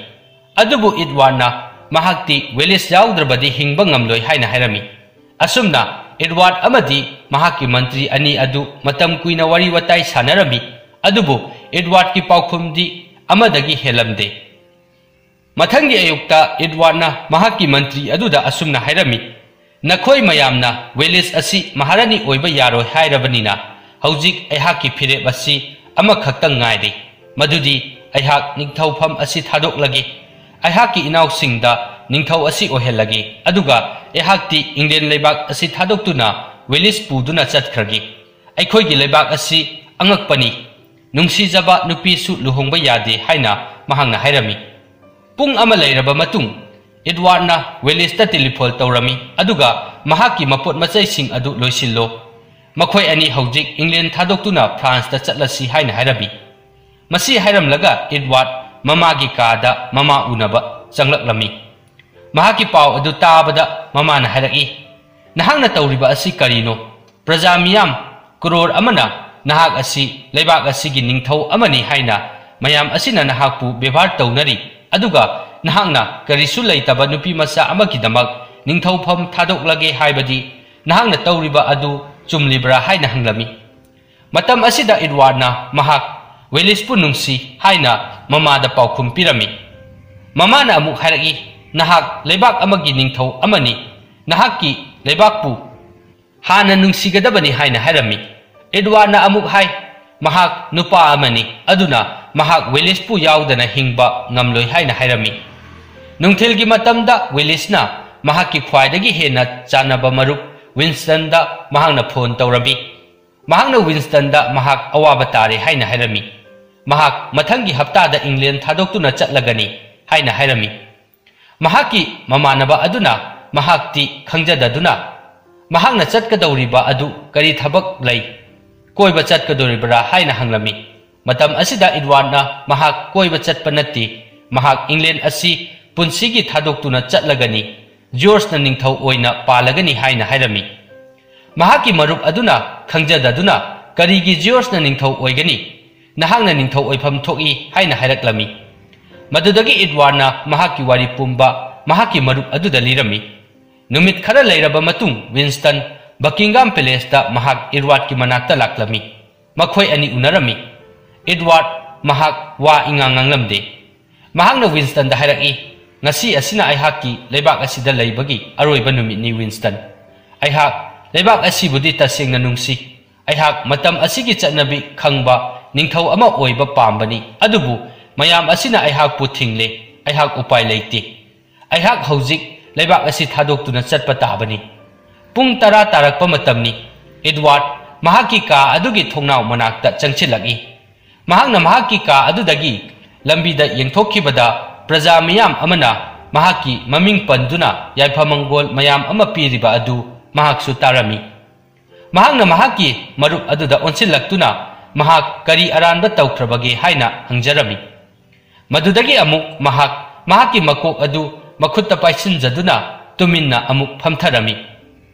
ꯑꯗꯨꯕꯨ ꯏꯗꯋꯥꯔꯗꯅ ꯃꯍꯥꯛꯇꯤ ꯋꯦꯂꯤꯁ ꯌꯥꯎꯗ꯭ꯔꯕꯗꯤ ꯍꯤꯡꯕ ꯉꯝꯂꯣꯏ ꯍꯥꯏꯅ ꯍꯥꯏꯔꯝꯃꯤ꯫ ꯑꯁꯨꯝꯅ ꯏꯗꯋꯥꯔꯗ ꯑꯃꯗꯤ ꯃꯍꯥꯛꯀꯤ ꯃꯟꯇ꯭ꯔꯤ ꯑꯅꯤ ꯑꯗꯨ ꯃꯇꯝ ꯀꯨꯏꯅ ꯋꯥꯔꯤ ꯋꯥꯇꯥꯏ ꯁꯥꯟꯅꯔꯝꯃꯤ, ꯑꯗꯨꯕꯨ ꯏꯗꯋꯥꯔꯗꯀꯤ ꯄꯥꯎꯈꯨꯝꯗꯤ ꯑꯃꯗꯒꯤ ꯍꯦꯜꯂꯝꯗꯦ꯫ ꯃꯊꯪꯒꯤ ꯑꯌꯨꯛꯇ ꯏꯗꯋꯥꯔꯗꯅ ꯃꯍꯥꯛꯀꯤ ꯃꯟꯇ꯭ꯔꯤ ꯑꯗꯨꯗ ꯑꯁꯨꯝꯅ ꯍꯥꯏꯔꯝꯃꯤ, "ꯅꯈꯣꯏ ꯃꯌꯥꯝꯅ ꯋꯦꯂꯤꯁ ꯑꯁꯤ ꯃꯍꯥꯔꯥꯅꯤ ꯑꯣꯏꯕ ꯌꯥꯔꯣꯏ ꯍꯥꯏꯔꯕꯅꯤꯅ, ꯍꯧꯖꯤꯛ ꯑꯩꯍꯥꯛꯀꯤ ꯐꯤꯔꯦꯞ ꯑꯁꯤ ꯑꯃꯈꯛꯇꯪ ꯉꯥꯏꯔꯦ, ꯃꯗꯨꯗꯤ ꯑꯩꯍꯥꯛ ꯅꯤꯡꯊꯧꯐꯝ ꯑꯁꯤ ꯊꯥꯗꯣꯛꯂꯒꯦ꯫ ꯑꯩꯍꯥꯛꯀꯤ ꯏꯅꯥꯎꯁꯤꯡꯗ ꯅꯤꯡꯊꯧ ꯑꯁꯤ ꯑꯣꯏꯍꯜꯂꯒꯦ, ꯑꯗꯨꯒ ꯑꯩꯍꯥꯛꯇꯤ ꯏꯪꯂꯦꯟ ꯂꯩꯕꯥꯛ ꯑꯁꯤ ꯊꯥꯗꯣꯛꯇꯨꯅ ꯋꯦꯂꯤꯁ ꯄꯨꯗꯨꯅ ꯆꯠꯈ꯭ꯔꯒꯦ꯫ ꯑꯩꯈꯣꯏꯒꯤ ꯂꯩꯕꯥꯛ ꯑꯁꯤ ꯑꯉꯛꯄꯅꯤ꯫ ꯅꯨꯡꯁꯤꯖꯕ ꯅꯨꯄꯤꯁꯨ ꯂꯨꯍꯣꯡꯕ ꯌꯥꯗꯦ" ꯍꯥꯏꯅ ꯃꯍꯥꯛꯅ ꯍꯥꯏꯔꯝꯃꯤ꯫ ꯄꯨꯡ ꯑꯃ ꯂꯩꯔꯕ ꯃꯇꯨꯡ, ꯏꯗꯋꯥꯔꯗꯅ ꯋꯦꯂꯤꯁꯇ ꯇꯦꯂꯤꯐꯣꯟ ꯇꯧꯔꯝꯃꯤ, ꯑꯗꯨꯒ ꯃꯍꯥꯛꯀꯤ ꯃꯄꯣꯠ ꯃꯆꯩꯁꯤꯡ ꯑꯗꯨ ꯂꯣꯏꯁꯤꯜꯂꯣ꯫ ꯃꯈꯣꯏ ꯑꯅꯤ ꯍꯧꯖꯤꯛ ꯏꯪꯂꯦꯟ ꯊꯥꯗꯣꯛꯇꯨꯅ ꯐ꯭ꯔꯥꯟꯁꯇ ꯆꯠꯂꯁꯤ ꯍꯥꯏꯅ ꯍꯥꯏꯔꯝꯃꯤ꯫ ꯃꯁꯤ ꯍꯥꯏꯔꯝꯂꯒ ꯏꯗꯋꯥꯔꯗ ꯃꯃꯥꯒꯤ ꯀꯥꯗ ꯃꯃꯥ ꯎꯅꯕ ꯆꯪꯂꯛꯂꯝꯃꯤ꯫ ꯃꯍꯥꯛꯀꯤ ꯄꯥꯎ ꯑꯗꯨ ꯇꯥꯕꯗ ꯃꯃꯥꯅ ꯍꯥꯏꯔꯛꯏ, "ꯅꯍꯥꯛꯅ ꯇꯧꯔꯤꯕ ꯑꯁꯤ ꯀꯔꯤꯅꯣ? ꯄ꯭ꯔꯖꯥ ꯃꯤꯌꯥꯝ ꯀ꯭ꯔꯣꯔ ꯑꯃꯅ "ꯅꯍꯥꯛ ꯑꯁꯤ ꯂꯩꯕꯥꯛ ꯑꯁꯤꯒꯤ ꯅꯤꯡꯊꯧ ꯑꯃꯅꯤ ꯍꯥꯏꯅ ꯃꯌꯥꯝ ꯑꯁꯤꯅ ꯅꯍꯥꯛꯄꯨ ꯕꯦꯕꯥꯔ ꯇꯧꯅꯔꯤ, ꯑꯗꯨꯒ ꯅꯍꯥꯛꯅ ꯀꯔꯤꯁꯨ ꯂꯩꯇꯕ ꯅꯨꯄꯤ ꯃꯆꯥ ꯑꯃꯒꯤꯗꯃꯛ ꯅꯤꯡꯊꯧꯐꯝ ꯊꯥꯗꯣꯛꯂꯒꯦ ꯍꯥꯏꯕꯗꯤ ꯅꯍꯥꯛꯅ ꯇꯧꯔꯤꯕ ꯑꯗꯨ ꯆꯨꯝꯂꯤꯕ꯭ꯔꯥ?" ꯍꯥꯏꯅ ꯍꯪꯂꯝꯃꯤ꯫ ꯃꯇꯝ ꯑꯁꯤꯗ ꯏꯗꯋꯥꯔꯗꯅ ꯃꯍꯥꯛ ꯋꯦꯂꯤꯁꯄꯨ ꯅꯨꯡꯁꯤ ꯍꯥꯏꯅ ꯃꯃꯥꯗ ꯄꯥꯎꯈꯨꯝ ꯄꯤꯔꯝꯃꯤ꯫ ꯃꯃꯥꯅ ꯑꯃꯨꯛ ꯍꯥꯏꯔꯛꯏ, "ꯅꯍꯥꯛ ꯂꯩꯕꯥꯛ ꯑꯃꯒꯤ ꯅꯤꯡꯊꯧ ꯑꯃꯅꯤ, ꯅꯍꯥꯛꯀꯤ ꯂꯩꯕꯥꯛꯄꯨ ꯍꯥꯟꯅ ꯅꯨꯡꯁꯤꯒꯗꯕꯅꯤ" ꯍꯥꯏꯅ ꯍꯥꯏꯔꯝꯃꯤ꯫ ꯏꯗꯋꯥꯔꯗꯅ ꯑꯃꯨꯛ ꯍꯥꯏ, ꯃꯍꯥꯛ ꯅꯨꯄꯥ ꯑꯃꯅꯤ, ꯑꯗꯨꯅ ꯃꯍꯥꯛ ꯋꯦꯂꯤꯁꯄꯨ ꯌꯥꯎꯗꯅ ꯍꯤꯡꯕ ꯉꯝꯂꯣꯏ ꯍꯥꯏꯅ ꯍꯥꯏꯔꯝꯃꯤ꯫ ꯅꯨꯡꯊꯤꯜꯒꯤ ꯃꯇꯝꯗ ꯋꯦꯂꯤꯁꯅ ꯃꯍꯥꯛꯀꯤ ꯈ꯭ꯋꯥꯏꯗꯒꯤ ꯍꯦꯟꯅ ꯆꯥꯟꯅꯕ ꯃꯔꯨꯞ ꯋꯤꯟꯁꯇꯟꯗ ꯃꯍꯥꯛꯅ ꯐꯣꯟ ꯇꯧꯔꯝꯃꯤ꯫ ꯃꯍꯥꯛꯅ ꯋꯤꯟꯁꯇꯟꯗ ꯃꯍꯥꯛ ꯑꯋꯥꯕ ꯇꯥꯔꯦ ꯍꯥꯏꯅ ꯍꯥꯏꯔꯝꯃꯤ꯫ ꯃꯍꯥꯛ ꯃꯊꯪꯒꯤ ꯍꯞꯇꯥꯗ ꯏꯪꯂꯦꯟ ꯊꯥꯗꯣꯛꯇꯨꯅ ꯆꯠꯂꯒꯅꯤ ꯍꯥꯏꯅ ꯍꯥꯏꯔꯝꯃꯤ꯫ ꯃꯍꯥꯛꯀꯤ ꯃꯃꯥꯟꯅꯕ ꯑꯗꯨꯅ ꯃꯍꯥꯛꯇꯤ ꯈꯪꯖꯗꯗꯨꯅ, "ꯃꯍꯥꯛꯅ ꯆꯠꯀꯗꯧꯔꯤꯕ ꯑꯗꯨ ꯀꯔꯤ ꯊꯕꯛ ꯂꯩ? ꯀꯣꯏꯕ ꯆꯠꯀꯗꯧꯔꯤꯕ꯭ꯔꯥ?" ꯍꯥꯏꯅ ꯍꯪꯂꯝꯃꯤ꯫ ꯃꯇꯝ ꯑꯁꯤꯗ ꯏꯗꯋꯥꯔꯗꯅ ꯃꯍꯥꯛ ꯀꯣꯏꯕ ꯆꯠꯄ ꯅꯠꯇꯦ, ꯃꯍꯥꯛ ꯏꯪꯂꯦꯟ ꯑꯁꯤ ꯄꯨꯟꯁꯤꯒꯤ ꯊꯥꯗꯣꯛꯇꯨꯅ ꯆꯠꯂꯒꯅꯤ, ꯖꯣꯔꯖꯅ ꯅꯤꯡꯊꯧ ꯑꯣꯏꯅ ꯄꯥꯜꯂꯒꯅꯤ ꯍꯥꯏꯅ ꯍꯥꯏꯔꯝꯃꯤ꯫ ꯃꯍꯥꯛꯀꯤ ꯃꯔꯨꯞ ꯑꯗꯨꯅ ꯈꯪꯖꯗꯗꯨꯅ, "ꯀꯔꯤꯒꯤ ꯖꯣꯔꯖꯅ ꯅꯤꯡꯊꯧ ꯑꯣꯏꯒꯅꯤ? ꯅꯍꯥꯛꯅ ꯅꯤꯡꯊꯧ ꯑꯣꯏꯐꯝ ꯊꯣꯛꯏ" ꯍꯥꯏꯅ ꯍꯥꯏꯔꯛꯂꯝꯃꯤ꯫ ꯃꯗꯨꯗꯒꯤ ꯏꯗꯋꯥꯔꯗꯅ ꯃꯍꯥꯛꯀꯤ ꯋꯥꯔꯤ ꯄꯨꯝꯕ ꯃꯍꯥꯛꯀꯤ ꯃꯔꯨꯞ ꯑꯗꯨꯗ ꯂꯤꯔꯝꯃꯤ꯫ ꯅꯨꯃꯤꯠ ꯈꯔ ꯂꯩꯔꯕ ꯃꯇꯨꯡ ꯋꯤꯟꯁꯇꯟ ꯕꯀꯤꯡꯒꯥꯝ ꯄꯦꯂꯦꯁꯇ ꯃꯍꯥꯛ ꯏꯗꯋꯥꯔꯗꯀꯤ ꯃꯅꯥꯛꯇ ꯂꯥꯛꯂꯝꯃꯤ꯫ ꯃꯈꯣꯏ ꯑꯅꯤ ꯎꯅꯔꯝꯃꯤ꯫ ꯏꯗꯋꯥꯔꯗ ꯃꯍꯥꯛ ꯋꯥ ꯏꯉꯥꯡ ꯉꯥꯡꯂꯝꯗꯦ꯫ ꯃꯍꯥꯛꯅ ꯋꯤꯟꯁꯇꯟꯗ ꯍꯥꯏꯔꯛꯏ, "ꯉꯁꯤ ꯑꯁꯤꯅ ꯑꯩꯍꯥꯛꯀꯤ ꯂꯩꯕꯥꯛ ꯑꯁꯤꯗ ꯂꯩꯕꯒꯤ ꯑꯔꯣꯏꯕ ꯅꯨꯃꯤꯠꯅꯤ, ꯋꯤꯟꯁꯇꯟ꯫ ꯑꯩꯍꯥꯛ ꯂꯩꯕꯥꯛ ꯑꯁꯤꯕꯨꯗꯤ ꯇꯁꯦꯡꯅ ꯅꯨꯡꯁꯤ꯫ ꯑꯩꯍꯥꯛ ꯃꯇꯝ ꯑꯁꯤꯒꯤ ꯆꯠꯅꯕꯤ ꯈꯪꯕ ꯅꯤꯡꯊꯧ ꯑꯃ ꯑꯣꯏꯕ ꯄꯥꯝꯕꯅꯤ, ꯑꯗꯨꯕꯨ ꯃꯌꯥꯝ ꯑꯁꯤꯅ ꯑꯩꯍꯥꯛꯄꯨ ꯊꯤꯡꯂꯦ꯫ ꯑꯩꯍꯥꯛ ꯎꯄꯥꯏ ꯂꯩꯇꯦ꯫ ꯑꯩꯍꯥꯛ ꯍꯧꯖꯤꯛ ꯂꯩꯕꯥꯛ ꯑꯁꯤ ꯊꯥꯗꯣꯛꯇꯨꯅ ꯆꯠꯄ ꯇꯥꯕꯅꯤ꯫" ꯄꯨꯡ ꯇꯔꯥ ꯇꯥꯔꯛꯄ ꯃꯇꯝꯅꯤ꯫ ꯏꯗꯋꯥꯔꯗ ꯃꯍꯥꯛꯀꯤ ꯀꯥ ꯑꯗꯨꯒꯤ ꯊꯣꯡꯅꯥꯎ ꯃꯅꯥꯛꯇ ꯆꯪꯁꯤꯜꯂꯛꯏ꯫ ꯃꯍꯥꯛꯅ ꯃꯍꯥꯛꯀꯤ ꯀꯥ ꯑꯗꯨꯗꯒꯤ ꯂꯝꯕꯤꯗ ꯌꯦꯡꯊꯣꯛꯈꯤꯕꯗ, ꯄ꯭ꯔꯖꯥ ꯃꯤꯌꯥꯝ ꯑꯃꯅ ꯃꯍꯥꯛꯀꯤ ꯃꯃꯤꯡ ꯄꯟꯗꯨꯅ ꯌꯥꯏꯐ ꯃꯪꯒꯣꯜ ꯃꯌꯥꯝ ꯑꯃ ꯄꯤꯔꯤꯕ ꯑꯗꯨ ꯃꯍꯥꯛꯁꯨ ꯇꯥꯔꯝꯃꯤ꯫ ꯃꯍꯥꯛꯅ ꯃꯍꯥꯛꯀꯤ ꯃꯔꯨꯞ ꯑꯗꯨꯗ ꯑꯣꯟꯁꯤꯜꯂꯛꯇꯨꯅ, ꯃꯍꯥꯛ ꯀꯔꯤ ꯑꯔꯥꯟꯕ ꯇꯧꯈ꯭ꯔꯕꯒꯦ ꯍꯥꯏꯅ ꯍꯪꯖꯔꯝꯃꯤ꯫ ꯃꯗꯨꯗꯒꯤ ꯑꯃꯨꯛ ꯃꯍꯥꯛ ꯃꯍꯥꯛꯀꯤ ꯃꯀꯣꯛ ꯑꯗꯨ ꯃꯈꯨꯠꯇ ꯄꯥꯏꯁꯤꯟꯖꯗꯨꯅ ꯇꯨꯃꯤꯟꯅ ꯑꯃꯨꯛ ꯐꯝꯊꯔꯝꯃꯤ꯫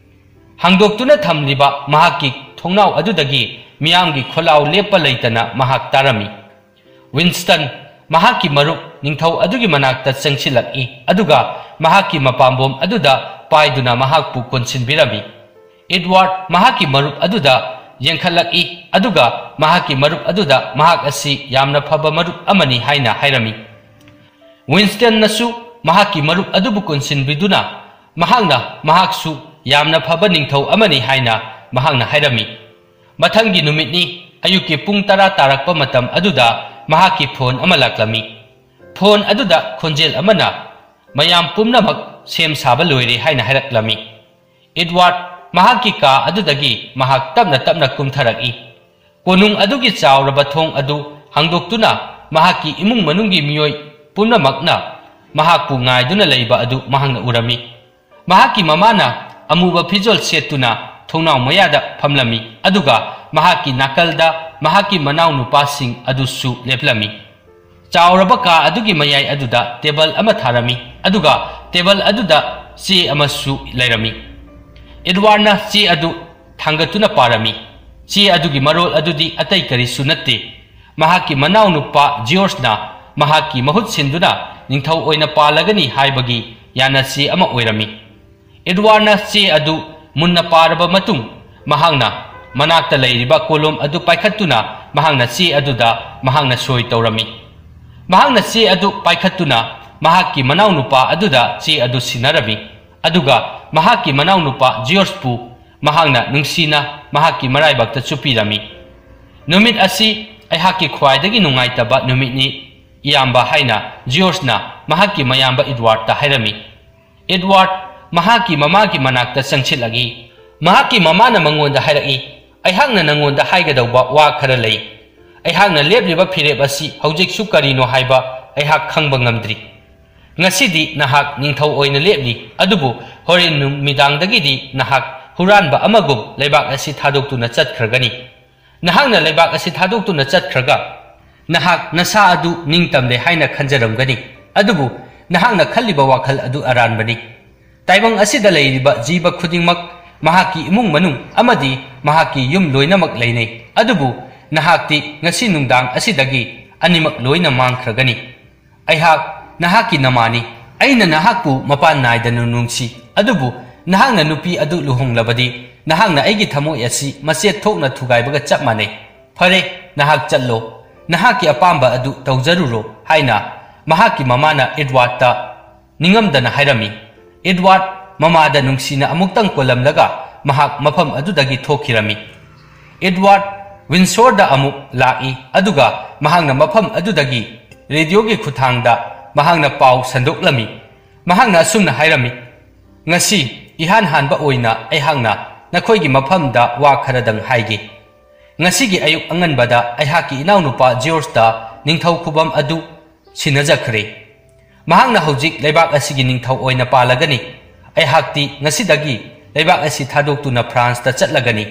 ꯍꯥꯡꯗꯣꯛꯇꯨꯅ ꯊꯝꯂꯤꯕ ꯃꯍꯥꯛꯀꯤ ꯊꯣꯡꯅꯥꯎ ꯑꯗꯨꯗꯒꯤ ꯃꯤꯌꯥꯝꯒꯤ ꯈꯣꯜꯂꯥꯎ ꯂꯦꯞꯄ ꯂꯩꯇꯅ ꯃꯍꯥꯛ ꯇꯥꯔꯝꯃꯤ꯫ ꯋꯤꯟꯁꯇꯟ ꯃꯍꯥꯛꯀꯤ ꯃꯔꯨꯞ ꯅꯤꯡꯊꯧ ꯑꯗꯨꯒꯤ ꯃꯅꯥꯛꯇ ꯆꯪꯁꯤꯜꯂꯛꯏ, ꯑꯗꯨꯒ ꯃꯍꯥꯛꯀꯤ ꯃꯄꯥꯝꯕꯣꯝ ꯑꯗꯨꯗ ꯄꯥꯏꯗꯨꯅ ꯃꯍꯥꯛꯄꯨ ꯀꯣꯟꯁꯤꯟꯕꯤꯔꯝꯃꯤ꯫ ꯑꯦꯗꯋꯥꯔꯗ ꯃꯍꯥꯛꯀꯤ ꯃꯔꯨꯞ ꯑꯗꯨꯗ ꯌꯦꯡꯈꯠꯂꯛꯏ, ꯑꯗꯨꯒ ꯃꯍꯥꯛꯀꯤ ꯃꯔꯨꯞ ꯑꯗꯨꯗ ꯃꯍꯥꯛ ꯑꯁꯤ ꯌꯥꯝꯅ ꯐꯕ ꯃꯔꯨꯞ ꯑꯃꯅꯤ ꯍꯥꯏꯅ ꯍꯥꯏꯔꯝꯃꯤ꯫ ꯋꯤꯟꯁꯇꯟꯅꯁꯨ ꯃꯍꯥꯛꯀꯤ ꯃꯔꯨꯞ ꯑꯗꯨꯕꯨ ꯀꯣꯟꯁꯤꯟꯕꯤꯗꯨꯅ ꯃꯍꯥꯛꯅ ꯃꯍꯥꯛꯁꯨ ꯌꯥꯝꯅ ꯐꯕ ꯅꯤꯡꯊꯧ ꯑꯃꯅꯤ ꯍꯥꯏꯅ ꯃꯍꯥꯛꯅ ꯍꯥꯏꯔꯝꯃꯤ꯫ ꯃꯊꯪꯒꯤ ꯅꯨꯃꯤꯠꯅꯤ, ꯑꯌꯨꯛꯀꯤ ꯄꯨꯡ ꯇꯔꯥ ꯇꯥꯔꯛꯄ ꯃꯇꯝ ꯑꯗꯨꯗ ꯃꯍꯥꯛꯀꯤ ꯐꯣꯟ ꯑꯃ ꯂꯥꯛꯂꯝꯃꯤ꯫ ꯐꯣꯟ ꯑꯗꯨꯗ ꯈꯣꯟꯖꯦꯜ ꯑꯃꯅ, "ꯃꯌꯥꯝ ꯄꯨꯝꯅꯃꯛ ꯁꯦꯝ ꯁꯥꯕ ꯂꯣꯏꯔꯦ" ꯍꯥꯏꯅ ꯍꯥꯏꯔꯛꯂꯝꯃꯤ꯫ ꯑꯦꯗꯋꯥꯔꯗ ꯃꯍꯥꯛꯀꯤ ꯀꯥ ꯑꯗꯨꯗꯒꯤ ꯃꯍꯥꯛ ꯇꯞꯅ ꯇꯞꯅ ꯀꯨꯝꯊꯔꯛꯏ꯫ ꯀꯣꯅꯨꯡ ꯑꯗꯨꯒꯤ ꯆꯥꯎꯔꯕ ꯊꯣꯡ ꯑꯗꯨ ꯍꯥꯡꯗꯣꯛꯇꯨꯅ ꯃꯍꯥꯛꯀꯤ ꯏꯃꯨꯡ ꯃꯅꯨꯡꯒꯤ ꯃꯤꯑꯣꯏ ꯄꯨꯝꯅꯃꯛꯅ ꯃꯍꯥꯛꯄꯨ ꯉꯥꯏꯗꯨꯅ ꯂꯩꯕ ꯑꯗꯨ ꯃꯍꯥꯛꯅ ꯎꯔꯝꯃꯤ꯫ ꯃꯍꯥꯛꯀꯤ ꯃꯃꯥꯅ ꯑꯃꯨꯕ ꯐꯤꯖꯣꯜ ꯁꯦꯠꯇꯨꯅ ꯊꯣꯡꯅꯥꯎ ꯃꯌꯥꯗ ꯐꯝꯂꯝꯃꯤ, ꯑꯗꯨꯒ ꯃꯍꯥꯛꯀꯤ ꯅꯥꯀꯜꯗ ꯃꯍꯥꯛꯀꯤ ꯃꯅꯥꯎꯅꯨꯄꯥꯁꯤꯡ ꯑꯗꯨꯁꯨ ꯂꯦꯞꯂꯝꯃꯤ꯫ ꯆꯥꯎꯔꯕ ꯀꯥ ꯑꯗꯨꯒꯤ ꯃꯌꯥꯏ ꯑꯗꯨꯗ ꯇꯦꯕꯜ ꯑꯃ ꯊꯥꯔꯝꯃꯤ, ꯑꯗꯨꯒ ꯇꯦꯕꯜ ꯑꯗꯨꯗ ꯆꯦ ꯑꯃꯁꯨ ꯂꯩꯔꯝꯃꯤ꯫ ꯑꯦꯗꯋꯥꯔꯗꯅ ꯆꯦ ꯑꯗꯨ ꯊꯥꯡꯒꯠꯇꯨꯅ ꯄꯥꯔꯝꯃꯤ꯫ ꯆꯦ ꯑꯗꯨꯒꯤ ꯃꯔꯣꯜ ꯑꯗꯨꯗꯤ ꯑꯇꯩ ꯀꯔꯤꯁꯨ ꯅꯠꯇꯦ, ꯃꯍꯥꯛꯀꯤ ꯃꯅꯥꯎꯅꯨꯄꯥ ꯖꯤꯑꯣꯔꯖꯅ ꯃꯍꯥꯛꯀꯤ ꯃꯍꯨꯠ ꯁꯤꯟꯗꯨꯅ ꯅꯤꯡꯊꯧ ꯑꯣꯏꯅ ꯄꯥꯜꯂꯒꯅꯤ ꯍꯥꯏꯕꯒꯤ ꯌꯥꯅꯆꯦ ꯑꯃ ꯑꯣꯏꯔꯝꯃꯤ꯫ ꯑꯦꯗꯋꯥꯔꯗꯅ ꯆꯦ ꯑꯗꯨ ꯃꯨꯟꯅ ꯄꯥꯔꯕ ꯃꯇꯨꯡ, ꯃꯍꯥꯛꯅ ꯃꯅꯥꯛꯇ ꯂꯩꯔꯤꯕ ꯀꯣꯂꯣꯝ ꯑꯗꯨ ꯄꯥꯏꯈꯠꯇꯨꯅ ꯃꯍꯥꯛꯅ ꯆꯦ ꯑꯗꯨꯗ ꯃꯍꯥꯛꯅ ꯁꯣꯏ ꯇꯧꯔꯝꯃꯤ꯫ ꯃꯍꯥꯛꯅ ꯆꯦ ꯑꯗꯨ ꯄꯥꯏꯈꯠꯇꯨꯅ ꯃꯍꯥꯛꯀꯤ ꯃꯅꯥꯎꯅꯨꯄꯥ ꯑꯗꯨꯗ ꯆꯦ ꯑꯗꯨ ꯁꯤꯟꯅꯔꯝꯃꯤ, ꯑꯗꯨꯒ ꯃꯍꯥꯛꯀꯤ ꯃꯅꯥꯎꯅꯨꯄꯥ ꯖꯤꯑꯣꯔꯖꯄꯨ ꯃꯍꯥꯛꯅ ꯅꯨꯡꯁꯤꯅ ꯃꯍꯥꯛꯀꯤ ꯃꯔꯥꯏꯕꯛꯇ ꯆꯨꯞꯄꯤꯔꯝꯃꯤ꯫ "ꯅꯨꯃꯤꯠ ꯑꯁꯤ ꯑꯩꯍꯥꯛꯀꯤ ꯈ꯭ꯋꯥꯏꯗꯒꯤ ꯅꯨꯡꯉꯥꯏꯇꯕ ꯅꯨꯃꯤꯠꯅꯤ, ꯏꯌꯥꯝꯕ" ꯍꯥꯏꯅ ꯖꯤꯑꯣꯔꯖꯅ ꯃꯍꯥꯛꯀꯤ ꯃꯌꯥꯝꯕ ꯑꯦꯗꯋꯥꯔꯗꯇ ꯍꯥꯏꯔꯝꯃꯤ꯫ ꯑꯦꯗꯋꯥꯔꯗ ꯃꯍꯥꯛꯀꯤ ꯃꯃꯥꯒꯤ ꯃꯅꯥꯛꯇ ꯆꯪꯁꯤꯜꯂꯛꯏ꯫ ꯃꯍꯥꯛꯀꯤ ꯃꯃꯥꯅ ꯃꯉꯣꯟꯗ ꯍꯥꯏꯔꯛꯏ, "ꯑꯩꯍꯥꯛꯅ ꯅꯉꯣꯟꯗ ꯍꯥꯏꯒꯗꯧꯕ ꯋꯥ ꯈꯔ ꯂꯩ꯫ ꯑꯩꯍꯥꯛꯅ ꯂꯦꯞꯂꯤꯕ ꯐꯤꯔꯦꯞ ꯑꯁꯤ ꯍꯧꯖꯤꯛꯁꯨ ꯀꯔꯤꯅꯣ ꯍꯥꯏꯕ ꯑꯩꯍꯥꯛ ꯈꯪꯕ ꯉꯝꯗ꯭ꯔꯤ꯫ ꯉꯁꯤꯗꯤ ꯅꯍꯥꯛ ꯅꯤꯡꯊꯧ ꯑꯣꯏꯅ ꯂꯦꯞꯂꯤ, ꯑꯗꯨꯕꯨ ꯍꯣꯔꯦꯟ ꯅꯨꯃꯤꯗꯥꯡꯗꯒꯤꯗꯤ ꯅꯍꯥꯛ ꯍꯨꯔꯥꯟꯕ ꯑꯃꯒꯨꯝ ꯂꯩꯕꯥꯛ ꯑꯁꯤ ꯊꯥꯗꯣꯛꯇꯨꯅ ꯆꯠꯈ꯭ꯔꯒꯅꯤ꯫ ꯅꯍꯥꯛꯅ ꯂꯩꯕꯥꯛ ꯑꯁꯤ ꯊꯥꯗꯣꯛꯇꯨꯅ ꯆꯠꯈ꯭ꯔꯒ ꯅꯍꯥꯛ ꯅꯁꯥ ꯑꯗꯨ ꯅꯤꯡꯇꯝꯂꯦ ꯍꯥꯏꯅ ꯈꯟꯖꯔꯝꯒꯅꯤ, ꯑꯗꯨꯕꯨ ꯅꯍꯥꯛꯅ ꯈꯜꯂꯤꯕ ꯋꯥꯈꯜ ꯑꯗꯨ ꯑꯔꯥꯟꯕꯅꯤ꯫ ꯇꯥꯏꯕꯪ ꯑꯁꯤꯗ ꯂꯩꯔꯤꯕ ꯖꯤꯕ ꯈꯨꯗꯤꯡꯃꯛ ꯃꯍꯥꯛꯀꯤ ꯏꯃꯨꯡ ꯃꯅꯨꯡ ꯑꯃꯗꯤ ꯃꯍꯥꯛꯀꯤ ꯌꯨꯝ ꯂꯣꯏꯅꯃꯛ ꯂꯩꯅꯩ꯫ ꯑꯗꯨꯕꯨ ꯅꯍꯥꯛꯇꯤ ꯉꯁꯤ ꯅꯨꯡꯗꯥꯡ ꯑꯁꯤꯗꯒꯤ ꯑꯅꯤꯃꯛ ꯂꯣꯏꯅ ꯃꯥꯡꯈ꯭ꯔꯒꯅꯤ꯫ ꯑꯩꯍꯥꯛ ꯅꯍꯥꯛꯀꯤ ꯅꯃꯥꯅꯤ꯫ ꯑꯩꯅ ꯅꯍꯥꯛꯄꯨ ꯃꯄꯥꯟ ꯅꯥꯏꯗꯅ ꯅꯨꯡꯁꯤ, ꯑꯗꯨꯕꯨ ꯅꯍꯥꯛꯅ ꯅꯨꯄꯤ ꯑꯗꯨ ꯂꯨꯍꯣꯡꯂꯕꯗꯤ ꯅꯍꯥꯛꯅ ꯑꯩꯒꯤ ꯊꯃꯣꯏ ꯑꯁꯤ ꯃꯆꯦꯠ ꯊꯣꯛꯅ ꯊꯨꯒꯥꯏꯕꯒ ꯆꯞ ꯃꯥꯟꯅꯩ꯫ ꯐꯔꯦ, ꯅꯍꯥꯛ ꯆꯠꯂꯣ, ꯅꯍꯥꯛꯀꯤ ꯑꯄꯥꯝꯕ ꯑꯗꯨ ꯇꯧꯖꯔꯨꯔꯣ" ꯍꯥꯏꯅ ꯃꯍꯥꯛꯀꯤ ꯃꯃꯥꯅ ꯑꯦꯗꯋꯥꯔꯗꯇ ꯅꯤꯡꯉꯝꯗꯅ ꯍꯥꯏꯔꯝꯃꯤ꯫ ꯑꯦꯗꯋꯥꯔꯗ ꯃꯃꯥꯗ ꯅꯨꯡꯁꯤꯅ ꯑꯃꯨꯛꯇꯪ ꯀꯣꯜꯂꯝꯂꯒ ꯃꯍꯥꯛ ꯃꯐꯝ ꯑꯗꯨꯗꯒꯤ ꯊꯣꯛꯈꯤꯔꯝꯃꯤ꯫ ꯑꯦꯗꯋꯥꯔꯗ ꯋꯤꯟꯁꯣꯔꯗ ꯑꯃꯨꯛ ꯂꯥꯛꯏ, ꯑꯗꯨꯒ ꯃꯍꯥꯛꯅ ꯃꯐꯝ ꯑꯗꯨꯗꯒꯤ ꯔꯦꯗꯤꯑꯣꯒꯤ ꯈꯨꯠꯊꯥꯡꯗ ꯃꯍꯥꯛꯅ ꯄꯥꯎ ꯁꯟꯗꯣꯛꯂꯝꯃꯤ꯫ ꯃꯍꯥꯛꯅ ꯑꯁꯨꯝꯅ ꯍꯥꯏꯔꯝꯃꯤ, "ꯉꯁꯤ ꯏꯍꯥꯟ ꯍꯥꯟꯕ ꯑꯣꯏꯅ ꯑꯩꯍꯥꯛꯅ ꯅꯈꯣꯏꯒꯤ ꯃꯐꯝꯗ ꯋꯥ ꯈꯔꯗꯪ ꯍꯥꯏꯒꯦ꯫ ꯉꯁꯤꯒꯤ ꯑꯌꯨꯛ ꯑꯉꯟꯕꯗ ꯑꯩꯍꯥꯛꯀꯤ ꯏꯅꯥꯎꯅꯨꯄꯥ ꯖꯤꯌꯣꯔꯖꯇ ꯅꯤꯡꯊꯧ ꯈꯨꯕꯝ ꯑꯗꯨ ꯁꯤꯟꯅꯖꯈ꯭ꯔꯦ꯫ ꯃꯍꯥꯛꯅ ꯍꯧꯖꯤꯛ ꯂꯩꯕꯥꯛ ꯑꯁꯤꯒꯤ ꯅꯤꯡꯊꯧ ꯑꯣꯏꯅ ꯄꯥꯜꯂꯒꯅꯤ꯫ ꯑꯩꯍꯥꯛꯇꯤ ꯉꯁꯤꯗꯒꯤ ꯂꯩꯕꯥꯛ ꯑꯁꯤ ꯊꯥꯗꯣꯛꯇꯨꯅ ꯐ꯭ꯔꯥꯟꯁꯇ ꯆꯠꯂꯒꯅꯤ꯫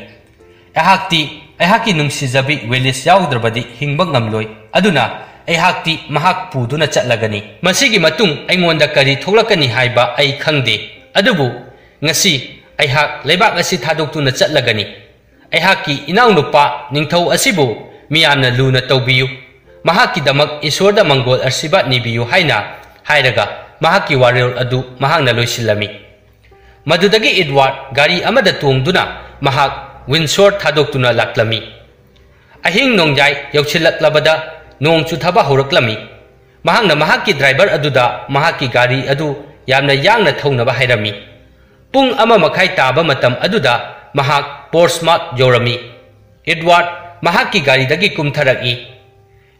ꯑꯩꯍꯥꯛꯇꯤ ꯑꯩꯍꯥꯛꯀꯤ ꯅꯨꯡꯁꯤꯖꯕꯤ ꯋꯦꯂꯤꯁ ꯌꯥꯎꯗ꯭ꯔꯕꯗꯤ ꯍꯤꯡꯕ ꯉꯝꯂꯣꯏ꯫ ꯑꯗꯨꯅ ꯑꯩꯍꯥꯛꯇꯤ ꯃꯍꯥꯛ ꯄꯨꯗꯨꯅ ꯆꯠꯂꯒꯅꯤ꯫ ꯃꯁꯤꯒꯤ ꯃꯇꯨꯡ ꯑꯩꯉꯣꯟꯗ ꯀꯔꯤ ꯊꯣꯛꯂꯛꯀꯅꯤ ꯍꯥꯏꯕ ꯑꯩ ꯈꯪꯗꯦ꯫ ꯑꯗꯨꯕꯨ ꯉꯁꯤ ꯑꯩꯍꯥꯛ ꯂꯩꯕꯥꯛ ꯑꯁꯤ ꯊꯥꯗꯣꯛꯇꯨꯅ ꯆꯠꯂꯒꯅꯤ꯫ ꯑꯩꯍꯥꯛꯀꯤ ꯏꯅꯥꯎꯅꯨꯄꯥ ꯅꯤꯡꯊꯧ ꯑꯁꯤꯕꯨ ꯃꯤꯌꯥꯝꯅ ꯂꯨꯅ ꯇꯧꯕꯤꯌꯨ꯫ ꯃꯍꯥꯛꯀꯤꯗꯃꯛ ꯏꯁꯣꯔꯗ ꯃꯪꯒꯣꯜ ꯑꯁꯤꯔꯕꯥꯗ ꯅꯤꯕꯤꯌꯨ" ꯍꯥꯏꯅ ꯍꯥꯏꯔꯒ ꯃꯍꯥꯛꯀꯤ ꯋꯥꯔꯣꯜ ꯑꯗꯨ ꯃꯍꯥꯛꯅ ꯂꯣꯏꯁꯤꯜꯂꯝꯃꯤ꯫ ꯃꯗꯨꯗꯒꯤ ꯑꯦꯗꯋꯥꯔꯗ ꯒꯥꯔꯤ ꯑꯃꯗ ꯇꯣꯡꯗꯨꯅ ꯃꯍꯥꯛ ꯋꯤꯟꯁꯣꯔ ꯊꯥꯗꯣꯛꯇꯨꯅ ꯂꯥꯛꯂꯝꯃꯤ꯫ ꯑꯍꯤꯡ ꯅꯣꯡꯌꯥꯏ ꯌꯧꯁꯤꯜꯂꯛꯂꯕꯗ ꯅꯣꯡ ꯆꯨꯊꯕ ꯍꯧꯔꯛꯂꯝꯃꯤ꯫ ꯃꯍꯥꯛꯅ ꯃꯍꯥꯛꯀꯤ ꯗ꯭ꯔꯥꯏꯚꯔ ꯑꯗꯨꯗ ꯃꯍꯥꯛꯀꯤ ꯒꯥꯔꯤ ꯑꯗꯨ ꯌꯥꯝꯅ ꯌꯥꯡꯅ ꯊꯧꯅꯕ ꯍꯥꯏꯔꯝꯃꯤ꯫ ꯄꯨꯡ ꯑꯃ ꯃꯈꯥꯏ ꯇꯥꯕ ꯃꯇꯝ ꯑꯗꯨꯗ ꯃꯍꯥꯛ ꯄꯣꯔꯠꯁꯃꯥꯎꯊ ꯌꯧꯔꯝꯃꯤ꯫ ꯑꯦꯗꯋꯥꯔꯗ ꯃꯍꯥꯛꯀꯤ ꯒꯥꯔꯤꯗꯒꯤ ꯀꯨꯝꯊꯔꯛꯏ꯫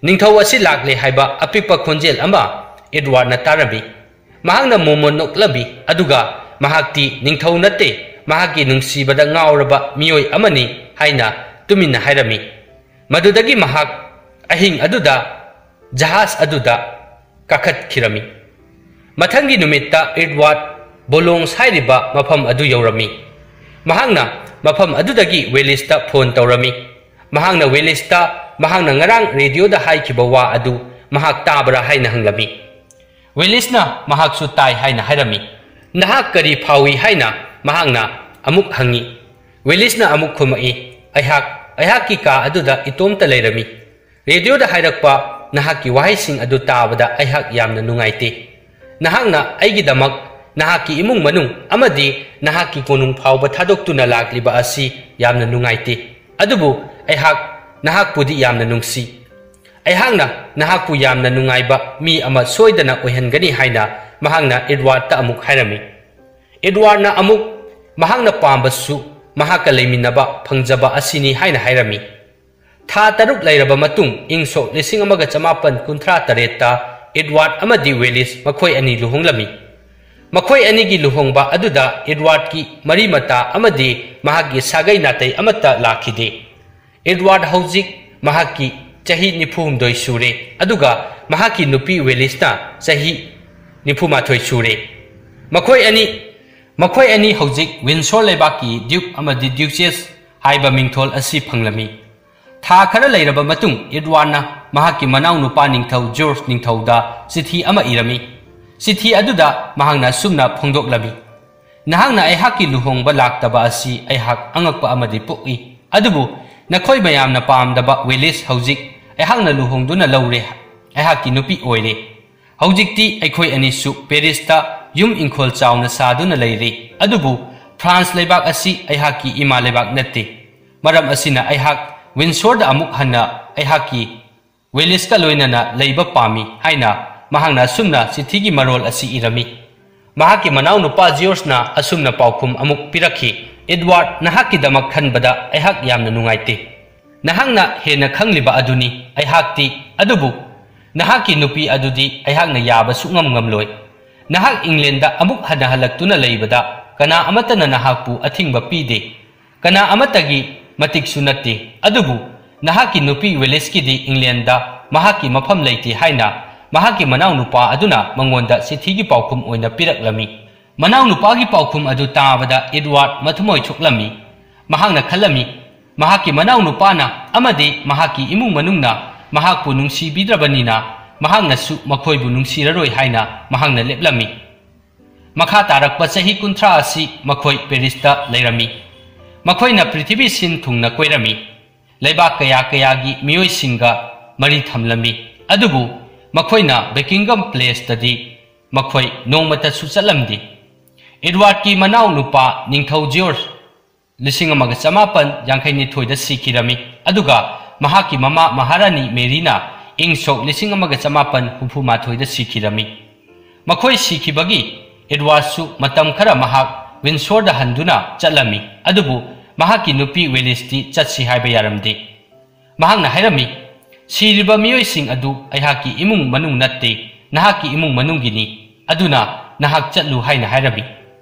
ꯅꯤꯡꯊꯧ ꯑꯁꯤ ꯂꯥꯛꯂꯦ ꯍꯥꯏꯕ ꯑꯄꯤꯛꯄ ꯈꯣꯟꯖꯦꯜ ꯑꯃ ꯑꯦꯗꯋꯥꯔꯗꯅ ꯇꯥꯔꯝꯃꯤ꯫ ꯃꯍꯥꯛꯅ ꯃꯣꯃꯣꯟ ꯅꯣꯛꯂꯝꯃꯤ, ꯑꯗꯨꯒ ꯃꯍꯥꯛꯇꯤ ꯅꯤꯡꯊꯧ ꯅꯠꯇꯦ, ꯃꯍꯥꯛꯀꯤ ꯅꯨꯡꯁꯤꯕꯗ ꯉꯥꯎꯔꯕ ꯃꯤꯑꯣꯏ ꯑꯃꯅꯤ ꯍꯥꯏꯅ ꯇꯨꯃꯤꯟꯅ ꯍꯥꯏꯔꯝꯃꯤ꯫ ꯃꯗꯨꯗꯒꯤ ꯃꯍꯥꯛ ꯑꯍꯤꯡ ꯑꯗꯨꯗ ꯖꯍꯥꯖ ꯑꯗꯨꯗ ꯀꯥꯈꯠꯈꯤꯔꯝꯃꯤ꯫ ꯃꯊꯪꯒꯤ ꯅꯨꯃꯤꯠꯇ ꯑꯦꯗꯋꯥꯔꯗ ꯕꯣꯂꯣꯡꯁ ꯍꯥꯏꯔꯤꯕ ꯃꯐꯝ ꯑꯗꯨ ꯌꯧꯔꯝꯃꯤ꯫ ꯃꯍꯥꯛꯅ ꯃꯐꯝ ꯑꯗꯨꯗꯒꯤ ꯋꯦꯂꯤꯁꯇ ꯐꯣꯟ ꯇꯧꯔꯝꯃꯤ꯫ ꯃꯍꯥꯛꯅ ꯋꯦꯂꯤꯁꯇ ꯃꯍꯥꯛꯅ ꯉꯔꯥꯡ ꯔꯦꯗꯤꯑꯣꯗ ꯍꯥꯏꯈꯤꯕ ꯋꯥ ꯑꯗꯨ ꯃꯍꯥꯛ ꯇꯥꯕ꯭ꯔꯥ ꯍꯥꯏꯅ ꯍꯪꯂꯝꯃꯤ꯫ ꯋꯦꯂꯤꯁꯅ ꯃꯍꯥꯛꯁꯨ ꯇꯥꯏ ꯍꯥꯏꯅ ꯍꯥꯏꯔꯝꯃꯤ꯫ "ꯅꯍꯥꯛ ꯀꯔꯤ ꯐꯥꯎꯏ?" ꯍꯥꯏꯅ ꯃꯍꯥꯛꯅ ꯑꯃꯨꯛ ꯍꯪꯉꯤ꯫ ꯋꯤꯂꯤꯁꯅ ꯑꯃꯨꯛ ꯈꯨꯝꯃꯛꯏ, "ꯑꯩꯍꯥꯛ, ꯑꯩꯍꯥꯛꯀꯤ ꯀꯥ ꯑꯗꯨꯗ ꯏꯇꯣꯝꯇ ꯂꯩꯔꯝꯃꯤ꯫ ꯔꯦꯗꯤꯑꯣꯗ ꯍꯥꯏꯔꯛꯄ ꯅꯍꯥꯛꯀꯤ ꯋꯥꯍꯩꯁꯤꯡ ꯑꯗꯨ ꯇꯥꯕꯗ ꯑꯩꯍꯥꯛ ꯌꯥꯝꯅ ꯅꯨꯡꯉꯥꯏꯇꯦ꯫ ꯅꯍꯥꯛꯅ ꯑꯩꯒꯤꯗꯃꯛ ꯅꯍꯥꯛꯀꯤ ꯏꯃꯨꯡ ꯃꯅꯨꯡ ꯑꯃꯗꯤ ꯅꯍꯥꯛꯀꯤ ꯀꯣꯅꯨꯡ ꯐꯥꯎꯕ ꯊꯥꯗꯣꯛꯇꯨꯅ ꯂꯥꯛꯂꯤꯕ ꯑꯁꯤ ꯌꯥꯝꯅ ꯅꯨꯡꯉꯥꯏꯇꯦ꯫ ꯑꯗꯨꯕꯨ ꯑꯩꯍꯥꯛ ꯅꯍꯥꯛꯄꯨꯗꯤ ꯌꯥꯝꯅ ꯅꯨꯡꯁꯤ꯫ ꯑꯩꯍꯥꯛꯅ ꯅꯍꯥꯛꯄꯨ ꯌꯥꯝꯅ ꯅꯨꯡꯉꯥꯏꯕ ꯃꯤ ꯑꯃ ꯁꯣꯏꯗꯅ ꯑꯣꯏꯍꯟꯒꯅꯤ" ꯍꯥꯏꯅ ꯃꯍꯥꯛꯅ ꯑꯦꯗꯋꯥꯔꯗꯇ ꯑꯃꯨꯛ ꯍꯥꯏꯔꯝꯃꯤ꯫ ꯑꯦꯗꯋꯥꯔꯗꯅ ꯑꯃꯨꯛ ꯃꯍꯥꯛꯅ ꯄꯥꯝꯕꯁꯨ ꯃꯍꯥꯛꯀ ꯂꯩꯃꯤꯟꯅꯕ ꯐꯪꯖꯕ ꯑꯁꯤꯅꯤ ꯍꯥꯏꯅ ꯍꯥꯏꯔꯝꯃꯤ꯫ ꯊꯥ ꯇꯔꯨꯛ ꯂꯩꯔꯕ ꯃꯇꯨꯡ, ꯏꯪ ꯁꯣꯛ ꯂꯤꯁꯤꯡ ꯑꯃꯒ ꯆꯃꯥꯄꯟ ꯀꯨꯟꯊ꯭ꯔꯥ ꯇꯔꯦꯠꯇ ꯑꯦꯗꯋꯥꯔꯗ ꯑꯃꯗꯤ ꯋꯤꯂꯤꯁ ꯃꯈꯣꯏ ꯑꯅꯤ ꯂꯨꯍꯣꯡꯂꯝꯃꯤ꯫ ꯃꯈꯣꯏ ꯑꯅꯤꯒꯤ ꯂꯨꯍꯣꯡꯕ ꯑꯗꯨꯗ ꯑꯦꯗꯋꯥꯔꯗꯀꯤ ꯃꯔꯤ ꯃꯇꯥ ꯑꯃꯗꯤ ꯃꯍꯥꯛꯀꯤ ꯁꯥꯒꯩ ꯅꯥꯇꯩ ꯑꯃꯠꯇ ꯂꯥꯛꯈꯤꯗꯦ꯫ ꯑꯦꯗꯋꯥꯔꯗ ꯍꯧꯖꯤꯛ ꯃꯍꯥꯛꯀꯤ ꯆꯍꯤ ꯅꯤꯐꯨ ꯍꯨꯝꯗꯣꯏ ꯁꯨꯔꯦ, ꯑꯗꯨꯒ ꯃꯍꯥꯛꯀꯤ ꯅꯨꯄꯤ ꯋꯤꯂꯤꯁꯅ ꯆꯍꯤ ꯅꯤꯐꯨ ꯃꯥꯊꯣꯏ ꯁꯨꯔꯦ꯫ ꯃꯈꯣꯏ ꯑꯅꯤ, ꯃꯈꯣꯏ ꯑꯅꯤ ꯍꯧꯖꯤꯛ ꯋꯤꯟꯁꯣꯔ ꯂꯩꯕꯥꯛꯀꯤ ꯗ꯭ꯌꯨꯛ ꯑꯃꯗꯤ ꯗ꯭ꯌꯨꯆꯦꯁ ꯍꯥꯏꯕ ꯃꯤꯡꯊꯣꯜ ꯑꯁꯤ ꯐꯪꯂꯝꯃꯤ꯫ ꯊꯥ ꯈꯔ ꯂꯩꯔꯕ ꯃꯇꯨꯡ, ꯑꯦꯗꯋꯥꯔꯗꯅ ꯃꯍꯥꯛꯀꯤ ꯃꯅꯥꯎꯅꯨꯄꯥ ꯅꯤꯡꯊꯧ ꯖꯣꯔꯖ ꯅꯤꯡꯊꯧꯗ ꯆꯤꯊꯤ ꯑꯃ ꯏꯔꯝꯃꯤ꯫ ꯆꯤꯊꯤ ꯑꯗꯨꯗ ꯃꯍꯥꯛꯅ ꯑꯁꯨꯝꯅ ꯐꯣꯡꯗꯣꯛꯂꯝꯃꯤ, "ꯅꯍꯥꯛꯅ ꯑꯩꯍꯥꯛꯀꯤ ꯂꯨꯍꯣꯡꯕ ꯂꯥꯛꯇꯕ ꯑꯁꯤ ꯑꯩꯍꯥꯛ ꯑꯉꯛꯄ ꯑꯃꯗꯤ ꯄꯣꯛꯏ, ꯑꯗꯨꯕꯨ ꯅꯈꯣꯏ ꯃꯌꯥꯝꯅ ꯄꯥꯝꯗꯕ ꯋꯤꯂꯤꯁ ꯍꯧꯖꯤꯛ ꯑꯩꯍꯥꯛꯅ ꯂꯨꯍꯣꯡꯗꯨꯅ ꯂꯧꯔꯦ, ꯑꯩꯍꯥꯛꯀꯤ ꯅꯨꯄꯤ ꯑꯣꯏꯔꯦ꯫ ꯍꯧꯖꯤꯛꯇꯤ ꯑꯩꯈꯣꯏ ꯑꯅꯤꯁꯨ ꯄꯦꯔꯤꯁꯇ ꯌꯨꯝ ꯏꯪꯈꯣꯜ ꯆꯥꯎꯅ ꯁꯥꯗꯨꯅ ꯂꯩꯔꯦ, ꯑꯗꯨꯕꯨ ꯐ꯭ꯔꯥꯟꯁ ꯂꯩꯕꯥꯛ ꯑꯁꯤ ꯑꯩꯍꯥꯛꯀꯤ ꯏꯃꯥ ꯂꯩꯕꯥꯛ ꯅꯠꯇꯦ꯫ ꯃꯔꯝ ꯑꯁꯤꯅ ꯑꯩꯍꯥꯛ ꯋꯤꯟꯁꯣꯔꯗ ꯑꯃꯨꯛ ꯍꯟꯅ ꯑꯩꯍꯥꯛꯀꯤ ꯋꯤꯂꯤꯁꯀ ꯂꯣꯏꯅꯅ ꯂꯩꯕ ꯄꯥꯝꯃꯤ" ꯍꯥꯏꯅ ꯃꯍꯥꯛꯅ ꯑꯁꯨꯝꯅ ꯆꯤꯊꯤꯒꯤ ꯃꯔꯣꯜ ꯑꯁꯤ ꯏꯔꯝꯃꯤ꯫ ꯃꯍꯥꯛꯀꯤ ꯃꯅꯥꯎꯅꯨꯄꯥ ꯖꯤꯌꯣꯔꯖꯅ ꯑꯁꯨꯝꯅ ꯄꯥꯎꯈꯨꯝ ꯑꯃꯨꯛ ꯄꯤꯔꯛꯈꯤ, "ꯑꯦꯗꯋꯥꯔꯗ, ꯅꯍꯥꯛꯀꯤꯗꯃꯛ ꯈꯟꯕꯗ ꯑꯩꯍꯥꯛ ꯌꯥꯝꯅ ꯅꯨꯡꯉꯥꯏꯇꯦ꯫ ꯅꯍꯥꯛꯅ ꯍꯦꯟꯅ ꯈꯪꯂꯤꯕ ꯑꯗꯨꯅꯤ ꯑꯩꯍꯥꯛꯇꯤ, ꯑꯗꯨꯕꯨ ꯅꯍꯥꯛꯀꯤ ꯅꯨꯄꯤ ꯑꯗꯨꯗꯤ ꯑꯩꯍꯥꯛꯅ ꯌꯥꯕ ꯁꯨꯛꯉꯝ ꯉꯝꯂꯣꯏ꯫ ꯅꯍꯥꯛ ꯏꯪꯂꯦꯟꯗ ꯑꯃꯨꯛ ꯍꯟꯅ ꯍꯜꯂꯛꯇꯨꯅ ꯂꯩꯕꯗ ꯀꯅꯥ ꯑꯃꯠꯇꯅ ꯅꯍꯥꯛꯄꯨ ꯑꯊꯤꯡꯕ ꯄꯤꯗꯦ꯫ ꯀꯅꯥ ꯑꯃꯠꯇꯒꯤ ꯃꯇꯤꯛꯁꯨ ꯅꯠꯇꯦ꯫ ꯑꯗꯨꯕꯨ ꯅꯍꯥꯛꯀꯤ ꯅꯨꯄꯤ ꯋꯤꯂꯤꯁꯀꯤꯗꯤ ꯏꯪꯂꯦꯟꯗ ꯃꯍꯥꯛꯀꯤ ꯃꯐꯝ ꯂꯩꯇꯦ" ꯍꯥꯏꯅ ꯃꯍꯥꯛꯀꯤ ꯃꯅꯥꯎꯅꯨꯄꯥ ꯑꯗꯨꯅ ꯃꯉꯣꯟꯗ ꯆꯤꯊꯤꯒꯤ ꯄꯥꯎꯈꯨꯝ ꯑꯣꯏꯅ ꯄꯤꯔꯛꯂꯝꯃꯤ꯫ ꯃꯅꯥꯎꯅꯨꯄꯥꯒꯤ ꯄꯥꯎꯈꯨꯝ ꯑꯗꯨ ꯇꯥꯕꯗ ꯑꯦꯗꯋꯥꯔꯗ ꯃꯊꯃꯣꯏ ꯁꯣꯛꯂꯝꯃꯤ꯫ ꯃꯍꯥꯛꯅ ꯈꯜꯂꯝꯃꯤ, ꯃꯍꯥꯛꯀꯤ ꯃꯅꯥꯎꯅꯨꯄꯥꯅ ꯑꯃꯗꯤ ꯃꯍꯥꯛꯀꯤ ꯏꯃꯨꯡ ꯃꯅꯨꯡꯅ ꯃꯍꯥꯛꯄꯨ ꯅꯨꯡꯁꯤꯕꯤꯗ꯭ꯔꯕꯅꯤꯅ, ꯃꯍꯥꯛꯅꯁꯨ ꯃꯈꯣꯏꯕꯨ ꯅꯨꯡꯁꯤꯔꯔꯣꯏ ꯍꯥꯏꯅ ꯃꯍꯥꯛꯅ ꯂꯦꯞꯂꯝꯃꯤ꯫ ꯃꯈꯥ ꯇꯥꯔꯛꯄ ꯆꯍꯤ ꯀꯨꯟꯊ꯭ꯔꯥ ꯑꯁꯤ ꯃꯈꯣꯏ ꯄꯦꯔꯤꯁꯇ ꯂꯩꯔꯝꯃꯤ꯫ ꯃꯈꯣꯏꯅ ꯄ꯭ꯔꯤꯊꯤꯕꯤ ꯁꯤꯟ ꯊꯨꯡꯅ ꯀꯣꯏꯔꯝꯃꯤ꯫ ꯂꯩꯕꯥꯛ ꯀꯌꯥ ꯀꯌꯥꯒꯤ ꯃꯤꯑꯣꯏꯁꯤꯡꯒ ꯃꯔꯤ ꯊꯝꯂꯝꯃꯤ꯫ ꯑꯗꯨꯕꯨ ꯃꯈꯣꯏꯅ ꯕꯦꯀꯤꯡꯒꯝ ꯄ꯭ꯂꯦꯁꯇꯗꯤ ꯃꯈꯣꯏ ꯅꯣꯡꯃꯇꯁꯨ ꯆꯠꯂꯝꯗꯦ꯫ ꯑꯦꯗꯋꯥꯔꯗꯀꯤ ꯃꯅꯥꯎ ꯅꯨꯄꯥ ꯅꯤꯡꯊꯧ ꯖꯤꯑꯣꯔꯖ ꯂꯤꯁꯤꯡ ꯑꯃꯒ ꯆꯃꯥꯄꯟ ꯌꯥꯡꯈꯩ ꯅꯤꯊꯣꯏꯗ ꯁꯤꯈꯤꯔꯝꯃꯤ, ꯑꯗꯨꯒ ꯃꯍꯥꯛꯀꯤ ꯃꯃꯥ ꯃꯍꯥꯔꯥꯅꯤ ꯃꯦꯔꯤꯅ ꯏꯪ ꯁꯣꯛ ꯂꯤꯁꯤꯡ ꯑꯃꯒ ꯆꯃꯥꯄꯟ ꯍꯨꯝꯐꯨ ꯃꯥꯊꯣꯏꯗ ꯁꯤꯈꯤꯔꯝꯃꯤ꯫ ꯃꯈꯣꯏ ꯁꯤꯈꯤꯕꯒꯤ ꯑꯦꯗꯋꯥꯔꯗꯁꯨ ꯃꯇꯝ ꯈꯔ ꯃꯍꯥꯛ ꯋꯤꯟꯁꯣꯔꯗ ꯍꯟꯗꯨꯅ ꯆꯠꯂꯝꯃꯤ, ꯑꯗꯨꯕꯨ ꯃꯍꯥꯛꯀꯤ ꯅꯨꯄꯤ ꯋꯦꯂꯤꯁꯇꯤ ꯆꯠꯁꯤ ꯍꯥꯏꯕ ꯌꯥꯔꯝꯗꯦ꯫ ꯃꯍꯥꯛꯅ ꯍꯥꯏꯔꯝꯃꯤ, "ꯁꯤꯔꯤꯕ ꯃꯤꯑꯣꯏꯁꯤꯡ ꯑꯗꯨ ꯑꯩꯍꯥꯛꯀꯤ ꯏꯃꯨꯡ ꯃꯅꯨꯡ ꯅꯠꯇꯦ, ꯅꯍꯥꯛꯀꯤ ꯏꯃꯨꯡ ꯃꯅꯨꯡꯒꯤꯅꯤ, ꯑꯗꯨꯅ ꯅꯍꯥꯛ ꯆꯠꯂꯨ" ꯍꯥꯏꯅ ꯍꯥꯏꯔꯝꯃꯤ꯫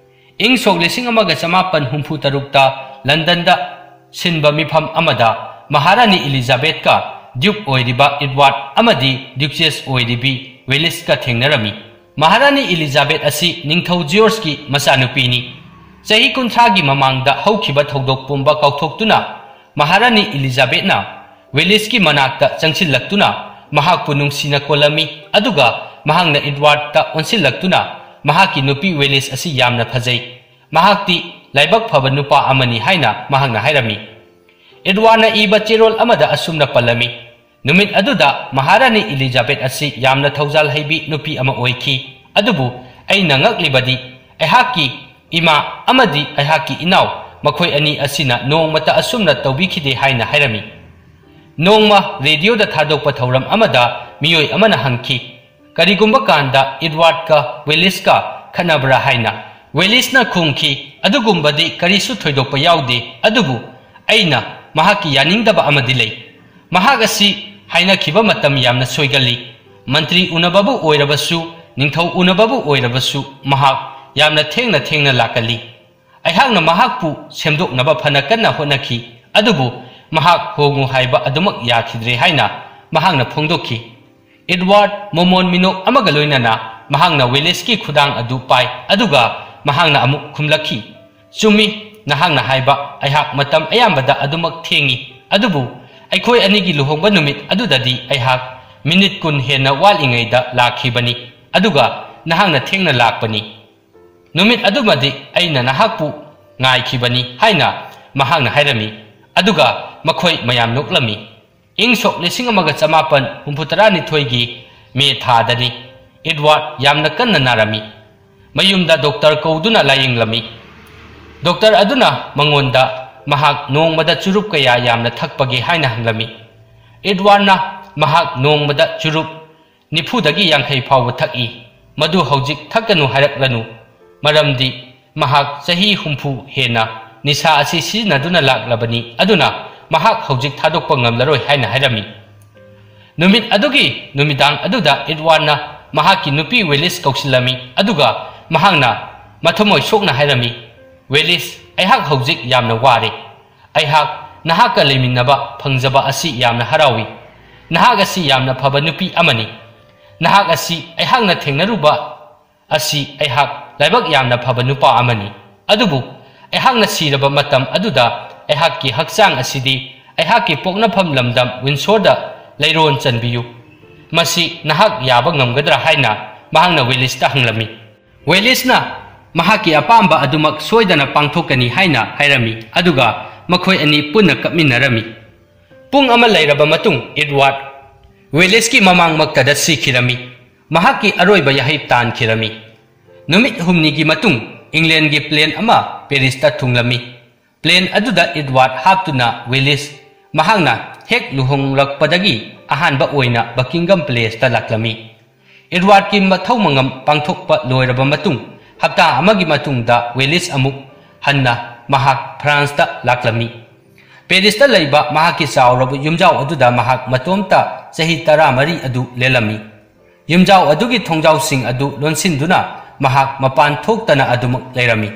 ꯏꯪ ꯁꯣꯛ ꯂꯤꯁꯤꯡ ꯑꯃꯒ ꯆꯃꯥꯄꯟ ꯍꯨꯝꯐꯨ ꯇꯔꯨꯛꯇ ꯂꯟꯗꯟꯗ ꯁꯤꯟꯕ ꯃꯤꯐꯝ ꯑꯃꯗ ꯃꯍꯥꯔꯥꯅꯤ ꯏꯂꯤꯖꯥꯕꯦꯊꯀ ꯗ꯭ꯌꯨꯛ ꯑꯣꯏꯔꯤꯕ ꯑꯦꯗꯋꯥꯔꯗ ꯑꯃꯗꯤ ꯗ꯭ꯌꯨꯆꯦꯁ ꯑꯣꯏꯔꯤꯕꯤ ꯋꯦꯂꯤꯁꯀ ꯊꯦꯡꯅꯔꯝꯃꯤ꯫ ꯃꯍꯥꯔꯥꯅꯤ ꯏꯂꯤꯖꯥꯕꯦꯊ ꯑꯁꯤ ꯅꯤꯡꯊꯧ ꯖꯤꯑꯣꯔꯖꯀꯤ ꯃꯆꯥꯅꯨꯄꯤꯅꯤ꯫ ꯆꯍꯤ ꯀꯨꯟꯊ꯭ꯔꯥꯒꯤ ꯃꯃꯥꯡꯗ ꯍꯧꯈꯤꯕ ꯊꯧꯗꯣꯛ ꯄꯨꯝꯕ ꯀꯥꯎꯊꯣꯛꯇꯨꯅ ꯃꯍꯥꯔꯥꯅꯤ ꯏꯂꯤꯖꯥꯕꯦꯊꯅ ꯋꯦꯂꯤꯁꯀꯤ ꯃꯅꯥꯛꯇ ꯆꯪꯁꯤꯜꯂꯛꯇꯨꯅ ꯃꯍꯥꯛꯄꯨ ꯅꯨꯡꯁꯤꯅ ꯀꯣꯜꯂꯝꯃꯤ, ꯑꯗꯨꯒ ꯃꯍꯥꯛꯅ ꯑꯦꯗꯋꯥꯔꯗꯇ ꯑꯣꯟꯁꯤꯜꯂꯛꯇꯨꯅ ꯃꯍꯥꯛꯀꯤ ꯅꯨꯄꯤ ꯋꯦꯂꯤꯁ ꯑꯁꯤ ꯌꯥꯝꯅ ꯐꯖꯩ, ꯃꯍꯥꯛꯇꯤ ꯂꯥꯏꯕꯛ ꯐꯕ ꯅꯨꯄꯥ ꯑꯃꯅꯤ ꯍꯥꯏꯅ ꯃꯍꯥꯛꯅ ꯍꯥꯏꯔꯝꯃꯤ꯫ ꯑꯦꯗꯋꯥꯔꯗꯅ ꯏꯕ ꯆꯦꯔꯣꯜ ꯑꯃꯗ ꯑꯁꯨꯝꯅ ꯄꯜꯂꯝꯃꯤ, "ꯅꯨꯃꯤꯠ ꯑꯗꯨꯗ ꯃꯍꯥꯔꯥꯅꯤ ꯏꯂꯤꯖꯥꯕꯦꯊ ꯑꯁꯤ ꯌꯥꯝꯅ ꯊꯧꯖꯥꯜ ꯍꯩꯕꯤ ꯅꯨꯄꯤ ꯑꯃ ꯑꯣꯏꯈꯤ, ꯑꯗꯨꯕꯨ ꯑꯩꯅ ꯉꯛꯂꯤꯕꯗꯤ ꯑꯩꯍꯥꯛꯀꯤ ꯏꯃꯥ ꯑꯃꯗꯤ ꯑꯩꯍꯥꯛꯀꯤ ꯏꯅꯥꯎ, ꯃꯈꯣꯏ ꯑꯅꯤ ꯑꯁꯤꯅ ꯅꯣꯡꯃꯇ ꯑꯁꯨꯝꯅ ꯇꯧꯕꯤꯈꯤꯗꯦ" ꯍꯥꯏꯅ ꯍꯥꯏꯔꯝꯃꯤ꯫ ꯅꯣꯡꯃ ꯔꯦꯗꯤꯑꯣꯗ ꯊꯥꯗꯣꯛꯄ ꯊꯧꯔꯝ ꯑꯃꯗ ꯃꯤꯑꯣꯏ ꯑꯃꯅ ꯍꯪꯈꯤ, "ꯀꯔꯤꯒꯨꯝꯕ ꯀꯥꯟꯗ ꯑꯦꯗꯋꯥꯔꯗꯀ ꯋꯦꯂꯤꯁꯀ ꯈꯠꯅꯕ꯭ꯔꯥ?" ꯍꯥꯏꯅ꯫ ꯋꯦꯂꯤꯁꯅ ꯈꯨꯝꯈꯤ, "ꯑꯗꯨꯒꯨꯝꯕꯗꯤ ꯀꯔꯤꯁꯨ ꯊꯣꯏꯗꯣꯛꯄ ꯌꯥꯎꯗꯦ, ꯑꯗꯨꯕꯨ ꯑꯩꯅ ꯃꯍꯥꯛꯀꯤ ꯌꯥꯅꯤꯡꯗꯕ ꯑꯃꯗꯤ ꯂꯩ꯫ ꯃꯍꯥꯛ ꯑꯁꯤ ꯍꯥꯏꯅꯈꯤꯕ ꯃꯇꯝ ꯌꯥꯝꯅ ꯁꯣꯏꯒꯜꯂꯤ꯫ ꯃꯟꯇ꯭ꯔꯤ ꯎꯅꯕꯕꯨ ꯑꯣꯏꯔꯕꯁꯨ, ꯅꯤꯡꯊꯧ ꯎꯅꯕꯕꯨ ꯑꯣꯏꯔꯕꯁꯨ ꯃꯍꯥꯛ ꯌꯥꯝꯅ ꯊꯦꯡꯅ ꯊꯦꯡꯅ ꯂꯥꯛꯀꯜꯂꯤ꯫ ꯑꯩꯍꯥꯛꯅ ꯃꯍꯥꯛꯄꯨ ꯁꯦꯝꯗꯣꯛꯅꯕ ꯐꯅ ꯀꯟꯅ ꯍꯣꯠꯅꯈꯤ, ꯑꯗꯨꯕꯨ ꯃꯍꯥꯛ ꯍꯣꯡꯉꯨ ꯍꯥꯏꯕ ꯑꯗꯨꯃꯛ ꯌꯥꯈꯤꯗ꯭ꯔꯦ" ꯍꯥꯏꯅ ꯃꯍꯥꯛꯅ ꯐꯣꯡꯗꯣꯛꯈꯤ꯫ ꯑꯦꯗꯋꯥꯔꯗ ꯃꯣꯃꯣꯟ ꯃꯤꯅꯣꯛ ꯑꯃꯒ ꯂꯣꯏꯅꯅ ꯃꯍꯥꯛꯅ ꯋꯦꯂꯤꯁꯀꯤ ꯈꯨꯗꯥꯡ ꯑꯗꯨ ꯄꯥꯏ, ꯑꯗꯨꯒ ꯃꯍꯥꯛꯅ ꯑꯃꯨꯛ ꯈꯨꯝꯂꯛꯈꯤ, "ꯆꯨꯝꯃꯤ, ꯅꯍꯥꯛꯅ ꯍꯥꯏꯕ, ꯑꯩꯍꯥꯛ ꯃꯇꯝ ꯑꯌꯥꯝꯕꯗ ꯑꯗꯨꯃꯛ ꯊꯦꯡꯏ, ꯑꯗꯨꯕꯨ ꯑꯩꯈꯣꯏ ꯑꯅꯤꯒꯤ ꯂꯨꯍꯣꯡꯕ ꯅꯨꯃꯤꯠ ꯑꯗꯨꯗꯗꯤ ꯑꯩꯍꯥꯛ ꯃꯤꯅꯤꯠ ꯀꯨꯟ ꯍꯦꯟꯅ ꯋꯥꯠꯂꯤꯉꯩꯗ ꯂꯥꯛꯈꯤꯕꯅꯤ, ꯑꯗꯨꯒ ꯅꯍꯥꯛꯅ ꯊꯦꯡꯅ ꯂꯥꯛꯄꯅꯤ"꯫ "ꯅꯨꯃꯤꯠ ꯑꯗꯨꯃꯗꯤ ꯑꯩꯅ ꯅꯍꯥꯛꯄꯨ ꯉꯥꯏꯈꯤꯕꯅꯤ" ꯍꯥꯏꯅ ꯃꯍꯥꯛꯅ ꯍꯥꯏꯔꯝꯃꯤ꯫ ꯑꯗꯨꯒ ꯃꯈꯣꯏ ꯃꯌꯥꯝ ꯅꯣꯛꯂꯝꯃꯤ꯫ ꯏꯪ ꯁꯣꯛ ꯂꯤꯁꯤꯡ ꯑꯃꯒ ꯆꯃꯥꯄꯟ ꯍꯨꯝꯐꯨ ꯇꯔꯥꯅꯤꯊꯣꯏꯒꯤ ꯃꯦ ꯊꯥꯗꯅꯤ꯫ ꯑꯦꯗꯋꯥꯔꯗ ꯌꯥꯝꯅ ꯀꯟꯅ ꯅꯥꯔꯝꯃꯤ꯫ ꯃꯌꯨꯝꯗ ꯗꯣꯛꯇꯔ ꯀꯧꯗꯨꯅ ꯂꯥꯌꯦꯡꯂꯝꯃꯤ꯫ ꯗꯣꯛꯇꯔ ꯑꯗꯨꯅ ꯃꯉꯣꯟꯗ ꯃꯍꯥꯛ ꯅꯣꯡꯃꯗ ꯆꯨꯔꯨꯞ ꯀꯌꯥ ꯌꯥꯝꯅ ꯊꯛꯄꯒꯦ ꯍꯥꯏꯅ ꯍꯪꯂꯝꯃꯤ꯫ ꯑꯦꯗꯋꯥꯔꯗꯅ ꯃꯍꯥꯛ ꯅꯣꯡꯃꯗ ꯆꯨꯔꯨꯞ ꯅꯤꯐꯨꯗꯒꯤ ꯌꯥꯡꯈꯩ ꯐꯥꯎꯕ ꯊꯛꯏ, ꯃꯗꯨ ꯍꯧꯖꯤꯛ ꯊꯛꯀꯅꯨ ꯍꯥꯏꯔꯛꯂꯅꯨ, ꯃꯔꯝꯗꯤ ꯃꯍꯥꯛ ꯆꯍꯤ ꯍꯨꯝꯐꯨ ꯍꯦꯟꯅ ꯅꯤꯁꯥ ꯑꯁꯤ ꯁꯤꯖꯤꯟꯅꯗꯨꯅ ꯂꯥꯛꯂꯕꯅꯤ, ꯑꯗꯨꯅ ꯃꯍꯥꯛ ꯍꯧꯖꯤꯛ ꯊꯥꯗꯣꯛꯄ ꯉꯝꯂꯔꯣꯏ ꯍꯥꯏꯅ ꯍꯥꯏꯔꯝꯃꯤ꯫ ꯅꯨꯃꯤꯠ ꯑꯗꯨꯒꯤ ꯅꯨꯃꯤꯗꯥꯡ ꯑꯗꯨꯗ ꯑꯦꯗꯋꯥꯔꯗꯅ ꯃꯍꯥꯛꯀꯤ ꯅꯨꯄꯤ ꯋꯦꯂꯤꯁ ꯀꯧꯁꯤꯜꯂꯝꯃꯤ, ꯑꯗꯨꯒ ꯃꯍꯥꯛꯅ ꯃꯊꯃꯣꯏ ꯁꯣꯛꯅ ꯍꯥꯏꯔꯝꯃꯤ, "ꯋꯦꯂꯤꯁ, ꯑꯩꯍꯥꯛ ꯍꯧꯖꯤꯛ ꯌꯥꯝꯅ ꯋꯥꯔꯦ꯫ ꯑꯩꯍꯥꯛ ꯅꯍꯥꯛꯀ ꯂꯩꯃꯤꯟꯅꯕ ꯐꯪꯖꯕ ꯑꯁꯤ ꯌꯥꯝꯅ ꯍꯔꯥꯎꯏ꯫ ꯅꯍꯥꯛ ꯑꯁꯤ ꯌꯥꯝꯅ ꯐꯕ ꯅꯨꯄꯤ ꯑꯃꯅꯤ꯫ ꯅꯍꯥꯛ ꯑꯁꯤ ꯑꯩꯍꯥꯛꯅ ꯊꯦꯡꯅꯔꯨꯕ ꯑꯁꯤ ꯑꯩꯍꯥꯛ ꯂꯥꯏꯕꯛ ꯌꯥꯝꯅ ꯐꯕ ꯅꯨꯄꯥ ꯑꯃꯅꯤ꯫ ꯑꯗꯨꯕꯨ ꯑꯩꯍꯥꯛꯅ ꯁꯤꯔꯕ ꯃꯇꯝ ꯑꯗꯨꯗ ꯑꯩꯍꯥꯛꯀꯤ ꯍꯛꯆꯥꯡ ꯑꯁꯤꯗꯤ ꯑꯩꯍꯥꯛꯀꯤ ꯄꯣꯛꯅꯐꯝ ꯂꯝꯗꯝ ꯋꯤꯟꯁꯣꯔꯗ ꯂꯩꯔꯣꯟ ꯆꯟꯕꯤꯌꯨ꯫ ꯃꯁꯤ ꯅꯍꯥꯛ ꯌꯥꯕ ꯉꯝꯒꯗ꯭ꯔꯥ?" ꯍꯥꯏꯅ ꯃꯍꯥꯛꯅ ꯋꯦꯂꯤꯁꯇ ꯍꯪꯂꯝꯃꯤ꯫ ꯋꯦꯂꯤꯁꯅ ꯃꯍꯥꯛꯀꯤ ꯑꯄꯥꯝꯕ ꯑꯗꯨꯃꯛ ꯁꯣꯏꯗꯅ ꯄꯥꯡꯊꯣꯛꯀꯅꯤ ꯍꯥꯏꯅ ꯍꯥꯏꯔꯝꯃꯤ, ꯑꯗꯨꯒ ꯃꯈꯣꯏ ꯑꯅꯤ ꯄꯨꯟꯅ ꯀꯞꯃꯤꯟꯅꯔꯝꯃꯤ꯫ ꯄꯨꯡ ꯑꯃ ꯂꯩꯔꯕ ꯃꯇꯨꯡ, ꯑꯦꯗꯋꯥꯔꯗ ꯋꯦꯂꯤꯁꯀꯤ ꯃꯃꯥꯡꯃꯛꯇꯗ ꯁꯤꯈꯤꯔꯝꯃꯤ꯫ ꯃꯍꯥꯛꯀꯤ ꯑꯔꯣꯏꯕ ꯌꯥꯍꯩ ꯇꯥꯟꯈꯤꯔꯝꯃꯤ꯫ ꯅꯨꯃꯤꯠ ꯍꯨꯝꯅꯤꯒꯤ ꯃꯇꯨꯡ, ꯏꯪꯂꯦꯟꯒꯤ ꯄ꯭ꯂꯦꯟ ꯑꯃ ꯄꯦꯔꯤꯁꯇ ꯊꯨꯡꯂꯝꯃꯤ꯫ ꯄ꯭ꯂꯦꯟ ꯑꯗꯨꯗ ꯑꯦꯗꯋꯥꯔꯗ ꯍꯥꯞꯇꯨꯅ ꯋꯦꯂꯤꯁ ꯃꯍꯥꯛꯅ ꯍꯦꯛ ꯂꯨꯍꯣꯡꯂꯛꯄꯗꯒꯤ ꯑꯍꯥꯟꯕ ꯑꯣꯏꯅ ꯕꯀꯤꯡꯒꯝ ꯄꯦꯂꯦꯁꯇ ꯂꯥꯛꯂꯝꯃꯤ꯫ ꯑꯦꯗꯋꯥꯔꯗꯀꯤ ꯃꯊꯧ ꯃꯉꯝ ꯄꯥꯡꯊꯣꯛꯄ ꯂꯣꯏꯔꯕ ꯃꯇꯨꯡ, ꯍꯞꯇꯥ ꯑꯃꯒꯤ ꯃꯇꯨꯡꯗ ꯋꯦꯂꯤꯁ ꯑꯃꯨꯛ ꯍꯟꯅ ꯃꯍꯥꯛ ꯐ꯭ꯔꯥꯟꯁꯇ ꯂꯥꯛꯂꯝꯃꯤ꯫ ꯄꯦꯔꯤꯁꯇ ꯂꯩꯕ ꯃꯍꯥꯛꯀꯤ ꯆꯥꯎꯔꯕ ꯌꯨꯝꯖꯥꯎ ꯑꯗꯨꯗ ꯃꯍꯥꯛ ꯃꯇꯣꯝꯇ ꯆꯍꯤ ꯇꯔꯥꯃꯔꯤ ꯑꯗꯨ ꯂꯦꯜꯂꯝꯃꯤ꯫ ꯌꯨꯝꯖꯥꯎ ꯑꯗꯨꯒꯤ ꯊꯣꯡꯖꯥꯎꯁꯤꯡ ꯑꯗꯨ ꯂꯣꯟꯁꯤꯟꯗꯨꯅ ꯃꯍꯥꯛ ꯃꯄꯥꯟ ꯊꯣꯛꯇꯅ ꯑꯗꯨꯃꯛ ꯂꯩꯔꯝꯃꯤ꯫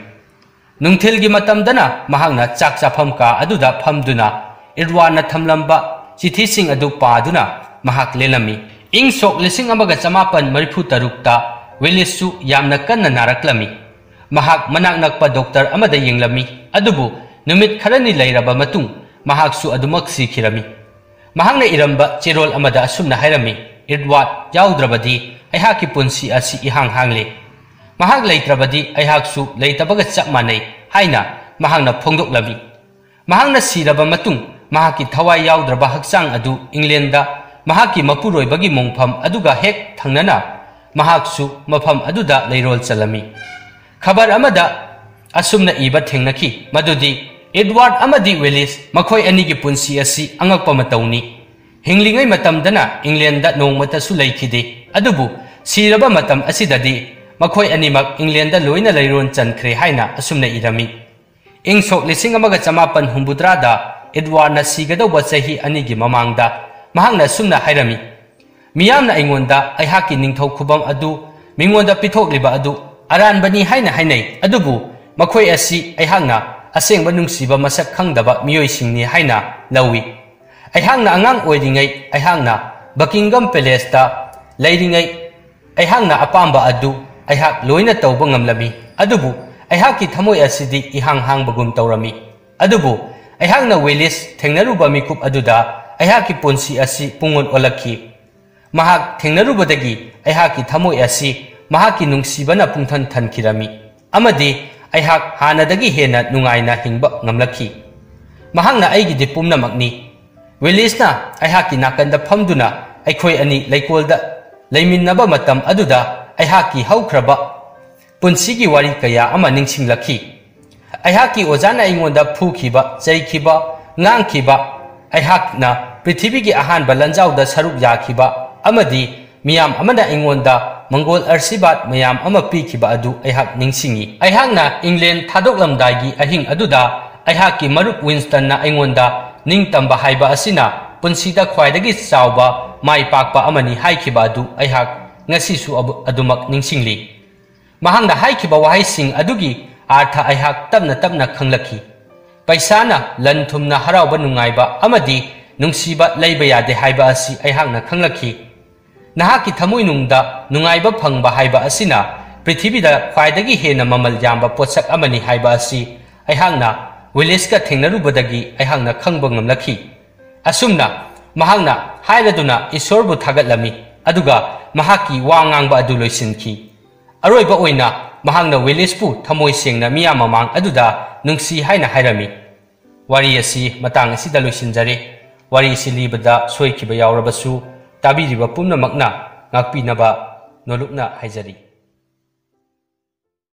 ꯅꯨꯡꯊꯤꯜꯒꯤ ꯃꯇꯝꯗꯅ ꯃꯍꯥꯛꯅ ꯆꯥꯛ ꯆꯥꯐꯝ ꯀꯥ ꯑꯗꯨꯗ ꯐꯝꯗꯨꯅ ꯑꯦꯗꯋꯥꯔꯗꯅ ꯊꯝꯂꯝꯕ ꯆꯤꯊꯤꯁꯤꯡ ꯑꯗꯨ ꯄꯥꯗꯨꯅ ꯃꯍꯥꯛ ꯂꯦꯜꯂꯝꯃꯤ꯫ ꯏꯪ ꯁꯣꯛ ꯂꯤꯁꯤꯡ ꯑꯃꯒ ꯆꯃꯥꯄꯟ ꯃꯔꯤꯐꯨ ꯇꯔꯨꯛꯇ ꯋꯤꯂꯤꯁꯁꯨ ꯌꯥꯝꯅ ꯀꯟꯅ ꯅꯥꯔꯛꯂꯝꯃꯤ꯫ ꯃꯍꯥꯛ ꯃꯅꯥꯛ ꯅꯛꯄ ꯗꯣꯛꯇꯔ ꯑꯃꯗ ꯌꯦꯡꯂꯝꯃꯤ, ꯑꯗꯨꯕꯨ ꯅꯨꯃꯤꯠ ꯈꯔꯅꯤ ꯂꯩꯔꯕ ꯃꯇꯨꯡ ꯃꯍꯥꯛꯁꯨ ꯑꯗꯨꯃꯛ ꯁꯤꯈꯤꯔꯝꯃꯤ꯫ ꯃꯍꯥꯛꯅ ꯏꯔꯝꯕ ꯆꯦꯔꯣꯜ ꯑꯃꯗ ꯑꯁꯨꯝꯅ ꯍꯥꯏꯔꯝꯃꯤ, "ꯑꯦꯗꯋꯥꯔꯗ ꯌꯥꯎꯗ꯭ꯔꯕꯗꯤ ꯑꯩꯍꯥꯛꯀꯤ ꯄꯨꯟꯁꯤ ꯑꯁꯤ ꯏꯍꯥꯡ ꯍꯥꯡꯂꯦ꯫ "ꯃꯍꯥꯛ ꯂꯩꯇ꯭ꯔꯕꯗꯤ ꯑꯩꯍꯥꯛꯁꯨ ꯂꯩꯇꯕꯒ ꯆꯞ ꯃꯥꯟꯅꯩ" ꯍꯥꯏꯅ ꯃꯍꯥꯛꯅ ꯐꯣꯡꯗꯣꯛꯂꯝꯃꯤ꯫ ꯃꯍꯥꯛꯅ ꯁꯤꯔꯕ ꯃꯇꯨꯡ ꯃꯍꯥꯛꯀꯤ ꯊꯋꯥꯏ ꯌꯥꯎꯗ꯭ꯔꯕ ꯍꯛꯆꯥꯡ ꯑꯗꯨ ꯏꯪꯂꯦꯟꯗ ꯃꯍꯥꯛꯀꯤ ꯃꯄꯨꯔꯣꯏꯕꯒꯤ ꯃꯣꯡꯐꯝ ꯑꯗꯨꯒ ꯍꯦꯛ ꯊꯪꯅꯅ ꯃꯍꯥꯛꯁꯨ ꯃꯐꯝ ꯑꯗꯨꯗ ꯂꯩꯔꯣꯜ ꯆꯜꯂꯝꯃꯤ꯫ ꯈꯕꯔ ꯑꯃꯗ ꯑꯁꯨꯝꯅ ꯏꯕ ꯊꯦꯡꯅꯈꯤ, ꯃꯗꯨꯗꯤ "ꯑꯦꯗꯋꯥꯔꯗ ꯑꯃꯗꯤ ꯋꯤꯂꯤꯁ, ꯃꯈꯣꯏ ꯑꯅꯤꯒꯤ ꯄꯨꯟꯁꯤ ꯑꯁꯤ ꯑꯉꯛꯄ ꯃꯇꯧꯅꯤ꯫ ꯍꯤꯡꯂꯤꯉꯩ ꯃꯇꯝꯗꯅ ꯏꯪꯂꯦꯟꯗ ꯅꯣꯡꯃꯇꯁꯨ ꯂꯩꯈꯤꯗꯦ, ꯑꯗꯨꯕꯨ ꯁꯤꯔꯕ ꯃꯇꯝ ꯑꯁꯤꯗꯗꯤ ꯃꯈꯣꯏ ꯑꯅꯤꯃꯛ ꯏꯪꯂꯦꯟꯗ ꯂꯣꯏꯅ ꯂꯩꯔꯣꯟ ꯆꯟꯈ꯭ꯔꯦ" ꯍꯥꯏꯅ ꯑꯁꯨꯝꯅ ꯏꯔꯝꯃꯤ꯫ ꯏꯪ ꯁꯣꯛ ꯂꯤꯁꯤꯡ ꯑꯃꯒ ꯆꯃꯥꯄꯟ ꯍꯨꯝꯐꯨꯇꯔꯥꯗ ꯑꯦꯗꯋꯥꯔꯗꯅ ꯁꯤꯒꯗꯧꯕ ꯆꯍꯤ ꯑꯅꯤꯒꯤ ꯃꯃꯥꯡꯗ ꯃꯍꯥꯛꯅ ꯑꯁꯨꯝꯅ ꯍꯥꯏꯔꯝꯃꯤ, "ꯃꯤꯌꯥꯝꯅ ꯑꯩꯉꯣꯟꯗ ꯑꯩꯍꯥꯛꯀꯤ ꯅꯤꯡꯊꯧ ꯈꯨꯕꯝ ꯑꯗꯨ ꯃꯤꯉꯣꯟꯗ ꯄꯤꯊꯣꯛꯂꯤꯕ ꯑꯗꯨ ꯑꯔꯥꯟꯕꯅꯤ ꯍꯥꯏꯅ ꯍꯥꯏꯅꯩ, ꯑꯗꯨꯕꯨ ꯃꯈꯣꯏ ꯑꯁꯤ ꯑꯩꯍꯥꯛꯅ ꯑꯁꯦꯡꯕ ꯅꯨꯡꯁꯤꯕ ꯃꯁꯛ ꯈꯪꯗꯕ ꯃꯤꯑꯣꯏꯁꯤꯡꯅꯤ ꯍꯥꯏꯅ ꯂꯧꯏ꯫ ꯑꯩꯍꯥꯛꯅ ꯑꯉꯥꯡ ꯑꯣꯏꯔꯤꯉꯩ ꯑꯩꯍꯥꯛꯅ ꯕꯀꯤꯡꯒꯝ ꯄꯦꯂꯦꯁꯇ ꯂꯩꯔꯤꯉꯩ ꯑꯩꯍꯥꯛꯅ ꯑꯄꯥꯝꯕ ꯑꯗꯨ ꯑꯩꯍꯥꯛ ꯂꯣꯏꯅ ꯇꯧꯕ ꯉꯝꯂꯝꯃꯤ, ꯑꯗꯨꯕꯨ ꯑꯩꯍꯥꯛꯀꯤ ꯊꯃꯣꯏ ꯑꯁꯤꯗꯤ ꯏꯍꯥꯡ ꯍꯥꯡꯕꯒꯨꯝ ꯇꯧꯔꯝꯃꯤ꯫ ꯑꯗꯨꯕꯨ ꯑꯩꯍꯥꯛꯅ ꯋꯤꯂꯤꯁ ꯊꯦꯡꯅꯔꯨꯕ ꯃꯤꯀꯨꯞ ꯑꯗꯨꯗ ꯑꯩꯍꯥꯛꯀꯤ ꯄꯨꯟꯁꯤ ꯑꯁꯤ ꯄꯨꯡꯑꯣꯟ ꯑꯣꯜꯂꯛꯈꯤ꯫ ꯃꯍꯥꯛ ꯊꯦꯡꯅꯔꯨꯕꯗꯒꯤ ꯑꯩꯍꯥꯛꯀꯤ ꯊꯃꯣꯏ ꯑꯁꯤ ꯃꯍꯥꯛꯀꯤ ꯅꯨꯡꯁꯤꯕꯅ ꯄꯨꯡꯊꯟ ꯊꯟꯈꯤꯔꯝꯃꯤ, ꯑꯃꯗꯤ ꯑꯩꯍꯥꯛ ꯍꯥꯟꯅꯗꯒꯤ ꯍꯦꯟꯅ ꯅꯨꯡꯉꯥꯏꯅ ꯍꯤꯡꯕ ꯉꯝꯂꯛꯈꯤ꯫ ꯃꯍꯥꯛꯅ ꯑꯩꯒꯤꯗꯤ ꯄꯨꯝꯅꯃꯛꯅꯤ"꯫ ꯋꯤꯂꯤꯁꯅ ꯑꯩꯍꯥꯛꯀꯤ ꯅꯥꯀꯟꯗ ꯐꯝꯗꯨꯅ ꯑꯩꯈꯣꯏ ꯑꯅꯤ ꯂꯩꯀꯣꯜꯗ ꯂꯩꯃꯤꯟꯅꯕ ꯃꯇꯝ ꯑꯗꯨꯗ ꯑꯩꯍꯥꯛꯀꯤ ꯍꯧꯈ꯭ꯔꯕ ꯄꯨꯟꯁꯤꯒꯤ ꯋꯥꯔꯤ ꯀꯌꯥ ꯑꯃ ꯅꯤꯡꯁꯤꯡꯂꯛꯈꯤ꯫ ꯑꯩꯍꯥꯛꯀꯤ ꯑꯣꯖꯥꯅ ꯑꯩꯉꯣꯟꯗ ꯐꯨꯈꯤꯕ, ꯆꯩꯈꯤꯕ, ꯉꯥꯡꯈꯤꯕ, ꯑꯩꯍꯥꯛꯅ ꯄ꯭ꯔꯤꯊꯤꯕꯤꯒꯤ ꯑꯍꯥꯟꯕ ꯂꯥꯟꯖꯥꯎꯗ ꯁꯔꯨꯛ ꯌꯥꯈꯤꯕ, ꯑꯃꯗꯤ ꯃꯤꯌꯥꯝ ꯑꯃꯅ ꯑꯩꯉꯣꯟꯗ ꯃꯪꯒꯣꯜ ꯑꯥꯁꯤꯔꯕꯥꯗ ꯃꯌꯥꯝ ꯑꯃ ꯄꯤꯈꯤꯕ ꯑꯗꯨ ꯑꯩꯍꯥꯛ ꯅꯤꯡꯁꯤꯡꯏ꯫ ꯑꯩꯍꯥꯛꯅ ꯏꯪꯂꯦꯟ ꯊꯥꯗꯣꯛꯂꯝꯗꯥꯏꯒꯤ ꯑꯍꯤꯡ ꯑꯗꯨꯗ ꯑꯩꯍꯥꯛꯀꯤ ꯃꯔꯨꯞ ꯋꯤꯟꯁꯇꯟꯅ ꯑꯩꯉꯣꯟꯗ "ꯅꯤꯡꯇꯝꯕ ꯍꯥꯏꯕ ꯑꯁꯤꯅ ꯄꯨꯟꯁꯤꯗ ꯈ꯭ꯋꯥꯏꯗꯒꯤ ꯆꯥꯎꯕ ꯃꯥꯏ ꯄꯥꯛꯄ ꯑꯃꯅꯤ" ꯍꯥꯏꯈꯤꯕ ꯑꯗꯨ ꯑꯩꯍꯥꯛ ꯉꯁꯤꯁꯨ ꯑꯕꯨ-, ꯑꯗꯨꯃꯛ ꯅꯤꯡꯁꯤꯡꯂꯤ꯫ ꯃꯍꯥꯛꯅ ꯍꯥꯏꯈꯤꯕ ꯋꯥꯍꯩꯁꯤꯡ ꯑꯗꯨꯒꯤ ꯑꯥꯔꯊ ꯑꯩꯍꯥꯛ ꯇꯞꯅ ꯇꯞꯅ ꯈꯪꯂꯛꯈꯤ꯫ ꯄꯩꯁꯥꯅ, ꯂꯟ ꯊꯨꯝꯅ ꯍꯔꯥꯎꯕ, ꯅꯨꯡꯉꯥꯏꯕ ꯑꯃꯗꯤ ꯅꯨꯡꯁꯤꯕ ꯂꯩꯕ ꯌꯥꯗꯦ ꯍꯥꯏꯕ ꯑꯁꯤ ꯑꯩꯍꯥꯛꯅ ꯈꯪꯂꯛꯈꯤ꯫ ꯅꯍꯥꯛꯀꯤ ꯊꯃꯣꯏꯅꯨꯡꯗ ꯅꯨꯡꯉꯥꯏꯕ ꯐꯪꯕ ꯍꯥꯏꯕ ꯑꯁꯤꯅ ꯄ꯭ꯔꯤꯊꯤꯕꯤꯗ ꯈ꯭ꯋꯥꯏꯗꯒꯤ ꯍꯦꯟꯅ ꯃꯃꯜ ꯌꯥꯝꯕ ꯄꯣꯠꯁꯛ ꯑꯃꯅꯤ ꯍꯥꯏꯕ ꯑꯁꯤ ꯑꯩꯍꯥꯛꯅ ꯋꯤꯂꯤꯁꯀ ꯊꯦꯡꯅꯔꯨꯕꯗꯒꯤ ꯑꯩꯍꯥꯛꯅ ꯈꯪꯕ ꯉꯝꯂꯛꯈꯤ꯫ ꯑꯁꯨꯝꯅ ꯃꯍꯥꯛꯅ ꯍꯥꯏꯔꯗꯨꯅ ꯏꯁꯣꯔꯕꯨ ꯊꯥꯒꯠꯂꯝꯃꯤ, ꯑꯗꯨꯒ ꯃꯍꯥꯛꯀꯤ ꯋꯥ ꯉꯥꯡꯕ ꯑꯗꯨ ꯂꯣꯏꯁꯤꯟꯈꯤ꯫ ꯑꯔꯣꯏꯕ ꯑꯣꯏꯅ ꯃꯍꯥꯛꯅ ꯋꯤꯂꯤꯁꯄꯨ ꯊꯃꯣꯏ ꯁꯦꯡꯅ ꯃꯤꯌꯥꯝ ꯃꯃꯥꯡ ꯑꯗꯨꯗ ꯅꯨꯡꯁꯤ ꯍꯥꯏꯅ ꯍꯥꯏꯔꯝꯃꯤ꯫ ꯋꯥꯔꯤ ꯑꯁꯤ ꯃꯇꯥꯡ ꯑꯁꯤꯗ ꯂꯣꯏꯁꯤꯟꯖꯔꯦ꯫ ꯋꯥꯔꯤ ꯑꯁꯤ ꯂꯤꯕꯗ ꯁꯣꯏꯈꯤꯕ ꯌꯥꯎꯔꯕꯁꯨ ꯇꯥꯕꯤꯔꯤꯕ ꯄꯨꯝꯅꯃꯛꯅ ꯉꯥꯛꯄꯤꯅꯕ ꯅꯣꯂꯨꯛꯅ ꯍꯥꯏꯖꯔꯤ꯫